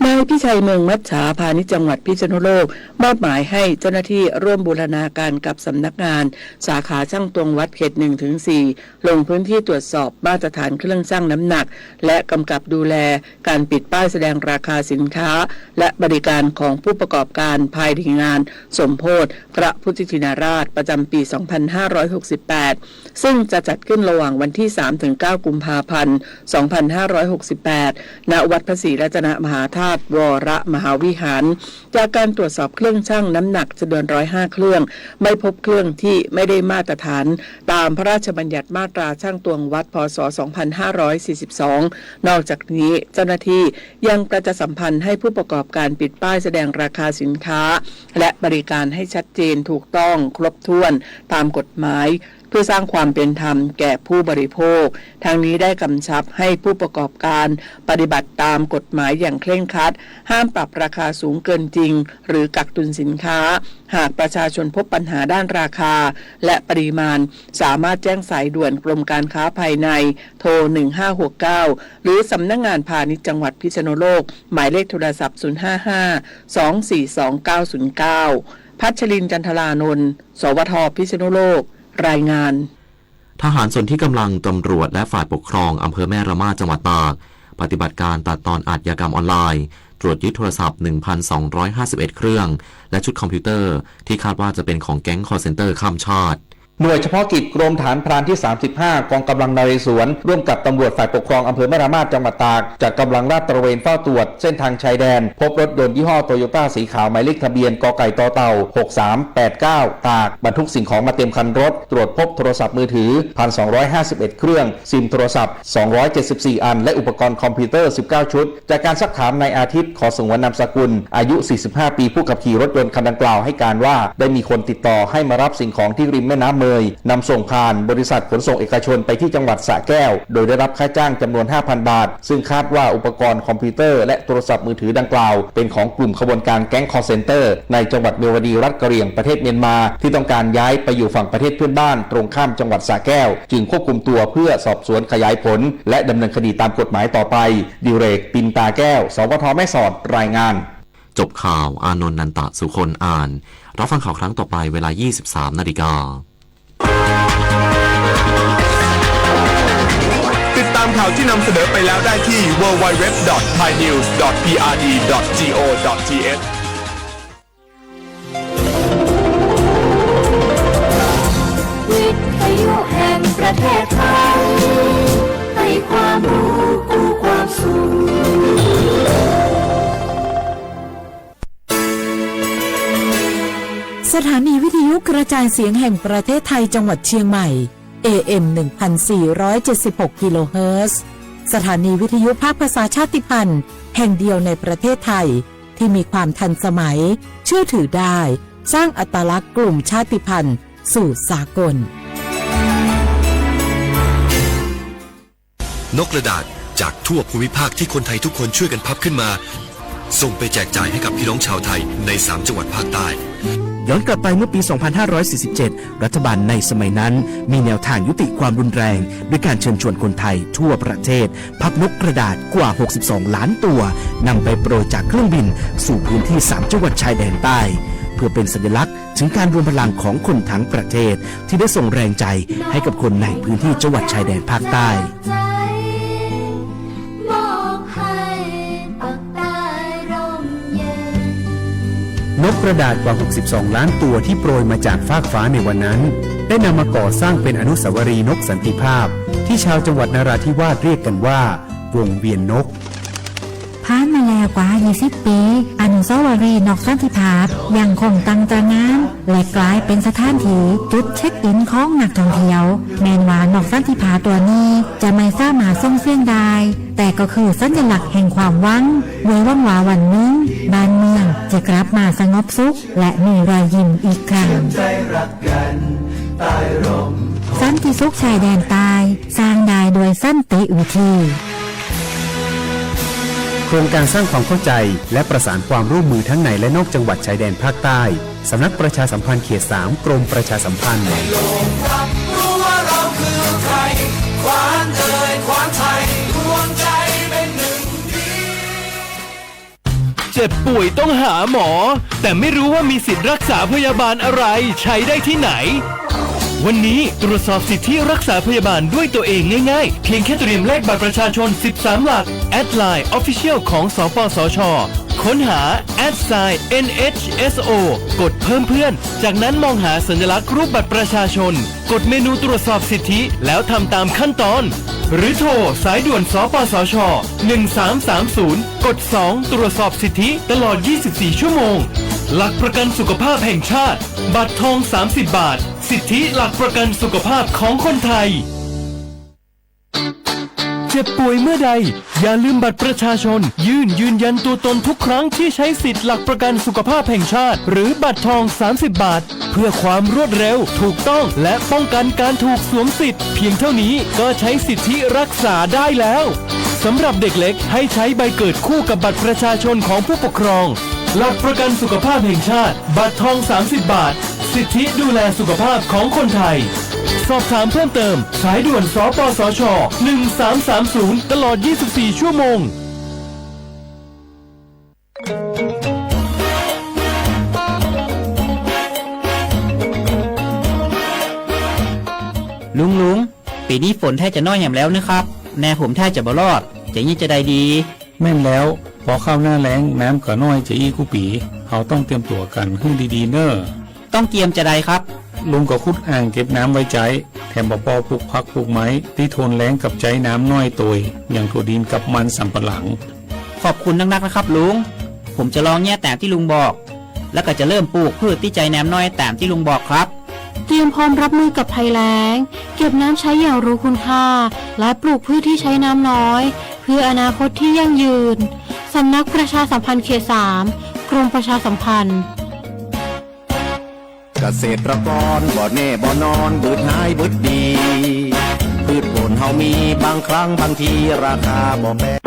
นายพิชัย เมืองมัจฉา พาณิชย์จังหวัดพิษณุโลก มอบหมายให้เจ้าหน้าที่ร่วมบูรณาการกับสำนักงาน สาขาชั่งตวงวัดเขต หนึ่งถึงสี่ ลงพื้นที่ตรวจสอบมาตรฐานเครื่องชั่งน้ำหนัก และกำกับดูแลการปิดป้ายแสดงราคาสินค้า และบริการของผู้ประกอบการภายในงานสมโภชพระพุทธชินราช ประจำปี สองพันห้าร้อยหกสิบแปด ซึ่งจะจัดขึ้นระหว่างวันที่ สามถึงเก้า กุมภาพันธ์ สองพันห้าร้อยหกสิบแปด ณ วัดพระศรีรัตนมหาธาตุวรมหาวิหาร จากการตรวจสอบเครื่องชั่งน้ำหนักจำนวน ร้อยห้า เครื่อง ไม่พบเครื่องที่ไม่ได้มาตรฐาน ตามพระราชบัญญัติมาตราชั่งตวงวัด พ.ศ. สองพันห้าร้อยสี่สิบสอง นอกจากนี้เจ้าหน้าที่ยังประชาสัมพันธ์ให้ผู้ประกอบการปิดป้ายแสดงราคาสินค้า และบริการให้ชัดเจนถูกต้องครบถ้วนตามกฎหมาย เพื่อสร้างความเป็นธรรมแก่ผู้บริโภค ทั้งนี้ได้กำชับให้ผู้ประกอบการปฏิบัติตามกฎหมายอย่างเคร่งครัด ห้ามปรับราคาสูงเกินจริง หรือกักตุนสินค้า หากประชาชนพบปัญหาด้านราคา และปริมาณ สามารถแจ้งสายด่วนกรมการค้าภายใน โทร หนึ่งห้าหกเก้า หรือสำนักงานพาณิชย์จังหวัดพิษณุโลก หมายเลขโทรศัพท์ ศูนย์ห้าห้า สองสี่สอง เก้าศูนย์เก้า พัชรินทร์ จันทรานนท์ สวท พิษณุโลก รายงาน ทหารสนธิกำลังตำรวจและฝ่ายปกครองอำเภอแม่ระมาดจังหวัดตาก ปฏิบัติการตัดตอนอาชญากรรมออนไลน์ ตรวจยึดโทรศัพท์ หนึ่งพันสองร้อยห้าสิบเอ็ด เครื่อง และชุดคอมพิวเตอร์ ที่คาดว่าจะเป็นของแก๊งคอลเซ็นเตอร์ข้ามชาติ หน่วยเฉพาะกิจกรมทหารพรานที่ สามสิบห้า กองกำลังนเรศวร ร่วมกับตำรวจฝ่ายปกครองอำเภอแม่ระมาดจังหวัดตาก จัดกำลังลาดตระเวนเฝ้าตรวจเส้นทางชายแดน พบรถยนต์ยี่ห้อโตโยต้าสีขาว หมายเลขทะเบียน ก.ไก่ ต่อเต่า หกสามแปดเก้า ตาก บรรทุกสิ่งของมาเต็มคันรถ ตรวจพบโทรศัพท์มือถือ พันสองร้อยห้าสิบเอ็ด เครื่อง ซิมโทรศัพท์ สองร้อยเจ็ดสิบสี่ อัน และอุปกรณ์คอมพิวเตอร์ สิบเก้า ชุด จากการซักถามนายอาทิตย์ ขอสงวนนามสกุล อายุ สี่สิบห้า ปี ผู้ขับขี่รถยนต์คันดังกล่าวให้การว่า ได้มีคนติดต่อให้มารับสิ่งของที่ริมแม่น้ำเมย นำส่งผ่านบริษัทขนส่งเอกชนไปที่จังหวัดสระแก้ว โดยได้รับค่าจ้างจำนวน ห้าพัน บาท ซึ่งคาดว่าอุปกรณ์คอมพิวเตอร์และโทรศัพท์มือถือดังกล่าว เป็นของกลุ่มขบวนการแก๊งคอลเซ็นเตอร์ ในจังหวัดเมียวดี รัฐกะเหรี่ยง ประเทศเมียนมา ที่ต้องการย้ายไปอยู่ฝั่งประเทศเพื่อนบ้าน ตรงข้ามจังหวัดสระแก้ว จึงควบคุมตัวเพื่อสอบสวนขยายผล และดำเนินคดีตามกฎหมายต่อไป ดิเรก ปินตาแก้ว สวท แม่สอด รายงาน จบข่าว อานนท์ นันตะสุคน อ่าน รับฟังข่าวครั้งต่อไปเวลา ยี่สิบสามนาฬิกา ติดตามข่าวที่นำเสนอไปแล้วได้ที่ ดับเบิลยู ดับเบิลยู ดับเบิลยู ดอท ไทยนิวส์ ดอท พีอาร์ดี ดอท จี โอ ดอท ที เอช วิทยุแห่งประเทศไทย ให้ความรู้คู่ความสุข สถานีวิทยุกระจายเสียงแห่งประเทศไทยจังหวัดเชียงใหม่ เอ เอ็ม หนึ่งพันสี่ร้อยเจ็ดสิบหก กิโลเฮิรตซ์ สถานีวิทยุภาคภาษาชาติพันธุ์แห่งเดียวในประเทศไทย ที่มีความทันสมัย เชื่อถือได้ สร้างอัตลักษณ์กลุ่มชาติพันธุ์สู่สากล นกกระดาษจากทั่วภูมิภาคที่คนไทยทุกคนช่วยกันพับขึ้นมา ส่งไปแจกจ่ายให้กับพี่น้องชาวไทยในสามจังหวัดภาคใต้ ย้อนกลับไปเมื่อปี สองพันห้าร้อยสี่สิบเจ็ด รัฐบาลในสมัยนั้นมีแนวทางยุติความรุนแรง ด้วยการเชิญชวนคนไทยทั่วประเทศ พับนกกระดาษกว่า หกสิบสอง ล้านตัว นำไปโปรยจากเครื่องบินสู่พื้นที่สามจังหวัดชายแดนใต้ เพื่อเป็นสัญลักษณ์ถึงการรวมพลังของคนทั้งประเทศ ที่ได้ส่งแรงใจให้กับคนในพื้นที่จังหวัดชายแดนภาคใต้ นกกระดาษกว่า หกสิบสอง ล้านตัวที่โปรยมาจากฟากฟ้าในวันนั้น ได้นำมาก่อสร้างเป็นอนุสาวรีย์นกสันติภาพ ที่ชาวจังหวัดนราธิวาสเรียกกันว่า วงเวียนนก ผ่านมาแล้วกว่า ยี่สิบ ปี อนุสาวรีย์นกสันติภาพยังคงตั้งตระหง่าน และกลายเป็นสถานที่จุดเช็คอินของนักท่องเที่ยว แม้นว่านกสันติภาพตัวนี้จะไม่สามารถส่งเสียงได้ แต่ก็คือสัญลักษณ์แห่งความหวัง โดยหวังว่าวันหนึ่งบ้านเมืองจะกลับมาสงบสุข และมีรอยยิ้มอีกครั้ง สันติสุขชายแดนใต้ สร้างได้ด้วยสันติวิธี โครงการสร้างความเข้าใจและประสานความร่วมมือทั้งในและนอกจังหวัดชายแดนภาคใต้ สำนักประชาสัมพันธ์เขต สาม กรมประชาสัมพันธ์ เจ็บป่วยต้องหาหมอ แต่ไม่รู้ว่ามีสิทธิ์รักษาพยาบาลอะไร ใช้ได้ที่ไหน วันนี้ตรวจสอบสิทธิรักษาพยาบาลด้วยตัวเองง่ายๆ เพียงแค่เตรียมเลขบัตรประชาชน สิบสาม หลัก แอดไลน์ Official ของ สปสช ค้นหา แอดไซน์ เอ็นเอชเอสโอ กดเพิ่มเพื่อน จากนั้นมองหาสัญลักษณ์รูปบัตรประชาชน กดเมนูตรวจสอบสิทธิ แล้วทำตามขั้นตอน หรือโทรสายด่วน สปสช หนึ่งสามสามศูนย์ กด สอง ตรวจสอบสิทธิตลอด ยี่สิบสี่ ชั่วโมง หลักประกันสุขภาพแห่งชาติ บัตรทอง สามสิบ บาท สิทธิหลักประกันสุขภาพของคนไทย เจ็บป่วยเมื่อใด อย่าลืมบัตรประชาชน ยื่นยืนยันตัวตนทุกครั้งที่ใช้สิทธิ์หลักประกันสุขภาพแห่งชาติ หรือบัตรทอง สามสิบ บาท เพื่อความรวดเร็ว ถูกต้อง และป้องกันการถูกสวมสิทธิ์ เพียงเท่านี้ก็ใช้สิทธิรักษาได้แล้ว สำหรับเด็กเล็กให้ใช้ใบเกิดคู่กับบัตรประชาชนของผู้ปกครอง หลักประกันสุขภาพแห่งชาติ บัตรทอง สามสิบ บาท สิทธิดูแลสุขภาพของคนไทย สอบถามเพิ่มเติม สายด่วน สปสช หนึ่งสามสามศูนย์ ตลอด ยี่สิบสี่ ชั่วโมง ลุง ลุง ปี๋นี้ฝนแท้จะน้อยแหมแล้วนะครับ นาผมแท้จะบ่รอด จะอี้จะใดดี แม่นแล้ว ปอเข้าหน้าแล้ง น้ำก็น้อยจะอี้กู้ปี๋ เฮาต้องเตรียมตั๋วกั๋นหื้อดีๆ เน่อ ต้องเตรียมจะใดครับ ลุงก็ขุดอ่างเก็บน้ำไว้ใจ๊ แถมบ่ปอปลูกผักปลูกไม้ ตี้ทนแล้งกับใจ๊น้ำน้อยโตย อย่างถั่วดินกับมันสำปะหลัง ขอบคุณนักๆ นะครับลุง ผมจะลองเยียะต๋ามตี้ลุงบอก แล้วก็จะเริ่มปลูกพืชตี้ใจ๊น้ำน้อยต๋ามตี้ลุงบอกครับ เตรียมพร้อมรับมือกับภัยแล้ง เก็บน้ำใช้อย่างรู้คุณค่า และปลูกพืชที่ใช้น้ำน้อย เพื่ออนาคตที่ยั่งยืน สำนักประชาสัมพันธ์เขต สาม กรมประชาสัมพันธ์ เกษตรกรบ่แน่บ่นอน บืดหายบืดดี พืชผลเฮามี บางครั้งบางทีราคาบ่แปง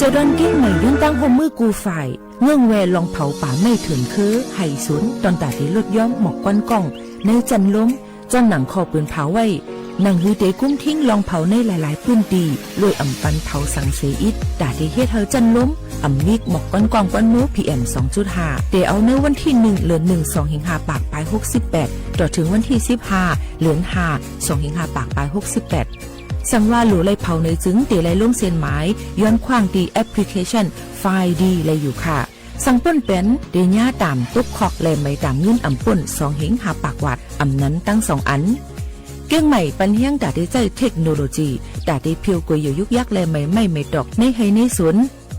จะดอนเก๊งใหม่ เยียะตั้งร่วมมือกู้ฝ่าย เงื่อนแวลองเผาป่าไม้เถินเครือ ไห่สวน ต๋อนต๋าตี้ลดย้อมหมอกควันก้อง ในจั้นลม จ้อนหนังข้อปืนผาไว้ หนังหื้อเตรียมกุ้มทิ้งลองเผาในหลายๆ ปื้นตี้ โดยอ่ำปันเผาสังเสียอิด ต๋าตี้เฮ็ดหื้อจั้นลม อ่ำมีหมอกควันก้องควันมูก PM สองจุดห้า เตรียมเอาในวันตี้ หนึ่ง เดือน หนึ่ง สอง เฮงห้าปากปายหกสิบแปด ต่อเถิงวันตี้ สิบห้า เดือน ห้า สอง เฮงห้าปากปายหกสิบแปด สังว่าหลู่ไล่เผาในจึง เตรียมไล่ลงเส้นหมาย ย้อนขว้างตี้แอปพลิเคชัน ไฟล์ดี ไล่อยู่ค่ะ สังป้นแป๋น เตรียมย้าต๋ามตุ๊กคอก และไหมต๋ามเงินอ่ำป้น สอง เฮงห้าปากวาท อ่ำนั้นตังสองอัน เก๊งใหม่ปันเฮี้ยงต๋าตี้ใจ๊เทคโนโลยี ต๋าตี้เผียวก๋วยอยู่ยุกยัก และไหมไม้ไหมตอก ในไฮ่ในสวน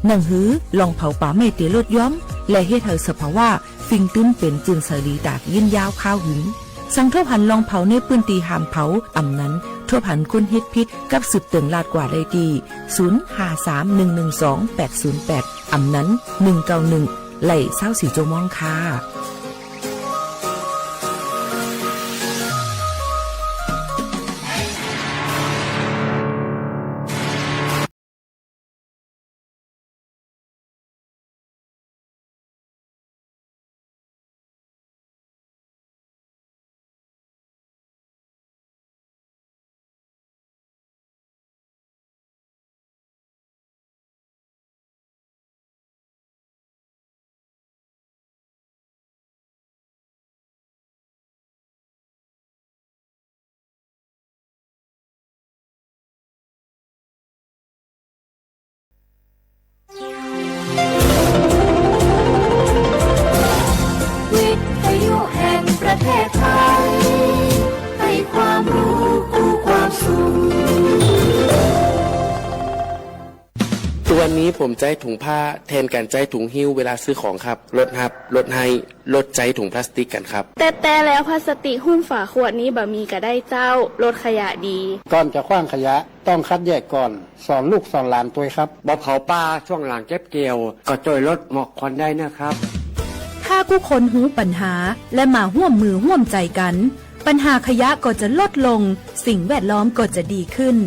หนังหื้อลองเผาป่าไม้เตรียมลดย้อม และเฮ็ดหื้อสภาวะ ฟิงตึ้นเป๋นจื้นใสดีต๋าตี้ยืนยาวคาวหึง สังทบหันลองเผาในปื้นตี้ห้ามเผา อ่ำนั้น ทบหันคนเฮ็ดผิด กับสืบเติ่งลาดกว่าได้ตี้ ศูนย์ ห้า สาม หนึ่ง หนึ่ง สอง แปด ศูนย์ แปด อ่ำนั้น หนึ่ง เก้า หนึ่ง ไล่ ซาวสี่ จั่วโมงค่ะ วิทยุแห่งประเทศไทย ให้ความรู้คู่ความสุข ตัวนนี้ผมใจ๊ถุงผ้าแทนก๋านใจ๊ถุงหิ้วเวลาซื้อของครับ ลดฮับ ลดไห้ ลดใจ๊ถุงพลาสติกกั๋นครับ แต๊ๆ แล้วพลาสติกหุ้มฝาขวดนี้บ่มีก็ได้เจ้า ลดขยะดี ก่อนจะขว้างขยะต้องคัดแยกก่อน สอนลูกสอนหลานตวยครับ บ่เผาป่าช่วงหลังเก็บเกี่ยว ก็จ้วยลดหมอกควันได้นะครับ ถ้ากู้คนฮู้ปัญหา และมาฮ่วมมือฮ่วมใจ๋กั๋น ปัญหาขยะก็จะลดลง สิ่งแวดล้อมก็จะดีขึ้น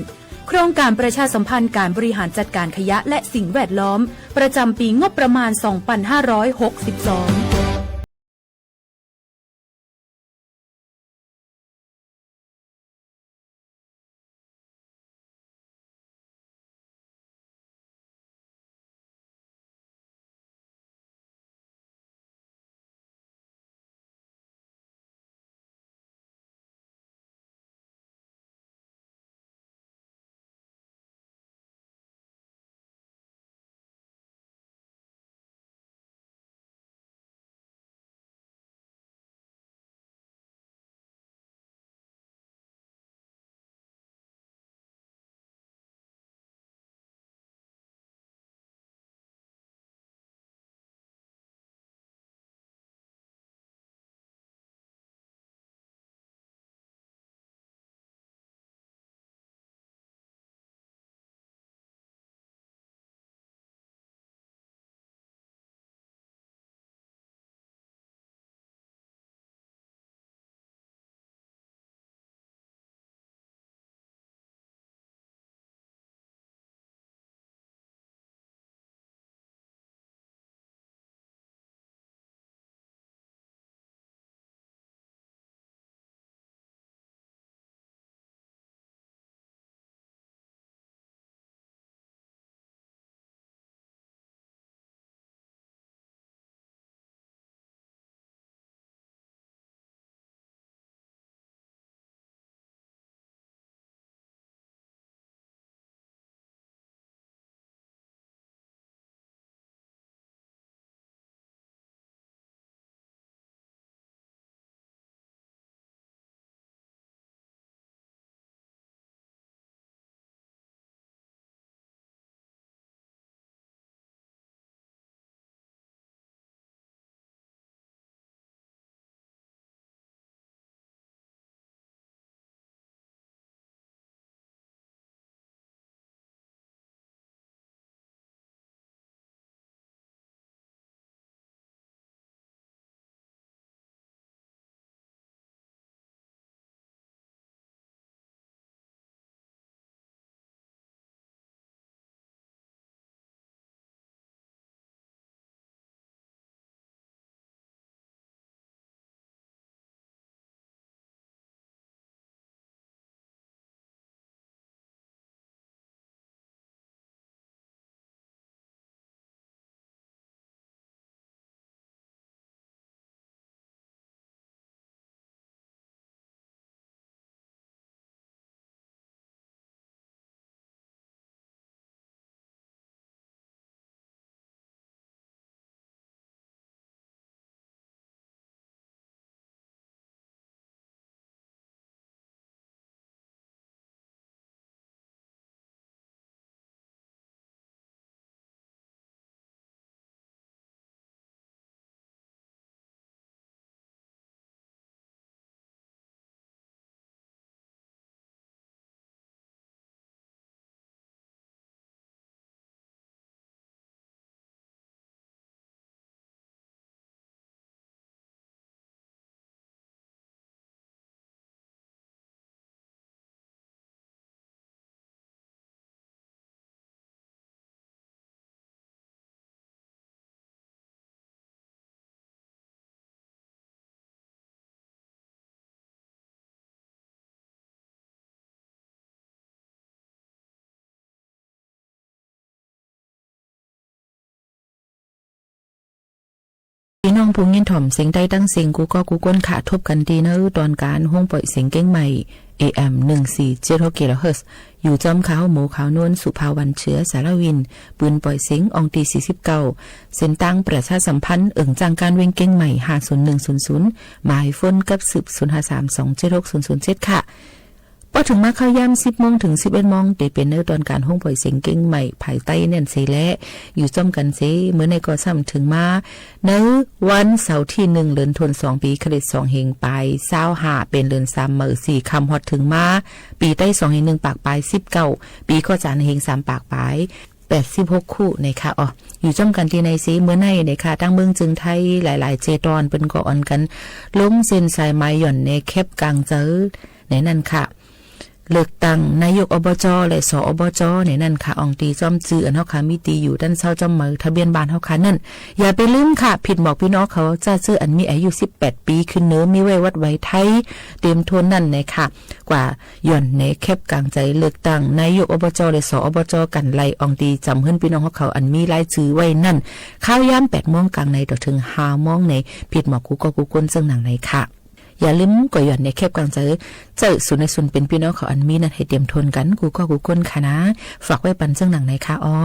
โครงการประชาสัมพันธ์การบริหารจัดการขยะและสิ่งแวดล้อม ประจำปีงบประมาณ สองพันห้าร้อยหกสิบสอง ปี้น้องผู้ยินถ่อมเสียงใต้ตังเสียงกู้ก๊อกกู้ก้นค่ะ ทบกั๋นตี้เน่อต๋อนก๋านโฮงป้อยเสียงเกียงใหม่ เอเอ็ม หนึ่งสี่เจ็ดหก กิโลเฮิรตซ์ อยู่จ้อมข้าเฮาหมูขาวนวล สุภาวัน เชื้อสารวิน ปืนป้อยเสียงอ่องตี้ สี่สิบเก้า เส้นตางประชาสัมพันธ์ เอิ่งจ้างก๋านแขวงเกียงใหม่ ห้าศูนย์หนึ่งศูนย์ศูนย์ หมายโฟนกับสืบ ศูนย์ห้าสามสองเจ็ดหกศูนย์ศูนย์เจ็ด ค่ะ ปอเถิงมาเข้ายาม สิบโมงเถิง สิบเอ็ดโมง เต๋เป๋นเน่อต๋อนก๋านโฮงป้อยเสียงเกียงใหม่ภายใต้แน่นเสแล อยู่จ้อมกั๋นเส เมื่อในก็ซ้ำเถิงมา เน่อวันเสาร์ตี้หนึ่ง เดือนธันวาคม สอง ปีคริสต์ สองเฮงปายซาวห้า เป๋นเดือนสามเมื่อสี่ค่ำ ฮอดเถิงมา ปีใต้ สองเฮงหนึ่งปากปายสิบเก้า ปีข้อจ๋านเฮงสามปากปาย แปดสิบหก คู่นะคะ อ๋อ อยู่จ้อมกั๋นตี้ในเส เมื่อในนะคะ ตังเมืองเจียงไฮ้ หลายๆ เจตอน เปิ้นก็อ่อนกั๋น ลงเส้นสายหมายหย่อนแหแข็บก๋างเจิ ในนั้นค่ะ เลือกตั้งนายก อบจ และ สอบจ ในนั้นค่ะ อ่องตี้จ้อมจื้ออันเฮาค่ะ มีตี้อยู่ ต้านเซาจ้อมหมายทะเบียนบ้านเฮาค่ะ นั้น อย่าไปลืมค่ะ ผิดหมอกปี้น้องเขา จาจื้ออันมีอายุ สิบแปด ปีขึ้นเน่อ มีไว้วัดไว้ไถ เต๋มถ้วนนั้นนะคะ กว่าหย่อนแหแข็บก๋างเจิ เลือกตั้งนายก อบจ และ สอบจ กั๋นไล่ อ่องตี้จ๋ำเฮือนปี้น้องเฮาเขา อันมีรายจื้อไว้นั้น เข้ายาม แปดโมงก๋างใน ต่อเถิง ห้าโมงใน ผิดหมอกกู้ก๊อกกู้ก้นเซิ่งหนังในค่ะ อย่าลืมก็หย่อนแหแข็บก๋างเจิ เจิดสุนในสุนเป๋นปี้น้องเขาอันมีนั้น หื้อเต๋มถ้วนกั๋น กู้ก๊อกกู้ก้นค่ะนา ฝากไว้ปันเซิ่งหนังในค่ะ อ้อ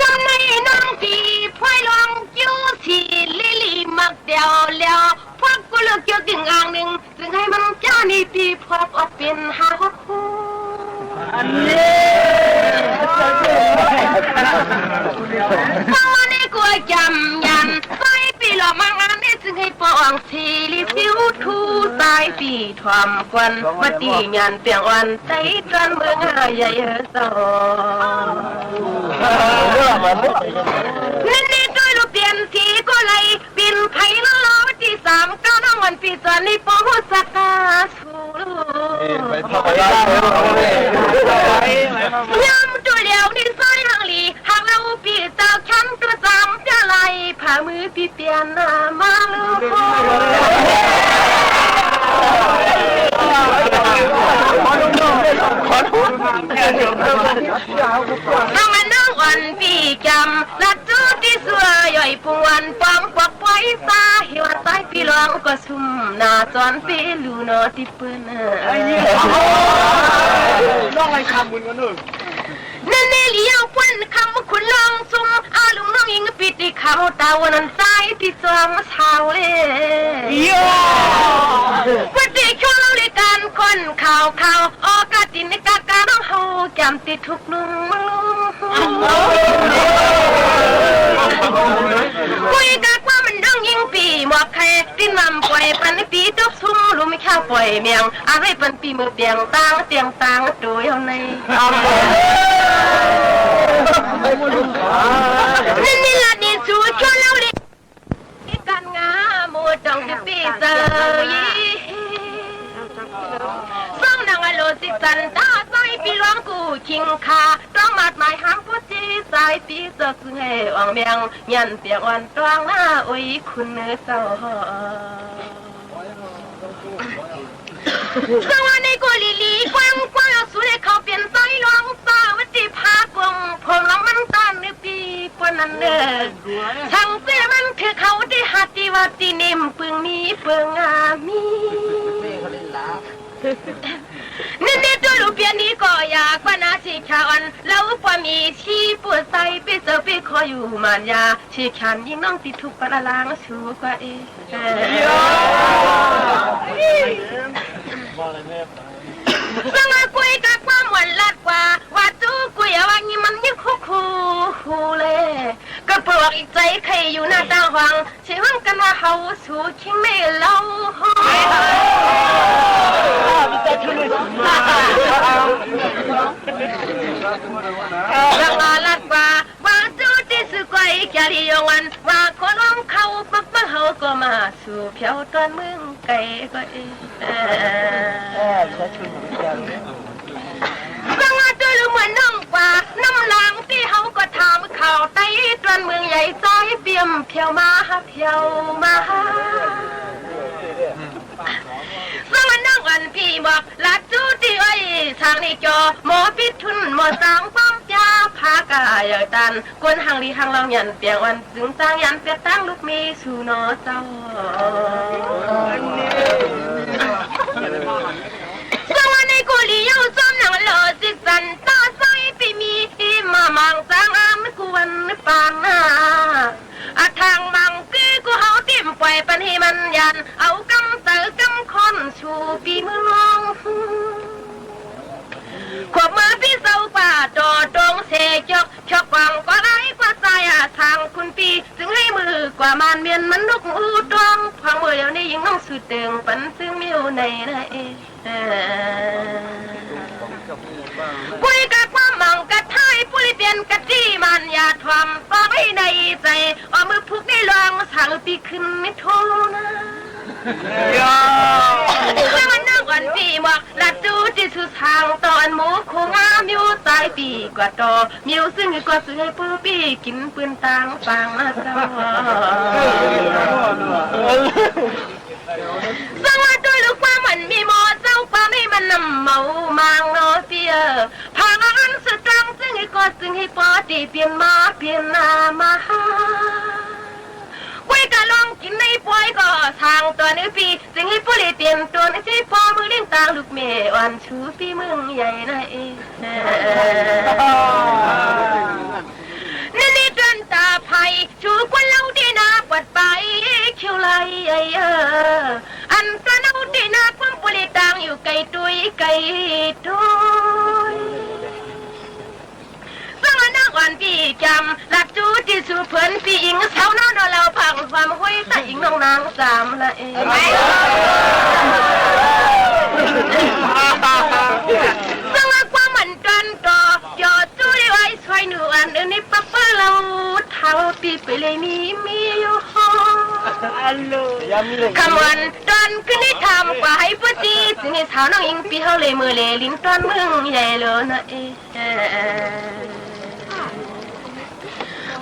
กำในน้องตี้พลอยลองคิ้วสีลิลีมักแต๋วแล้ว พวกกูเลือกเกี่ยวติ่งอ่างนึ่ง จึงหื้อมันจ้านี่ตี้พวกออกเป๋นห้าหกคู่ อันนี้ ต๋อนนี้กูจ๋ำยัน สายปี้หล่อมางามนี่ จึงหื้อปออ่องสีลิวทิวทู สายปี้ถ่อมกวน มาตี้หยานเปียงอ่อน ใต้ตอนเมืองใหญ่เจ้า นี่นี่ตวยลูกเตียนสีก็ไล่ ปิ้นไผล้อๆ ตี้สามเก้า น้องอ่อนปี้จ๋อนนี่ปอฮู้จักกาสู ยามตวยแล้วนี่สายหังหลี หากเฮาปี้เจ้าแคมตวยสามจะไล่ ผ่ามือปี้เปียนหน้ามาลูก น้องอันน้องอ่อนปี้จ๋ำ ลัดจู้ตี้สัว ย่อยปุงวันปองปอกปอยซา เหี่ยวสายปี้หลวงก็ซุ่มหน้าจ๋อนปี้ลูหนอตี้เปิ้น น้องไอ้คำบุญกันเนอะ นั่นนี่เลี้ยวเปิ้นคำขุนลองซุ่ม อาลุงน้องอิงปี้ตี้เขาตาวันนั้นสายตี้สองสาวเลย โย่ ปฏิช่วงเฮาได้การคนข่าวข่าว ออกกะตินกะกะน้องเฮาจำตี้ทุกลุงลุง กุยกะกว้ามันดังยิงปี้หมวกไข่ ตินนำป่อยปันปี้ตกซุ่ม ลุมข้าวป่อยแมง อะไรปันปี้มือเปียงตางเตียงตางตัวเดียวใน นี่นี่ละนี่สู่ชวนเฮาเลย กั๋นงาหมู่ต้องตี้ปี้เจ้ายี สองนางอโลสิจันตา สายปี้หลวงกู้คิงคา ต้องมาดหมายห้ามผู้ตี้ สายปี้เจ้าซึ่งหื้ออ่องแมง ยันเปียงอ่อนตวงหน้า โอ้ย คุณเจ้า สวัสดีกูหลีหลีกว้างกว้าง เอาสู่ได้เข้าเปลี่ยนสายหลวงสาวัตถีพากง ผมละมันต้านนึกปีปนนั้นเด้อ ทั้งเสียมันคือเขาได้หัดที่ว่าที่นิ่มปึงมีเปิงอามี นี่นี่ตัวลูกเปียนี้ก็อยากว่านาสีขาวอัน แล้วพอมีชีผู้ใส่ไปเจอไปขออยู่มานยา ชีขานยิ่งน้องติดทุกข์ปะละลางสู่กว่าเอง สงะกุยกับความหวนลัดกว่า ว่าจู้กุยเอาว่างี้มันยิ่งคู่คู่คู่เลย ก็ปลวกอีกใจใครอยู่หน้าต่างห้อง สิห้องกันว่าเฮาสู่คิงไม่เล่าห้อง สงะลัดกว่า ว่าจู้ตี้สุกอยจารียงอัน ว่าคนร้องเขาปักปักเฮาก็มาสู่เพียวตอนเมืองไกลก็เอง สงะตัวลูกเหมือนน้องกว่า น้ำหลังตี้เฮาก็ถามข่าวไต้ตอนเมืองใหญ่ซ้ายเปียมเพียวมาหาเพียวมาหา สงะน้องอันพี่บอก ลัดจู้ตี้อ้อย ทางนี้จอ หมอปิดทุน หมอสร้างความยา ไผ พาก๋าเยาตาน คนหังดีหังลาวหยันเปียงอ่อน ตึงจางหยันเปียงตางลูกเมย์สู่หนอเจ้า สวรรค์ในกุฏิเย้าจอมหนังหล่อสิสันตาใสปีมีมามังจางอามกวนปางหน้า อะทางมังกือกูเฮาเตรียมป่อยปันหื้อมันหยัน เอากำเต๋อกำค้อนสู่ปี้เมือง ขวบมือปี้เจ้ากว่าต่อตรงเสจอก ชอกกว่างกว่าไร้กว่าสายอะทางคุณปี้ จึงหื้อมือกว่ามานเมียนมันนกอู้ตวง พองเมื่อเดี๋ยวนี้ยิงน้องสู่เติงปันซึ่งมิวในนะเอ เออ กุยกะความหมั่งกะไท้ปุริเตียนกะตี้มันอย่าถ่อมปองไว้ในใจ๋ อ้อมือผูกในรองสาวปี้ขึ้นไม่โทนะ เมื่อวันนั่งอ่อนปี้หมอก ลัดจู้ตี้สู่สางตอนหมู่คงงามอยู่ใต้ปีกว่าต่อ มิวซึ่งก็ซื้อหื้อปูปี้กิ๋นปืนตางปางมาเจ้า สวัสดีลูกว่ามันมีหมอเจ้าความให้มันนำเมามางเนาะเสีย พางอันสุดตรังซึ่งหื้อก็ซึ่งหื้อปอตี้เปลี่ยนมาเปลี่ยนหน้ามาหา กุ้ยกะลองกิ๋นในปอยก็สางตอนหื้อปี้ ซึ่งหื้อปูเลยเตรียมตอนหื้อตี้ปอมือเลี้ยงตางลูกเมย์อ่อนชูปี้เมืองใหญ่นะเอ นี่นี่ตวนต๋าไผ่ ชูกวนเล่าตี้นาปวดไปคิวไหล เออ อันตวนเล่าตี้นาความปุริตางอยู่ไกลตุ้ยไกลตุ้ย สวรรค์นางอ่อนปี้จำ ลัดจู้ตี้สู่เผินปี้อิง สาวนอนนอนเล่าพังความห้วยตาอิงน้องนางสามละเอ สวรรค์ความมันตวนต่อ เดี๋ยว จู้ได้ไว้ช่วยหนูอันอื่นนี่ปะเปิ้ลเราเท่าปีไปเลยมีมีอยู่ห้อง คำวันตอนขึ้นได้ทำกว่าให้ปวดจีนี่สาวน้องอิงปีเฮาเลยมือเลยลิ้นตอนเมืองใหญ่เลยนะเอ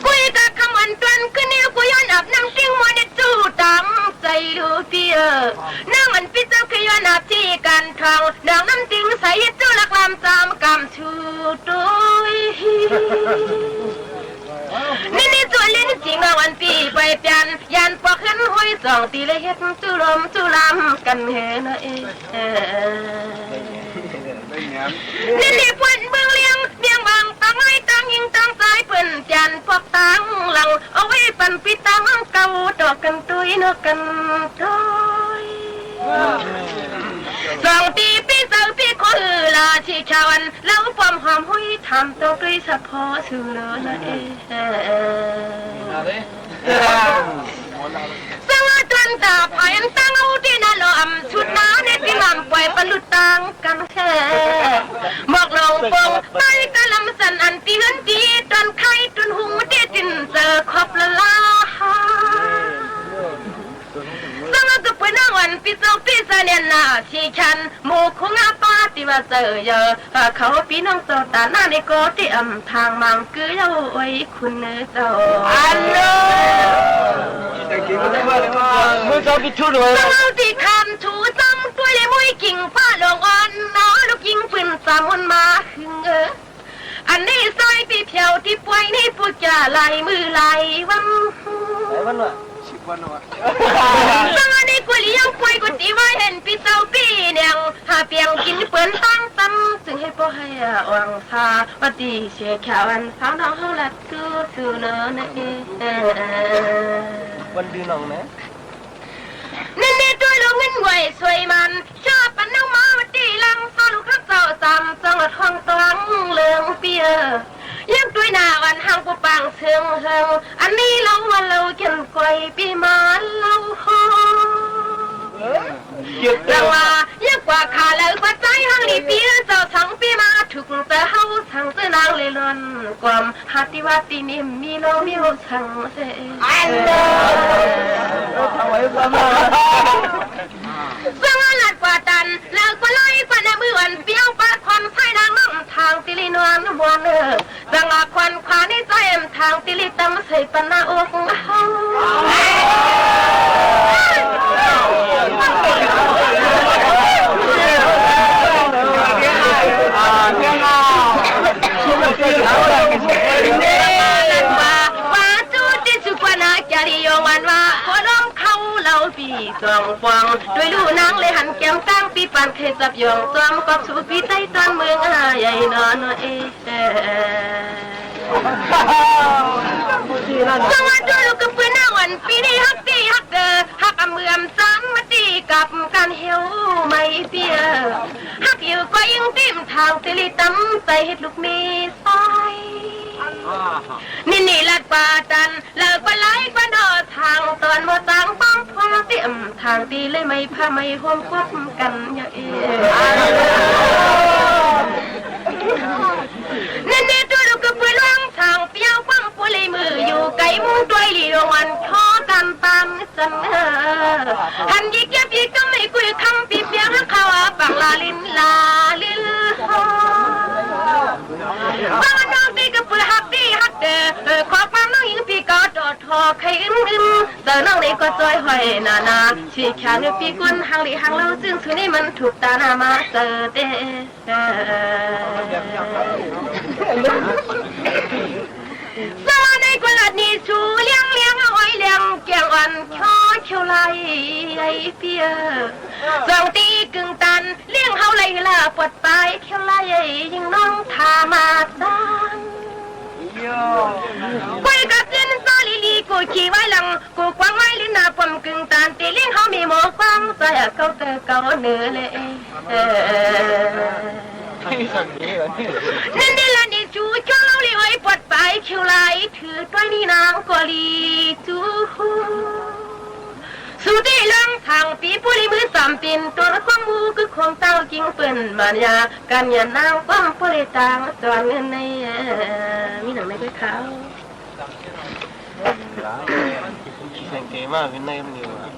กุยกะคำวันตอนขึ้นนี่กูย้อนอาบน้ำติ้งมัวได้จู้ตามใจ๋ลูกปีเออ น้ำมันปี้เจ้าคือย้อนอาบตี้กันทอง น้องน้ำติ้งใสจู้ลักลำจามกำ ชูตุ้ย นี่นี่จวนเล่นจริงมาวันปีไปเปลี่ยน ยานปอกเฮือนห้วยสองตี้เลยเฮ็ดจุลมจุลามกั๋นเฮนะเอ นี่นี่เปิ้นเมืองเลี้ยง เลี้ยงบางตังไม้ตังยิงตังจายเปิ้นจานปอกตังหลัง เอาไว้ปันปี้ตังเก่าต่อกั๋นตุ้ยเนาะกั๋นตุ้ย สองตี้ปี้เจ้าปี้ขอหื้อลาชีชาวอัน เล่าความหอมหุยถามเจ้าด้วยเฉพาะสู่เลินเอ สวัสดีตวนต๋าไผ่อันตั้งเอาตี้นาหล่ออำชุดนาในตี้หม่ำป่อยปะลุดตางกั๋นแท้ หมอกหลงปงไปกะลำสันอันตี้เฮือนตี้ตอนไข่ตุนหุงตี้ติ่นเจอขอบละลา สวัสดีเปิ้นน้องอันปี้เจ้าปี้เสนียนนาชีชัน หมู่คงอาป้าตี้ว่าเจอเยอะ เขาปี้น้องเจ้าต๋าหน้านี่ก็ตี้อำทางมังกือเย้าโอ้ยคุณเจ้า อัลโหล มือเจ้าปิดชุดเลย เจ้าตี้คำชูซ้ำตวยเลยมุ้ยกิ่งฟ้าหลงอ่อนเนาะ ลูกยิงปืนสามคนมาหึงเออ อันนี้ซอยตี้เผียวตี้ป่วยนี่ปู๋จ๋าหลายมื้อหลายวัน หลายวันวะ สิบวันวะ สวัสดีกุยเลี้ยงป่วยกุฏิว่าเห็นปี้เจ้าปี้เนียง หาเปียงกิ๋นเปิ้นตั้งตั้ง จึงหื้อปอให้อ่องซา ว่าตี้เสียข่าวอันสาวน้องเฮาลัดคือสู่เนินเอ วันดื้อน้องนะ นี่นี่ตวยลูกเงินไหวสวยมัน ชอบปันน้องมาว่าตี้หลัง สาวลูกฮักเจ้าสาม จังหวัดห้องตองเลืองเปีย ยังตวยหน้าวันหังปูปางเชิงเฮิง อันนี้เล่าว่าเล่าเขียนก๋วยปี้มาเล่าฮ้อง เกียรติ จังว่า ยังกว่าข้าเล่ากว่าใจ๋หังดีปี้เจ้าสังปี้มาถูกเจ้าเฮาสังเจ้านางเลยล้นความ หาตี้ว่าตี้นี่มีโลมิวสังเส อัลโหล เอาไว้ฟังนะ สวัสดีกว่าตัน แล้วก็ไล่กว่าในมืออันเปรี้ยวปาดควันใส่นางน้องทางติลินวลมวนเออ สังอาควันขวาในใจเอ็มทางติลิตำใส่ปะหน้าอกเฮา อ่า เนี่ยนะ ตี้ยองวันว่า ขอร้องเขาเล่าปี้สองปวง ตวยลู่นางเลยหันแก้มตั้งปี้ปานใค่จับยอง จอมกอบสู่ปี้ใต้ต้านเมืองอาใหญ่นอนเอ สวัสดีลูกกระปือนางอ่อน ปีนี้ฮักตี้ฮักเดอ ฮักอำเมือมสามมาตี้กับกันเหียวไม่เปีย ฮักอยู่ก็ยิ่งติ่มทางติลิตำใส่เห็ดลูกมีสาย นี่นี่ลัดป่าตัน เลิกป่าไหลป่านอทางตอนบ่ต่างความพอเตรียมทางตี้เลยไม่พาไม่ห่วมควบกันอย่างเอ นั่นเน่ตัวลูกกระปือล่วงทางเปียวความปุริมืออยู่ไกลมุ่งตวยหลีหลวงวันขอกันตามสันเออ หันยีเก็บยีกำไม่กุยคำปีเปียงฮักเขาปังลาลินลาลิน ฟังน้องตี้กระปือฮักตี้ฮักเดอ เออ ขอความน้องหญิงปีเก่าต่อทอใครอึมอึม เจอน้องนี่ก็จ้อยห้อยหนาหนา ชี้แขนปีกุนหางหลีหางเล่า ซึ่งสุนี่มันถูกตาหน้ามาเจอเต สวรรค์ในกุลาดนี่ชูเลี้ยงเลี้ยงอ้อยเลี้ยงแกงอ่อน ขอเขียวไหลไอ้เปีย สองตี้กึ่งตัน เลี้ยงเฮาไหลลาปวดปลาย เขียวไหลยิ่งน้องทามาจาน กุยกะสิ้นซอลีลี กูขี่ไว้หลัง กูกว้างไว้ลิ้นหน้าปมกึ่งตาน ตี้เลี้ยงเฮามีหมอกว้าง ใส่เก่าเตอเก่าเนื้อเลย เออ นั่นนี่ละนี่จูจ้องเฮาลีไว้ปวดปลาย เขียวไหลถือตวยนี่นางก็ลีจู สู่ตี้เรื่องทางปีปุริมือสามปิ่น ตัวละความมูคือของเต้าจริงเปิ้นมารยา การเงินนางความปุริตางจวนเงินใน เอ่อ มีหนังในไปเขา เสียงเก๋มาก เป็นในมันอยู่อะ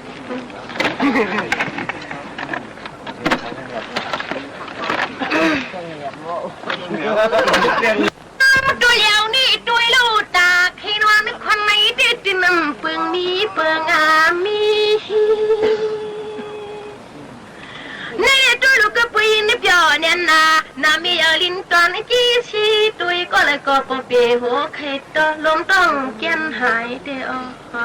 ตัวเดียวนี่ตวยลู่ตา ใค่นอนคนไหนตี้ตินน้ำเปิงมีเปิงอามี นี่ตวยลู่กระปุยนี่เปียวเนี่ยนา นามีเอาลิ้นตอนกี้ชี้ตวยก็เลยก็ปอเปหัวไข่ต่อลมต้องเกียนหายเตออ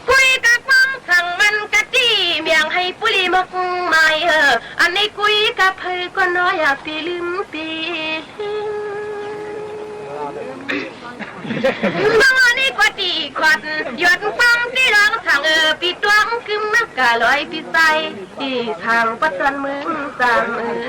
กุยกะกว้างสั่งมันกะตี้เมียงให้ปุริมกไม้เออ อันนี้กุยกะเผยก็น้อยอะปีลืมปี บางอันนี้กว่าตี้ขวัด หยดปังตี้ร้องสั่งเออ ปีตวงกึมนักกะลอยปีใส ตี้ทางปัจจันเมืองสามเออ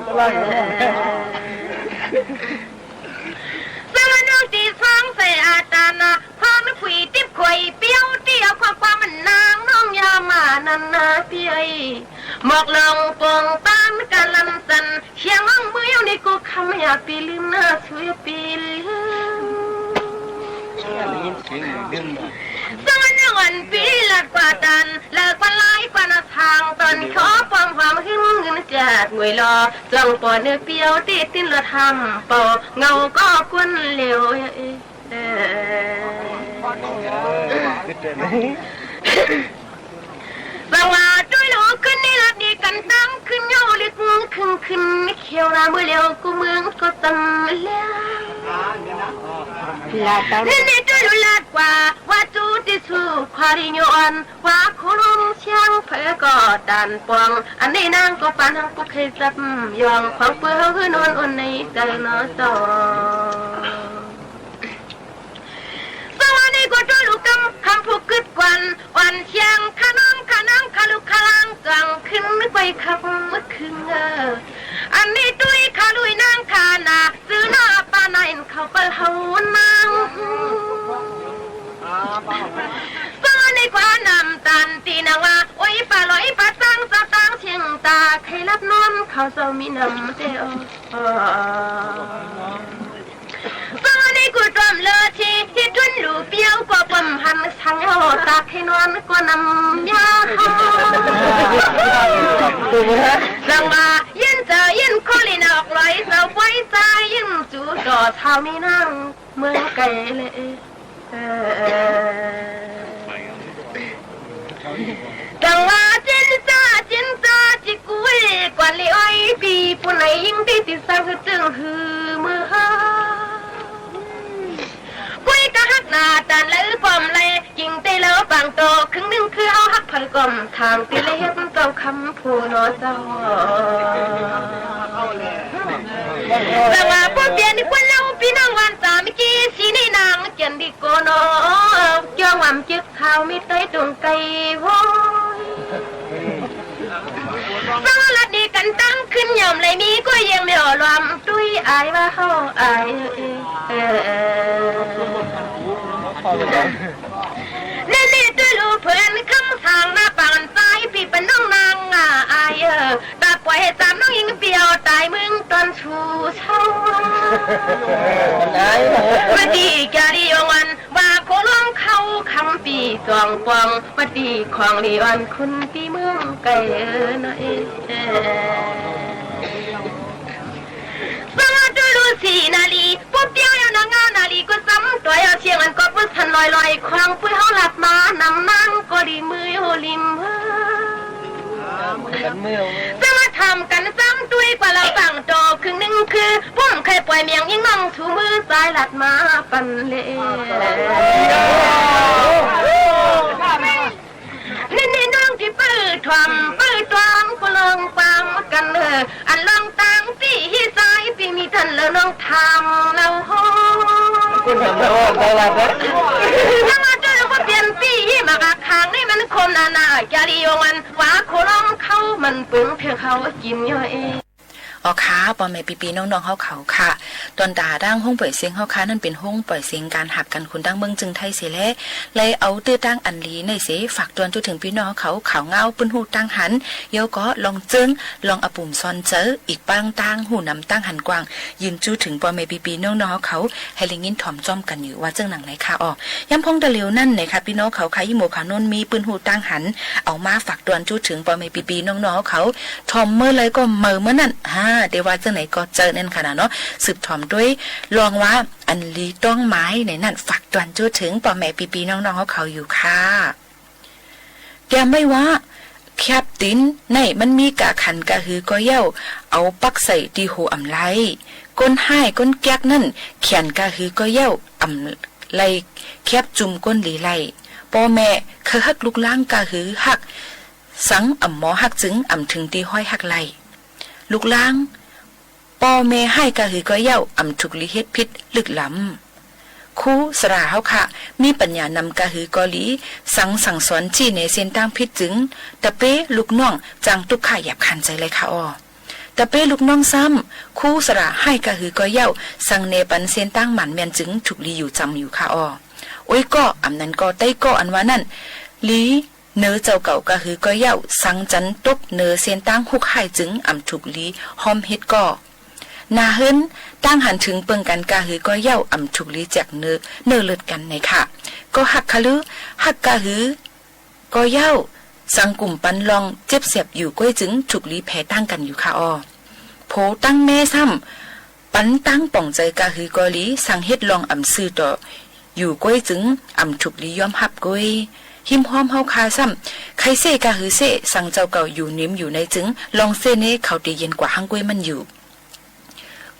สวรรค์นกตี้สองใส่อาตานา พร้อมคุยติ๊บคุยเปียวเตี้ยว ความความมันนางน้องยามานันนาเปีย หมอกลองปงปานกะลันสัน เชียงน้องมืออยู่ในกูคำอย่าปีลืมหน้าช่วยปีลืม สวรรค์นกอันปีลัดกว่าตัน เลิกวันไล่กว่านาทาง ตอนขอความความหึงเงินจัดมวยรอ จ้องปอเนื้อเปียวตี้ตินรถทำเป่า เงาก็ควนเหลว เอ่อ สังว่าตวยลู่ขึ้นนี่ละดีกันตั้งขึ้นเงาลึกขึ้นขึ้นเขียวหน้ามือเหลียวกูเมืองก็ตำแล้ว นี่นี่ตวยลู่ลาดกว่า ว่าจูตี้สู้ควาริโยอัน ว่าคุรุมเชียงเผยก็ตันปวง อันนี้นางก็ปานหังกุกให้จับยอง ของเปื้อหื้อนอนอ่อนในใจเนาะจอ สวรรค์นี่ก็ตวยลู่กำคำผู้กึดกวัน อ่อนเชียงขะน้องขะน้องขะลุกขะลางจังขึ้นนึกไปคำเมื่อคืนเออ อันนี้ตวยขะลุยนางขะนา ซื้อหน้าปานาอินเขาไปเฮานาง สวรรค์นี่กว่านำตันตี้นางว่า โอ้ยปาลอยปาตั้งสะตั้งเชียงตา ใครรับนวลเขาเจ้ามีนำเตออ สวรรค์นี่กูจอมเลอที่ที่ทุนลู่เปียวก็ปมหันสังเอาตาใครนวลก็นำยา สังว่ายินเจอยินคอลีนออกลอยเจ้าปอยใจยินจูต่อเท้ามีนางเมืองไกลเลย เอ่อ จังว่าจินจ้าจินจ้าจิกุยกวนลีอ้อยปีผู้ไหนยิ่งตี้ติดสังจึงหือมือหา อาตานไหลป้อมไหล กิ่งเตยเหลาปางโต ครึ่งนึ่งคือเฮาฮักไผก็บ่ถาม ตี้ไหลเฮ็ดเจ้าคำผู้หนอเจ้า แต่ว่าบ่เปลี่ยนคนเฮา ปี้น้องหวานสามัคคี สีในนางเจียนดีโกเนาะ จ้องหวามจึก ข่าวมีไตตรงไกลโว้ย สหรัฐนี่กั๋นตั้งขึ้น ย่อมไหลมี ก็ยังไม่อ่อลวม ตุ้ยอายว่าเฮาอาย เออ แน่ๆ ตุ้ยลู่เผิน คำสั่งหน้าปานซ้าย ปี้เป๋นน้องนางอาย เออ ตาป่วยให้สามน้องหญิง เปียวต๋ายเมืองตอนสู่เช้า มันอาย มาตี้จารียงวัน ว่าโคหลวงเขาคำปี้สองปอง มาตี้ของลีอ่อนคุณปี้เมืองไกลเออเนาะเอ สวัสดีลูกสี่นาลี ปุ๊บเดียวแล้วนะ งานนาลีก็ซ้ำตัวเอาเชียงอันก็ปุ๊บทันลอยๆ ควางปุ้ยเฮาหลับมานำนางก็ดีมืออยู่ริม จะมาทำกั๋นซ้ำตุ้ยกว่าละปางโต ครึ่งนึ่งคือ ปุ้มใค่ป่วยเมียงยิ่งน้องถูมือซ้ายหลัดมาปันเล นี่ๆ น้องตี้ปื้อถ่อมปื้อตวง ก็ลองความกั๋นเออ อันลองตางปี้ฮี่ซ้ายปี้มีตันแล้วน้องทำแล้วโห คุณทำแล้วตลาดนะ ถ้ามาเจอก็เปลี่ยนปี้ฮี่มากะคางนี่มันคมนานา จารียงวัน ว่าโคหลวงเขามันปึงเพียงเขากิ๋นย่อย อ๋อค่ะ ป้อแม่ปี้ๆ น้องๆ เฮาเขาค่ะ ตวนต๋าตั้งห้องป่อยเสียงเฮาค่ะ นั้นเป๋นห้องป่อยเสียงก๋านหักกั๋นคนตั้งเมืองจึงไทยเสียแล เลยเอาเตื้อตั้งอันดีในเส ฝากตวนจุเถิงปี้น้องเฮาเขา ข่าวเงาปื้นฮู้ตั้งหัน เย้าก็ลองเจิง ลองอะปุ่มซอนเจอ อีกป้างตั้งฮู้นำตั้งหันกว้าง ยืนจุเถิงป้อแม่ปี้ๆ น้องๆ เฮาเขา หื้อได้ยินถ่อมจ้อมกั๋นอยู่ ว่าเจิ่งหนังไหนค่ะ อ๋อ ย้ำพ่องตะเหลียวนั้นนะคะ ปี้น้องเขาค่ะ ยี่หมู่เขาโน้นมีปื้นฮู้ตั้งหัน เอามาฝากตวนจุเถิงป้อแม่ปี้ๆ น้องๆ เขา ถ่อมเมื่อใดก็เมาเมื่อนั้น ฮ่า แต่ว่าเจิ่งไหนก็เจอนั่นค่ะนะเนาะ สืบถ่อมตวย ลองว่า อันดีต้องหมายในนั้น ฝากตวนจุเถิงป้อแม่ปี้ๆ น้องๆ เขาอยู่ค่ะ เตรียมไว้ว่า แข็บตี๋นในมันมีก้าขันก้าหือก็เย้า เอาปักใส่ตี้หัวอ่ำไล คนฮ้ายคนแก๊กนั้น แขนก้าหือก็เย้า อ่ำไลแข็บจุ่มคนดีไล ป้อแม่ใค่ฮักลูกหล้างก้าหือฮัก สังอ่ำหมอฮักจึงอ่ำเถิงตี้ฮ้อยฮักไล ลูกหล้าง ป้อแม่ฮ้ายก้าหือก็เย้า อ่ำถูกหลีเฮ็ดผิดลึกล้ำ ครูสราเฮาค่ะ มีปัญญานำก้าหือก็หลี สังสั่งสอนจี้แนะเส้นตางผิดจึง ตะเป๊ลูกน้อง จางตุ๊กข์ยากคร้านใจ๋เลยค่ะออ ตะเป๊ลูกน้องซ้ำ ครูสราฮ้ายก้าหือก็เย้า สังแนะปันเส้นตางหมั่นแม่นจึง ถูกหลีอยู่จ๋ำอยู่ค่ะออ โอ๊ย ก็ อ่ำนั้นก็ ใต้ก็ อันว่านั้น หลี เนอเจ้าเก่าก้าหือก็เย้า สังจันตกเนอเส้นตางฮุกฮ้ายจึง อ่ำถูกหลีฮ้อมเฮ็ดก็ หน้าเฮือน ตางหันเถิงเปิงกั๋นก้าหือก็เย้า อ่ำถูกหลีแจกเนอ เนอเลิดกั๋นไหนค่ะ ก็ฮักค่ะลือ ฮักก้าหือก็เย้า สังกุ่มปันลองเจ็บแสบอยู่ก้วยจึง ถูกหลีแผลตางกั๋นอยู่ค่ะออ โผตั้งแม่ซ้ำ ปันตางป่องใจ๋ก้าหือก็หลี สังเฮ็ดลองอ่ำซื่อต่อ อยู่ก้วยจึง อ่ำถูกหลียอมฮับก้วย ฮิมฮอมเฮาค่ะซ้ำ ใค่เซ้ก้าหือเซ้ สังเจ้าเก่าอยู่นิมอยู่ในจึง ลองเซ้เน่ เขาตี้เย็นกว่าหั้งก้วยมันอยู่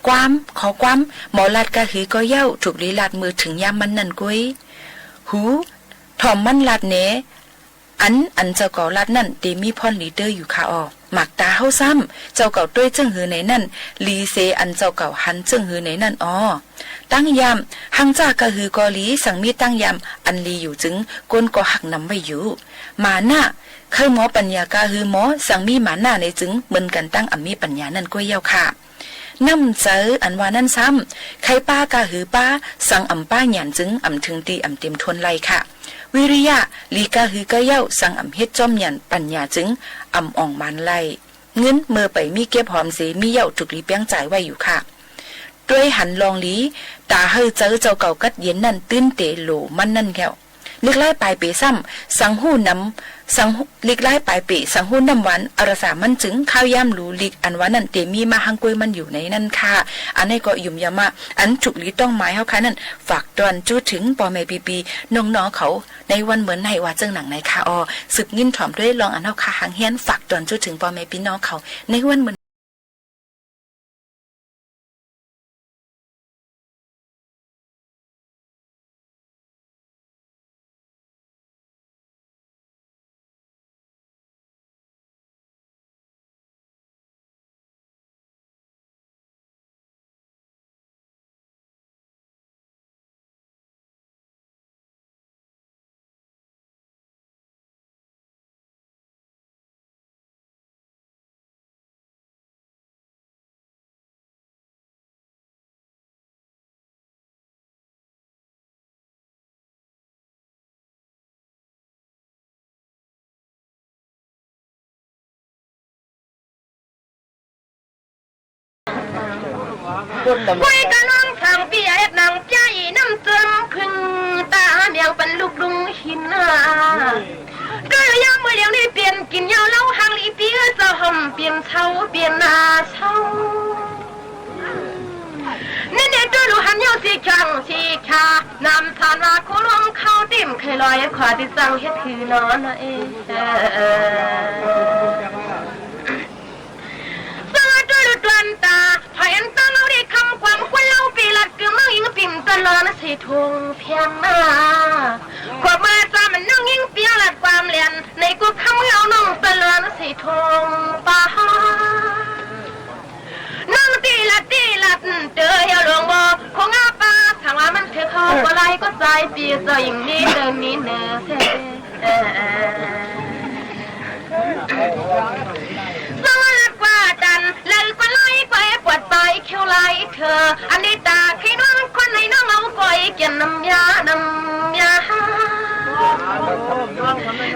ความ ขอความ หมอลาดก้าหือก็เย้า ถูกหลีลาดเมื่อเถิงยามมันนั้นก้วย หู ถ่อมมันลาดแนะ อัน อันเจ้าเก่าลาดนั้น ตี้มีพ่อนหลีเต๊อะอยู่ค่ะออ หมากต๋าเฮาซ้ำ เจ้าเก่าตวยเจิ้งหื้อไหนนั้น หลีเสอันเจ้าเก่าหันเจิ้งหื้อไหนนั้นออ ตังยาม หังจ้าก้าหือก็หลี สังมีตังยาม อันหลีอยู่จึง คนก็ฮักนำไว้อยู่ มานะ ใค่หมอปัญญาก้าหือหมอ สังมีมานะไหนจึง เหมือนกั๋นตังอ่ำมีปัญญานั้นก้วยเย้าค่ะ น้ำใจ๋อันว่านั้นซ้ำ ใค่ป๊าก้าหือป๊า สังอ่ำป๊าหยันจึง อ่ำเถิงตี้อ่ำเตรียมทนไลค่ะ วิริยะ หลีก้าหือก็เย้า สังอ่ำเฮ็ดจ้อมหยันปัญญาจึง อ่ำอ่องหมานไล เงินเมื่อไปมีเก็บหอมเส มีเย้าถูกหลีเปียงจ่ายไว้อยู่ค่ะ ตวยหันลองหลี ต๋าหื้อใจ๋เจ้าเก่ากัดเย็นนั้น ตื้นเต๋โหลมันนั้นแหว ลิกไล้ปายเป๋ซ้ำ สังฮู้นำ สังฮู้ ลิกไล้ปายเป๋ สังฮู้น้ำหวาน อรสามันจึง ข้าวยามหลูลิก อันว่านั้น ตี้มีมาหั้งก้วยมันอยู่ในนั้นค่ะ อันนี้ก็ยุ่มยามา อันถูกหลีต้องหมายเฮาค่ะนั้น ฝากตอนจู้เถิงป้อแม่ปี้ๆ น้องๆ เขา ในวันเมินในว่าเจิ่งหนังในค่ะออ สืบยินถ่อมตวยลองอันเฮาค่ะหังเฮียน ฝากตอนจู้เถิงป้อแม่ปี้น้องเขา ในวันเมิน ก้วยกาน้องสาวปี้เอ็ดหนังใจ๋น้ำเจิมขึงต๋าแหมงปันลูกลุงหินนา ก็ยามเมื่อเหลียวนี้เปลี่ยนกิ๋นเหย้าเหล้าหังอีปี้เจ้าห่มเปลี่ยนเช้าเปลี่ยนนาเช้า นี่นี่ดูลูหันเหย้าสีข้างสีขา น้ำสานว่าคู่ร่วมเข้าติ่มเคยลอยขวาติดสั่งเฮ็ดหื้อนอนเอ สวัสดีลูกตวนต๋า พอเห็นต๋าเฮาได้คำความควรเล่าปี้ลัดกึ๊มน้องอิงปิ่มตะลอนสีทุงเพียงหน้า ขวบมาจามันน้องอิงเปียลัดความแหลน ในกุกคำเอาน้องตะลอนสีทุงป่า น้องตี้ลัดตี้ลัดเต๋อเหี่ยวหลวงบ่คงอาปา ถ้าว่ามันถือเขาบ่ไหลก็จ่ายปี้เจ้าอิงนี้เดินนี้เนอเซ่ สวัสดีกว่าตัน เลยกว่าไล่กว่าปวดไปเขียวไล่เธอ อันนี้ต๋าขี้น้องคนไหนน้องเอาก้อยเกี่ยนน้ำยา น้ำยา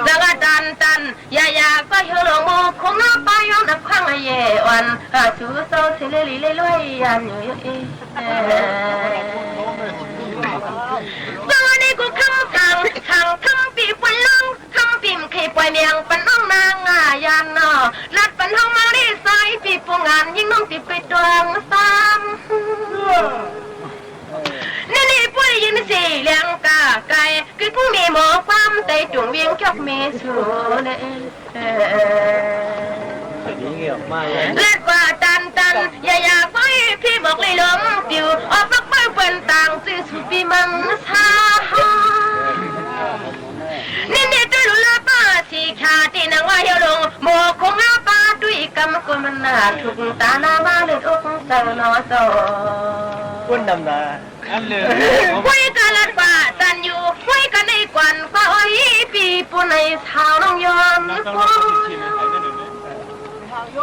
สวัสดีตันตัน อย่าอย่าก็เหี่ยวหลวงโมคงเอาไปย้อนนักขว้างเย่อ่อน อาสูเศร้าเสรีเลยรวยยานอยู่เอ สวัสดีกูคำขัง ขังคำปี้ปวนลง คำปี้มเคยปล่อยเมียงปันน้องนางอายานนอ ลัดปันห้องมาได้สายปี้ปูงานยิ่งน้องติดไปตวงซ้ำ นี่นี่ปุ้ยยินสีเหลืองกาไก่ คือผู้มีหมอความไตจุ่งเวียงจอกเมสูเน เลิศกว่าตันตัน อย่าอย่าปล่อยปี้บอกเลยลมปิว ออกปักเปิ้ลเปิ้นต่างจื้อสู่ปี้มังสา นี่นี่ตื้อลุลาป้าสีขาตี้นางว่าเหี่ยวหลวง โมคงอาปาตุ้ยกำกวมมันหน้าทุกต๋าหน้ามาเลือดอกเจ้านอเจ้า คนดำนา อันเลย ห้วยกะลัดกว่าตันอยู่ ห้วยกะในกวันกว่าอ้อยปี้ปูในสาวน้องยอมคน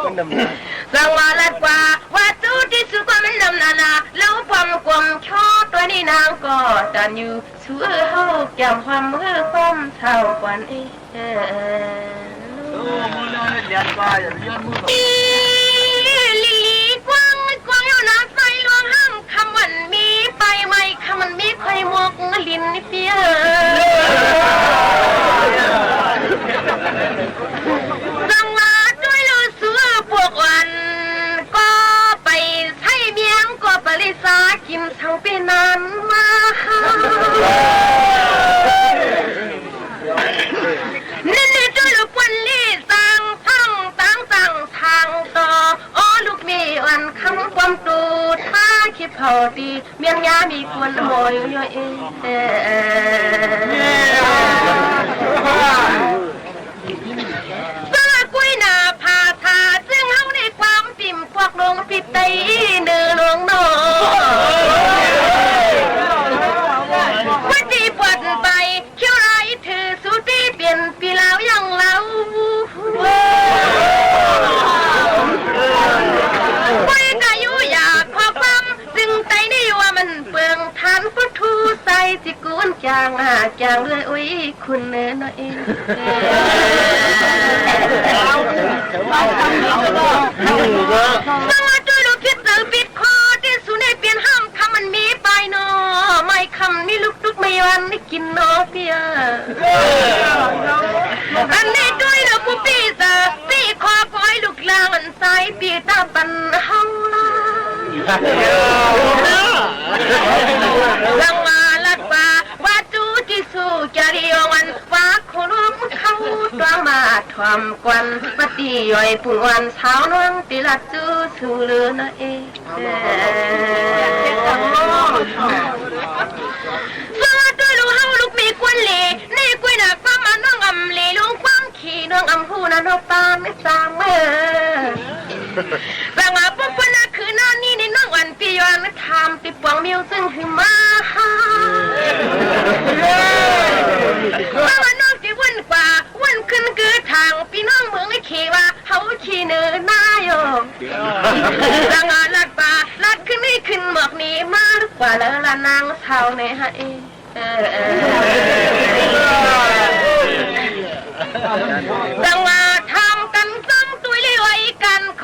คนดำนา สังว่าลัดกว่า ว่าสู้ตี้สู้กว่ามันดำนานา แล้วความกวมชอตัวนี้นางก็ตันอยู่ สู้เฮาแก้มความเฮอความเศร้ากวันเอ อีหลีกว้างกว้างอยู่นะไส้หลวงห้ามคำวันมีไปไหม คำวันมีค่อยมกลิ้นเปีย สังว่าด้วยลูกเสือปวกวัน ก็ไปใช้เมียงก็ปริสากิ๋นสังปีนั้นมา นี่นี่จุ้ยลูกปวนลี่สั่งฟังตังสั่งทางต่อ อ้อลูกมีอ่อนคำความตูดมาขี้เผาตี้เมียนยามีกวนโหยอยู่เอ สละกุยหน้าผาทา ซึ่งเฮาในความปิ่มพวกหลวงปิดไตเนื้อหลวงหนอ วัดดีปวดไป เขียวไหลถือสุติเปลี่ยนปีลาวยังเล่า ไปกะอยู่อยากขอความ ซึ่งไตนี่ว่ามันเปลืองทานพุทธูใส่สิกูนจางหาจางด้วยอุ้ยคุณเนอน้อยเอง สวัสดีลูกพิษเต๋อปิดคอ ตี้สุในเปลี่ยนห้ามคำมันมีไปหนอ ไม่คำนี้ลูกทุกไม่วัน กิ๋นหนอเปีย อันนี้ด้วยนะผู้ปี้เต๋อ ปี้ขอปล่อยลูกหลานสายปี้ต๋าปันเฮาลา สังว่าลัดว่า ว่าจู้ตี้สู้จารีอวัน ว่าโคลมเข้าตวงมาถ่วมกวัน ปฏิย่อยปุ่นวันสาวน้องตี้ลัดจู้สู้เลือนะเอ สวัสดีลูกเฮาลูกมีกวนเหล่ นี่กุยหน้าความมาน้องอำเหล่ ลุงความขี้น้องอำหูนะน้องปาไม่สามเมื่อ สังว่าปุ๊บปุ๊บนะคืนนั้นนี่นี่น้องอันปียอนถามติปวงมิวซึ่งหือมา ว่าน้องตี้วุ่นกว่า วุ่นขึ้นคือทางปี้น้องเมืองไอ้เขว่า เฮาขี้เหนือหน้าโยม สังว่าลัดป่าลัดขึ้นนี่ขึ้นหมอกนี่มาลึกกว่าแล้วละนางสาวในฮะเอ เออ เออ สังว่าทำกันซ้ำตุ้ยเลี้ยวไอ้กันข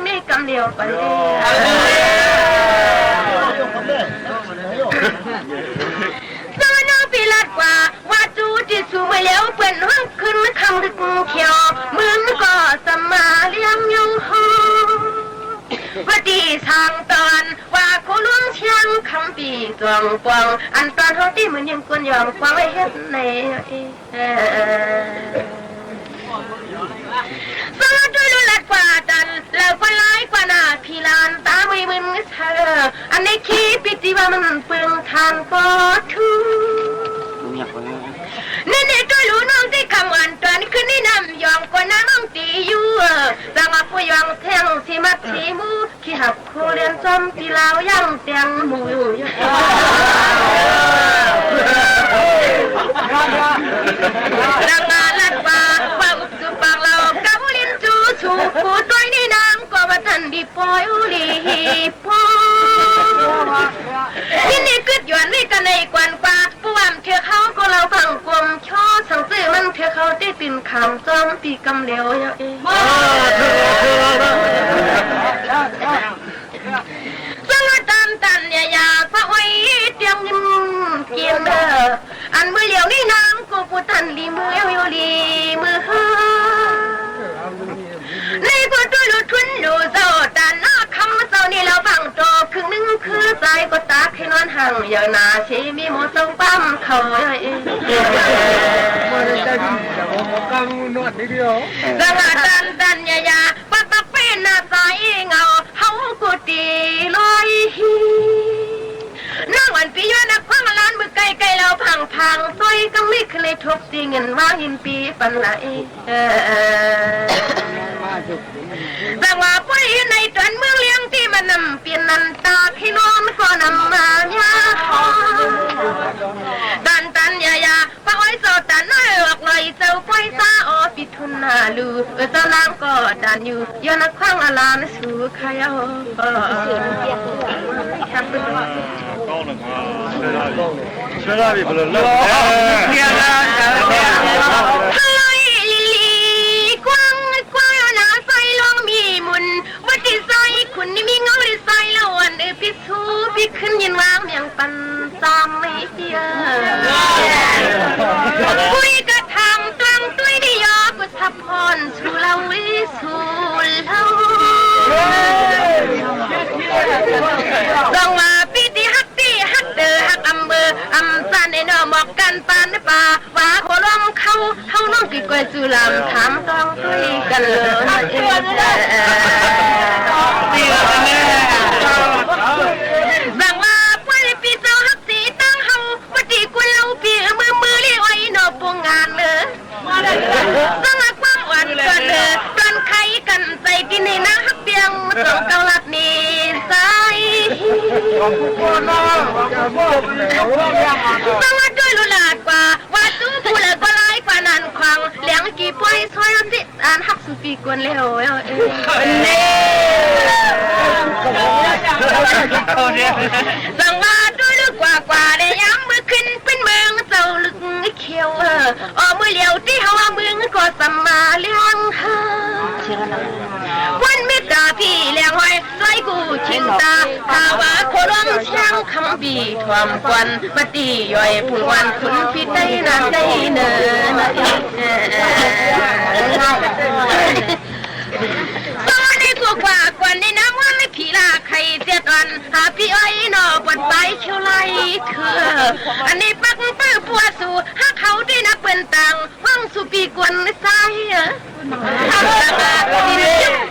มีกำเดียวไป ตอนนั้นปีลาตว่า ว่าจู๊ตี้ สู่เมื่อแล้วเปิ้นฮ้องขึ้นคำลึกเขียว เหมือนก็สมาเลี้ยงอยู่ห้อง ว่าตี้สร้างต๋อน ว่าโคหลวงเชียงคำปี้จวงปวง อันต๋อนฮ้องตี้เหมือนยิงกวนยองกวางไว้เฮ็ดใน เอ่อ สาธุลูกหลานกว่าตัน แล้วก็หลายกว่าหน้าพี่หลานต๋ามึยมึนเธอ อันนี้ขี้ปิติว่ามันเปืองทานก็ทุกข์ นี่นี่ตัวลูกน้องตี้คำวันต๋อนขึ้นนี่นำยองก็น้องตี้อยู่ เอ่อ จังว่าผู้ยองแท่งสิมัดสิหมู่ ขี้หักคู่เรียนจอมตี้ลาวยังแตงหมู่อยู่ ดังว่าลัดว่า ว่าอุบจูปากลาว กะอู้ลิ้นจู้ สู่ผู้ตวยนี่นางก็ว่าตันดีปอยอู้ลีปอย ทีนี้กึ๊ดหยวนนี่กะในกวนกว่า ผู้ว่าเถื่อเขาก็ลาวฟังกลม ชอสังจื้อมันเถื่อเขาตี้ตื่นขามจอมปี้กำเหลียวเยาะเอ สังว่าตันตันอย่าอยากพระอ้อยเตียงเงินเกียนเด้อ อันมื้อเหลียวนี่นางกูผู้ตันดีมืออยู่ดีมือเฮอ ในบ่ตัวลูกทุนลูกเจ้าตันนาคำเจ้านี่ลาวฟังโตครึ่งนึ่งคือสายก็ตากหื้อนอนหัง เยาะหน้าสิมีหมู่เจ้าปั๊มเขาเยาะเอ สังว่าตันตันอย่าอย่า ปักปักเป้นหน้าสายเหงา เฮากูตี้ลอยฮี น้องอันปี้ย้อนนักขว้างล้านมือไกลๆ ลาวพังๆ ซอยกังลิกเลยทบตี้เงินว่าหินปี้ปันไหล เอ่อ สังว่าปอยในต๋อนเมืองเลี้ยงตี้มันนำเปลี่ยนนันตาพี่น้องก็นำมาเนี่ย ตันตันอย่าอย่า พระอ้อยเจ้าตันน้อยออกลอยเจ้าปอยซาออปิดทุนหน้าลู เออ เจ้านางก็ตันอยู่ ย้อนนักขว้างอลานสู่ใครเอา ช่วยได้ดิ ช่วยได้ดิ พะเลยเลิก พะเลยลีลีกว้างกว้างหน้าใสลองมีมุน บ่ตี้ใสคุณนี่มีเงาได้ใสละอ่อน เออ ปี้ สู้ปี้ขึ้นยินวางเมียงปันจำไม่เตี้ย ปุ้ยกระถางตวงตุ้ยได้ยอกุศลพรสู่เฮาวิสู่เฮา สังว่าปี้ตี้ฮักตี้ฮักเต๋อฮักอำเภออำจันไอ้น้องหมอกกันปานป่า ว่าโคหลวงเขา เฮาน้องกี่ก้อยสู่ลำถามต้องตุ้ยกันเลย สังว่าปอยปี้เจ้าฮักสีตั้งเฮา บ่ตี้กวนลาวปี้ มือมือลี่อ้อยนอกปวงงานเนอ สังว่าความอ่อนก่อนเนอ ต๋อนไขกันใส่ตี้นี่นะฮักเปียง สองเก้าลัดนี่ใส สังว่าด้วยลุลาดกว่า ว่าสู้ผู้เหลือก็หลายกว่านั้นขวาง แหลงกี่ปอยซอยอันตี้ อันฮักสุปีกวนแล้ว เออ เน่ สังว่าด้วยลึกกว่ากว่าได้ย้ำมือขึ้นเป็นเมืองเจ้าลึกเขียว เออ อ๋อ มือเหลียวตี้เฮาว่าเมืองก็สำมาเลี้ยงหา วันเมตตาพี่แหลงห้อย ซอยกูชินตา ถ้าว่าโคหลวงเชียงคำปีถ่วมควัน มาตี้ย่อยผู้วันคุณพี่ได้นาได้เนิน ตอนนี้กูกว่าก่อนในน้ำวันผีลาไข่เสียตอน หาพี่อ้อยหน่อปวดไปเขียวไหลคือ อันนี้ปักปื้อปัวสู่ หาเขาได้นับเปิ้นต่าง ห้องสู่ปีกวนไส้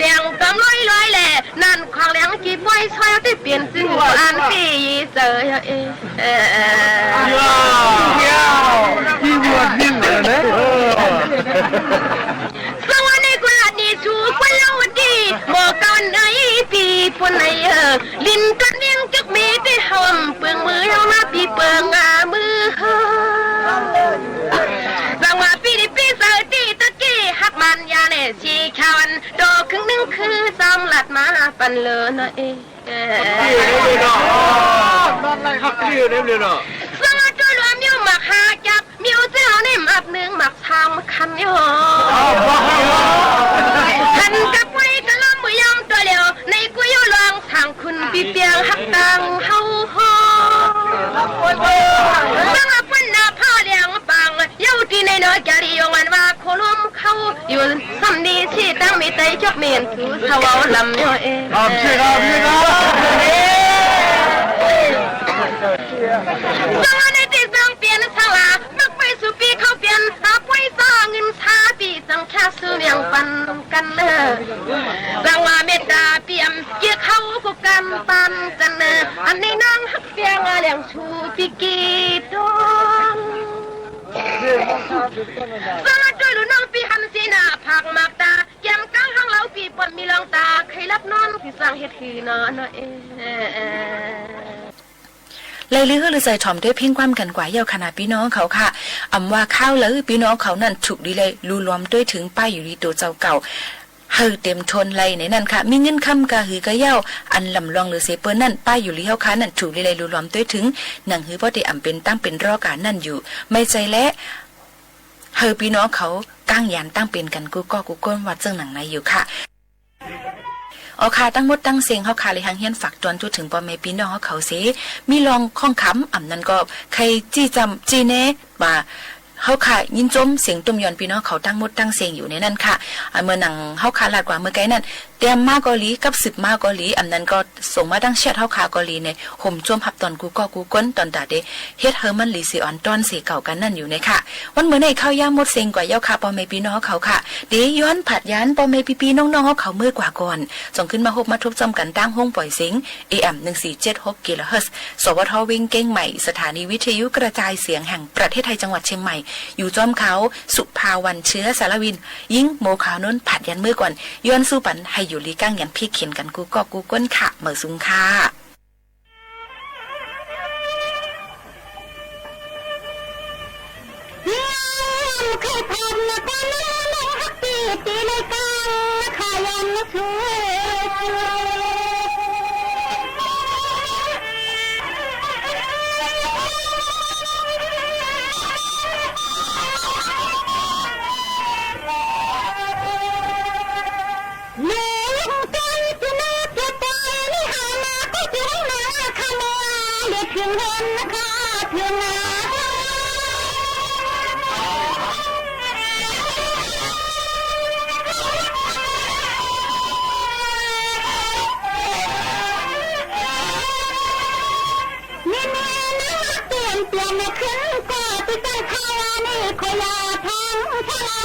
แดงกำร้อยร้อยแหละ นั่นของแหลงกี่ปอยซอยตี้เปลี่ยนซึ่งอันปีเจอเอ เอ่อ เยี่ยม เยี่ยม ที่บวชยิ่งเลยนะ เออ สวัสดีกุลาดีสู่กุลาวดี บอกกันในปีปุ่นในเออ ลินตันเนียงจักมีตี้หอมเปืองมือเฮามาปีเปืองอามือเฮา สังว่าปีนี้ปีเสาร์ตี้ตะกี้ฮักมันยาแน่สีขาวอัน โตครึ่งนึ่งคือซ้ำหลัดมาปันเลยนะเอ เออ นี่เนาะ นั่นไงครับ นี่เนาะ สวัสดีรวมอยู่หมากหาจับ มิวเจ้านี่หมากนึ่งหมากสามคันอยู่ คันกับไว้กะล้อมมือยอมตัวเดียว ในกูอยู่ลองสั่งคุณปีเปียงฮักตังเฮาฮอ สังว่าเปิ้นหน้าผ้าเหลืองปาง เย้าตี้ใน มีไตจ๊อกเมียนสูสะเว้าลำย้อเอ ครับ ใช่ครับ ใช่ครับ เอ จังในตี้เซิงเปียนสลา มักไปสู่ปี้เขาเปียน หาป่วยสาเงินสาปี้สังฆาสู่เวียงปันกั๋นเน่อ สังว่าเมตต๋าเปียม เกียรติเขากู้กั๋นปันกั๋นเน่อ อันนี้นางฮักเปียงอาแหลงชูปี้กีดดวง สาธุลูกน้องปี้หันสีหน้าผากหมากต๋า แก้มก้างหางเหลาปี้ป้อนมีลองต๋า ใค่หลับนอนปี้สั่งเฮ็ดหื้อหนอ หนอเอ ไล่ลือหื้อลือใส่ถ่อมตวยเพลงความกั๋นกว่าเย้าขนาดปี้น้องเขาค่ะ อำว่าคราวใดปี้น้องเขานั้นถูกดีไล่ลูลวมตวยเถิงป้ายอยู่ดีตั๋วเจ้าเก่า หื้อเต็มทนไล่ในนั้นค่ะ มีเงินคำกาหือกาเย้า อันหล่ำลวงเหลือเสียเปิ้นนั้น ป้ายอยู่ดีเฮาค่ะนั้นถูกดีไล่ลูลวมตวยเถิง หนังหื้อป้อเตอำเป๋นตั้งเป๋นรอก๋านั้นอยู่ ไม่ใจ้แล หื้อปี้น้องเขาก้างหยันตั้งเป๋นกั๋นกู้ก้อกู้ก้น ว่าเจิ่งหนังในอยู่ค่ะ อ๋อค่ะ ตังหมดตังเสี้ยงเฮาค่ะ เลยหังเฮียนฝากตวนจุเถิงป้อแม่ปี้น้องเฮาเขาเส มีลองข้องคำ อำนั้นก็ใค่จี้จำจี้แนะว่า เฮาค่ะยินจมเสียงตุ้มยอนปี้น้องเขาตังหมดตังเสี้ยงอยู่ในนั้นค่ะ อันเมื่อหนังเฮาค่ะลาดกว่าเมื่อไกลนั้น เตรียมมาก็ดี กับสืบมาก็ดี อำนั้นก็ส่งมาตังแชทเฮาค่ะก็ดีใน โฮมจมฮับตอนกู้ก้อกู้ก้น ตอนต๋าเต เฮ็ดหื้อมันดีเสียอ่อนตอนเสียเก่ากั๋นนั้นอยู่ในค่ะ วันเมื่อนี้ข้าวยามหมดเสี้ยงกว่าเย้าค่ะ ป้อแม่ปี้น้องเขาค่ะ เตย้อนผัดยานป้อแม่ปี้ๆน้องๆเฮาเขาเมื่อกว่าก่อน จ่องขึ้นมาฮบมาทบจอมกั๋นตางห้องป่อยเสียง เอ เอ็ม หนึ่งสี่เจ็ดหก กิโลเฮิรตซ์ สวท เวียงเกียงใหม่ สถานีวิทยุกระจายเสียงแห่งประเทศไทย จังหวัดเชียงใหม่ อยู่จอมเขา สุภาวัน เชื้อสารวิน ยิงโมขาวน้น ผัดยานเมื่อก่อน ย้อนสู้ปันหื้ออยู่ดีก้างหยันเพียกเข็ญกั๋นกู้ก้อกู้ก้นค่ะ เหมยสูงค่ะ นี่แม่นางเตียนเตียนมาขึ้นก่อตี้ตั้งข้าวานี่ขอยาทางทาง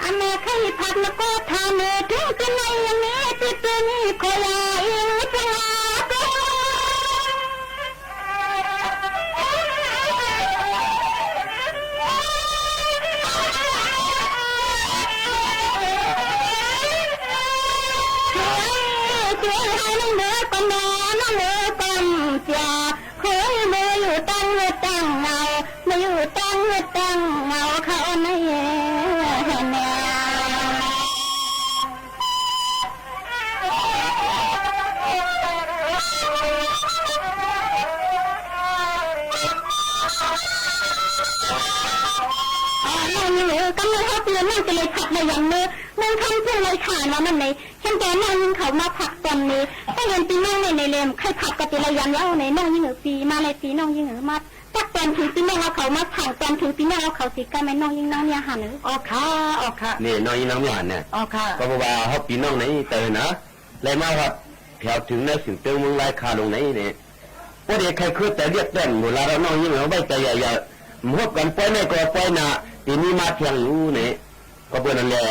อันแม่เคยผัดมาก็ทานเถิงจะไหนยังมีติดตัวนี้ขอยาอิงจะลาก็ เจ้าให้นั่งเด้อก่อนแม่นั่งเด้อก่อนเสีย เคยมาอยู่ตั้งเงาตั้งเงา มาอยู่ตั้งเงาตั้งเงาเขาในแนว อ๋อ น้องยิงเอ๋ย กำลังเฮาเตือนน้องจะเลยผัดเลยอย่างเนอะ น้องคำเพิ่งเลยขานว่ามันเลย เห็นแก่น้องยิงเขามาผัดก่อนเลย ต้องเรียนปีน้องเลยในเลม ใครผัดก็ปีละอย่างแล้วในน้องยิงเอ๋ยปีมาเลยปีน้องยิงเอ๋ยมา สักต๋อนถึงปี้น้องเอาเขามาผ่าน ต๋อนถึงปี้น้องเอาเขาสีก้า แม่น้องยิ่งน้องเมียหันเออ อ๋อค่ะ อ๋อค่ะ นี่น้องยิ่งน้องเมียหันเนี่ย อ๋อค่ะ ก็เพราะว่าเฮาปี้น้องในเตอนะ ไล่มาฮอดแถวเถิงในเซิงเติ๊งเมืองลายคาลงในเนี่ย บ่ได้ใค่เคือจะเรียกแป้นหมู่ลาวน้องยิ่งเอาไว้แต่ใหญ่ๆ พบกั๋นป้อยในก็ป้อยหน้า ปี๋นี้มาเที่ยงอยู่เนี่ย ก็เปื้อนั้นแหละ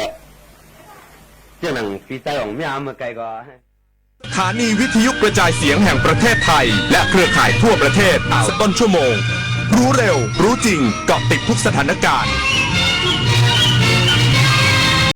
เจ้าหนังปี๋ใต้ของเมียเมื่อไกลก็ สถานีวิทยุกระจายเสียงแห่งประเทศไทย และเครือข่ายทั่วประเทศ สักต้นชั่วโมง รู้เร็ว รู้จริง เกาะติดทุกสถานการณ์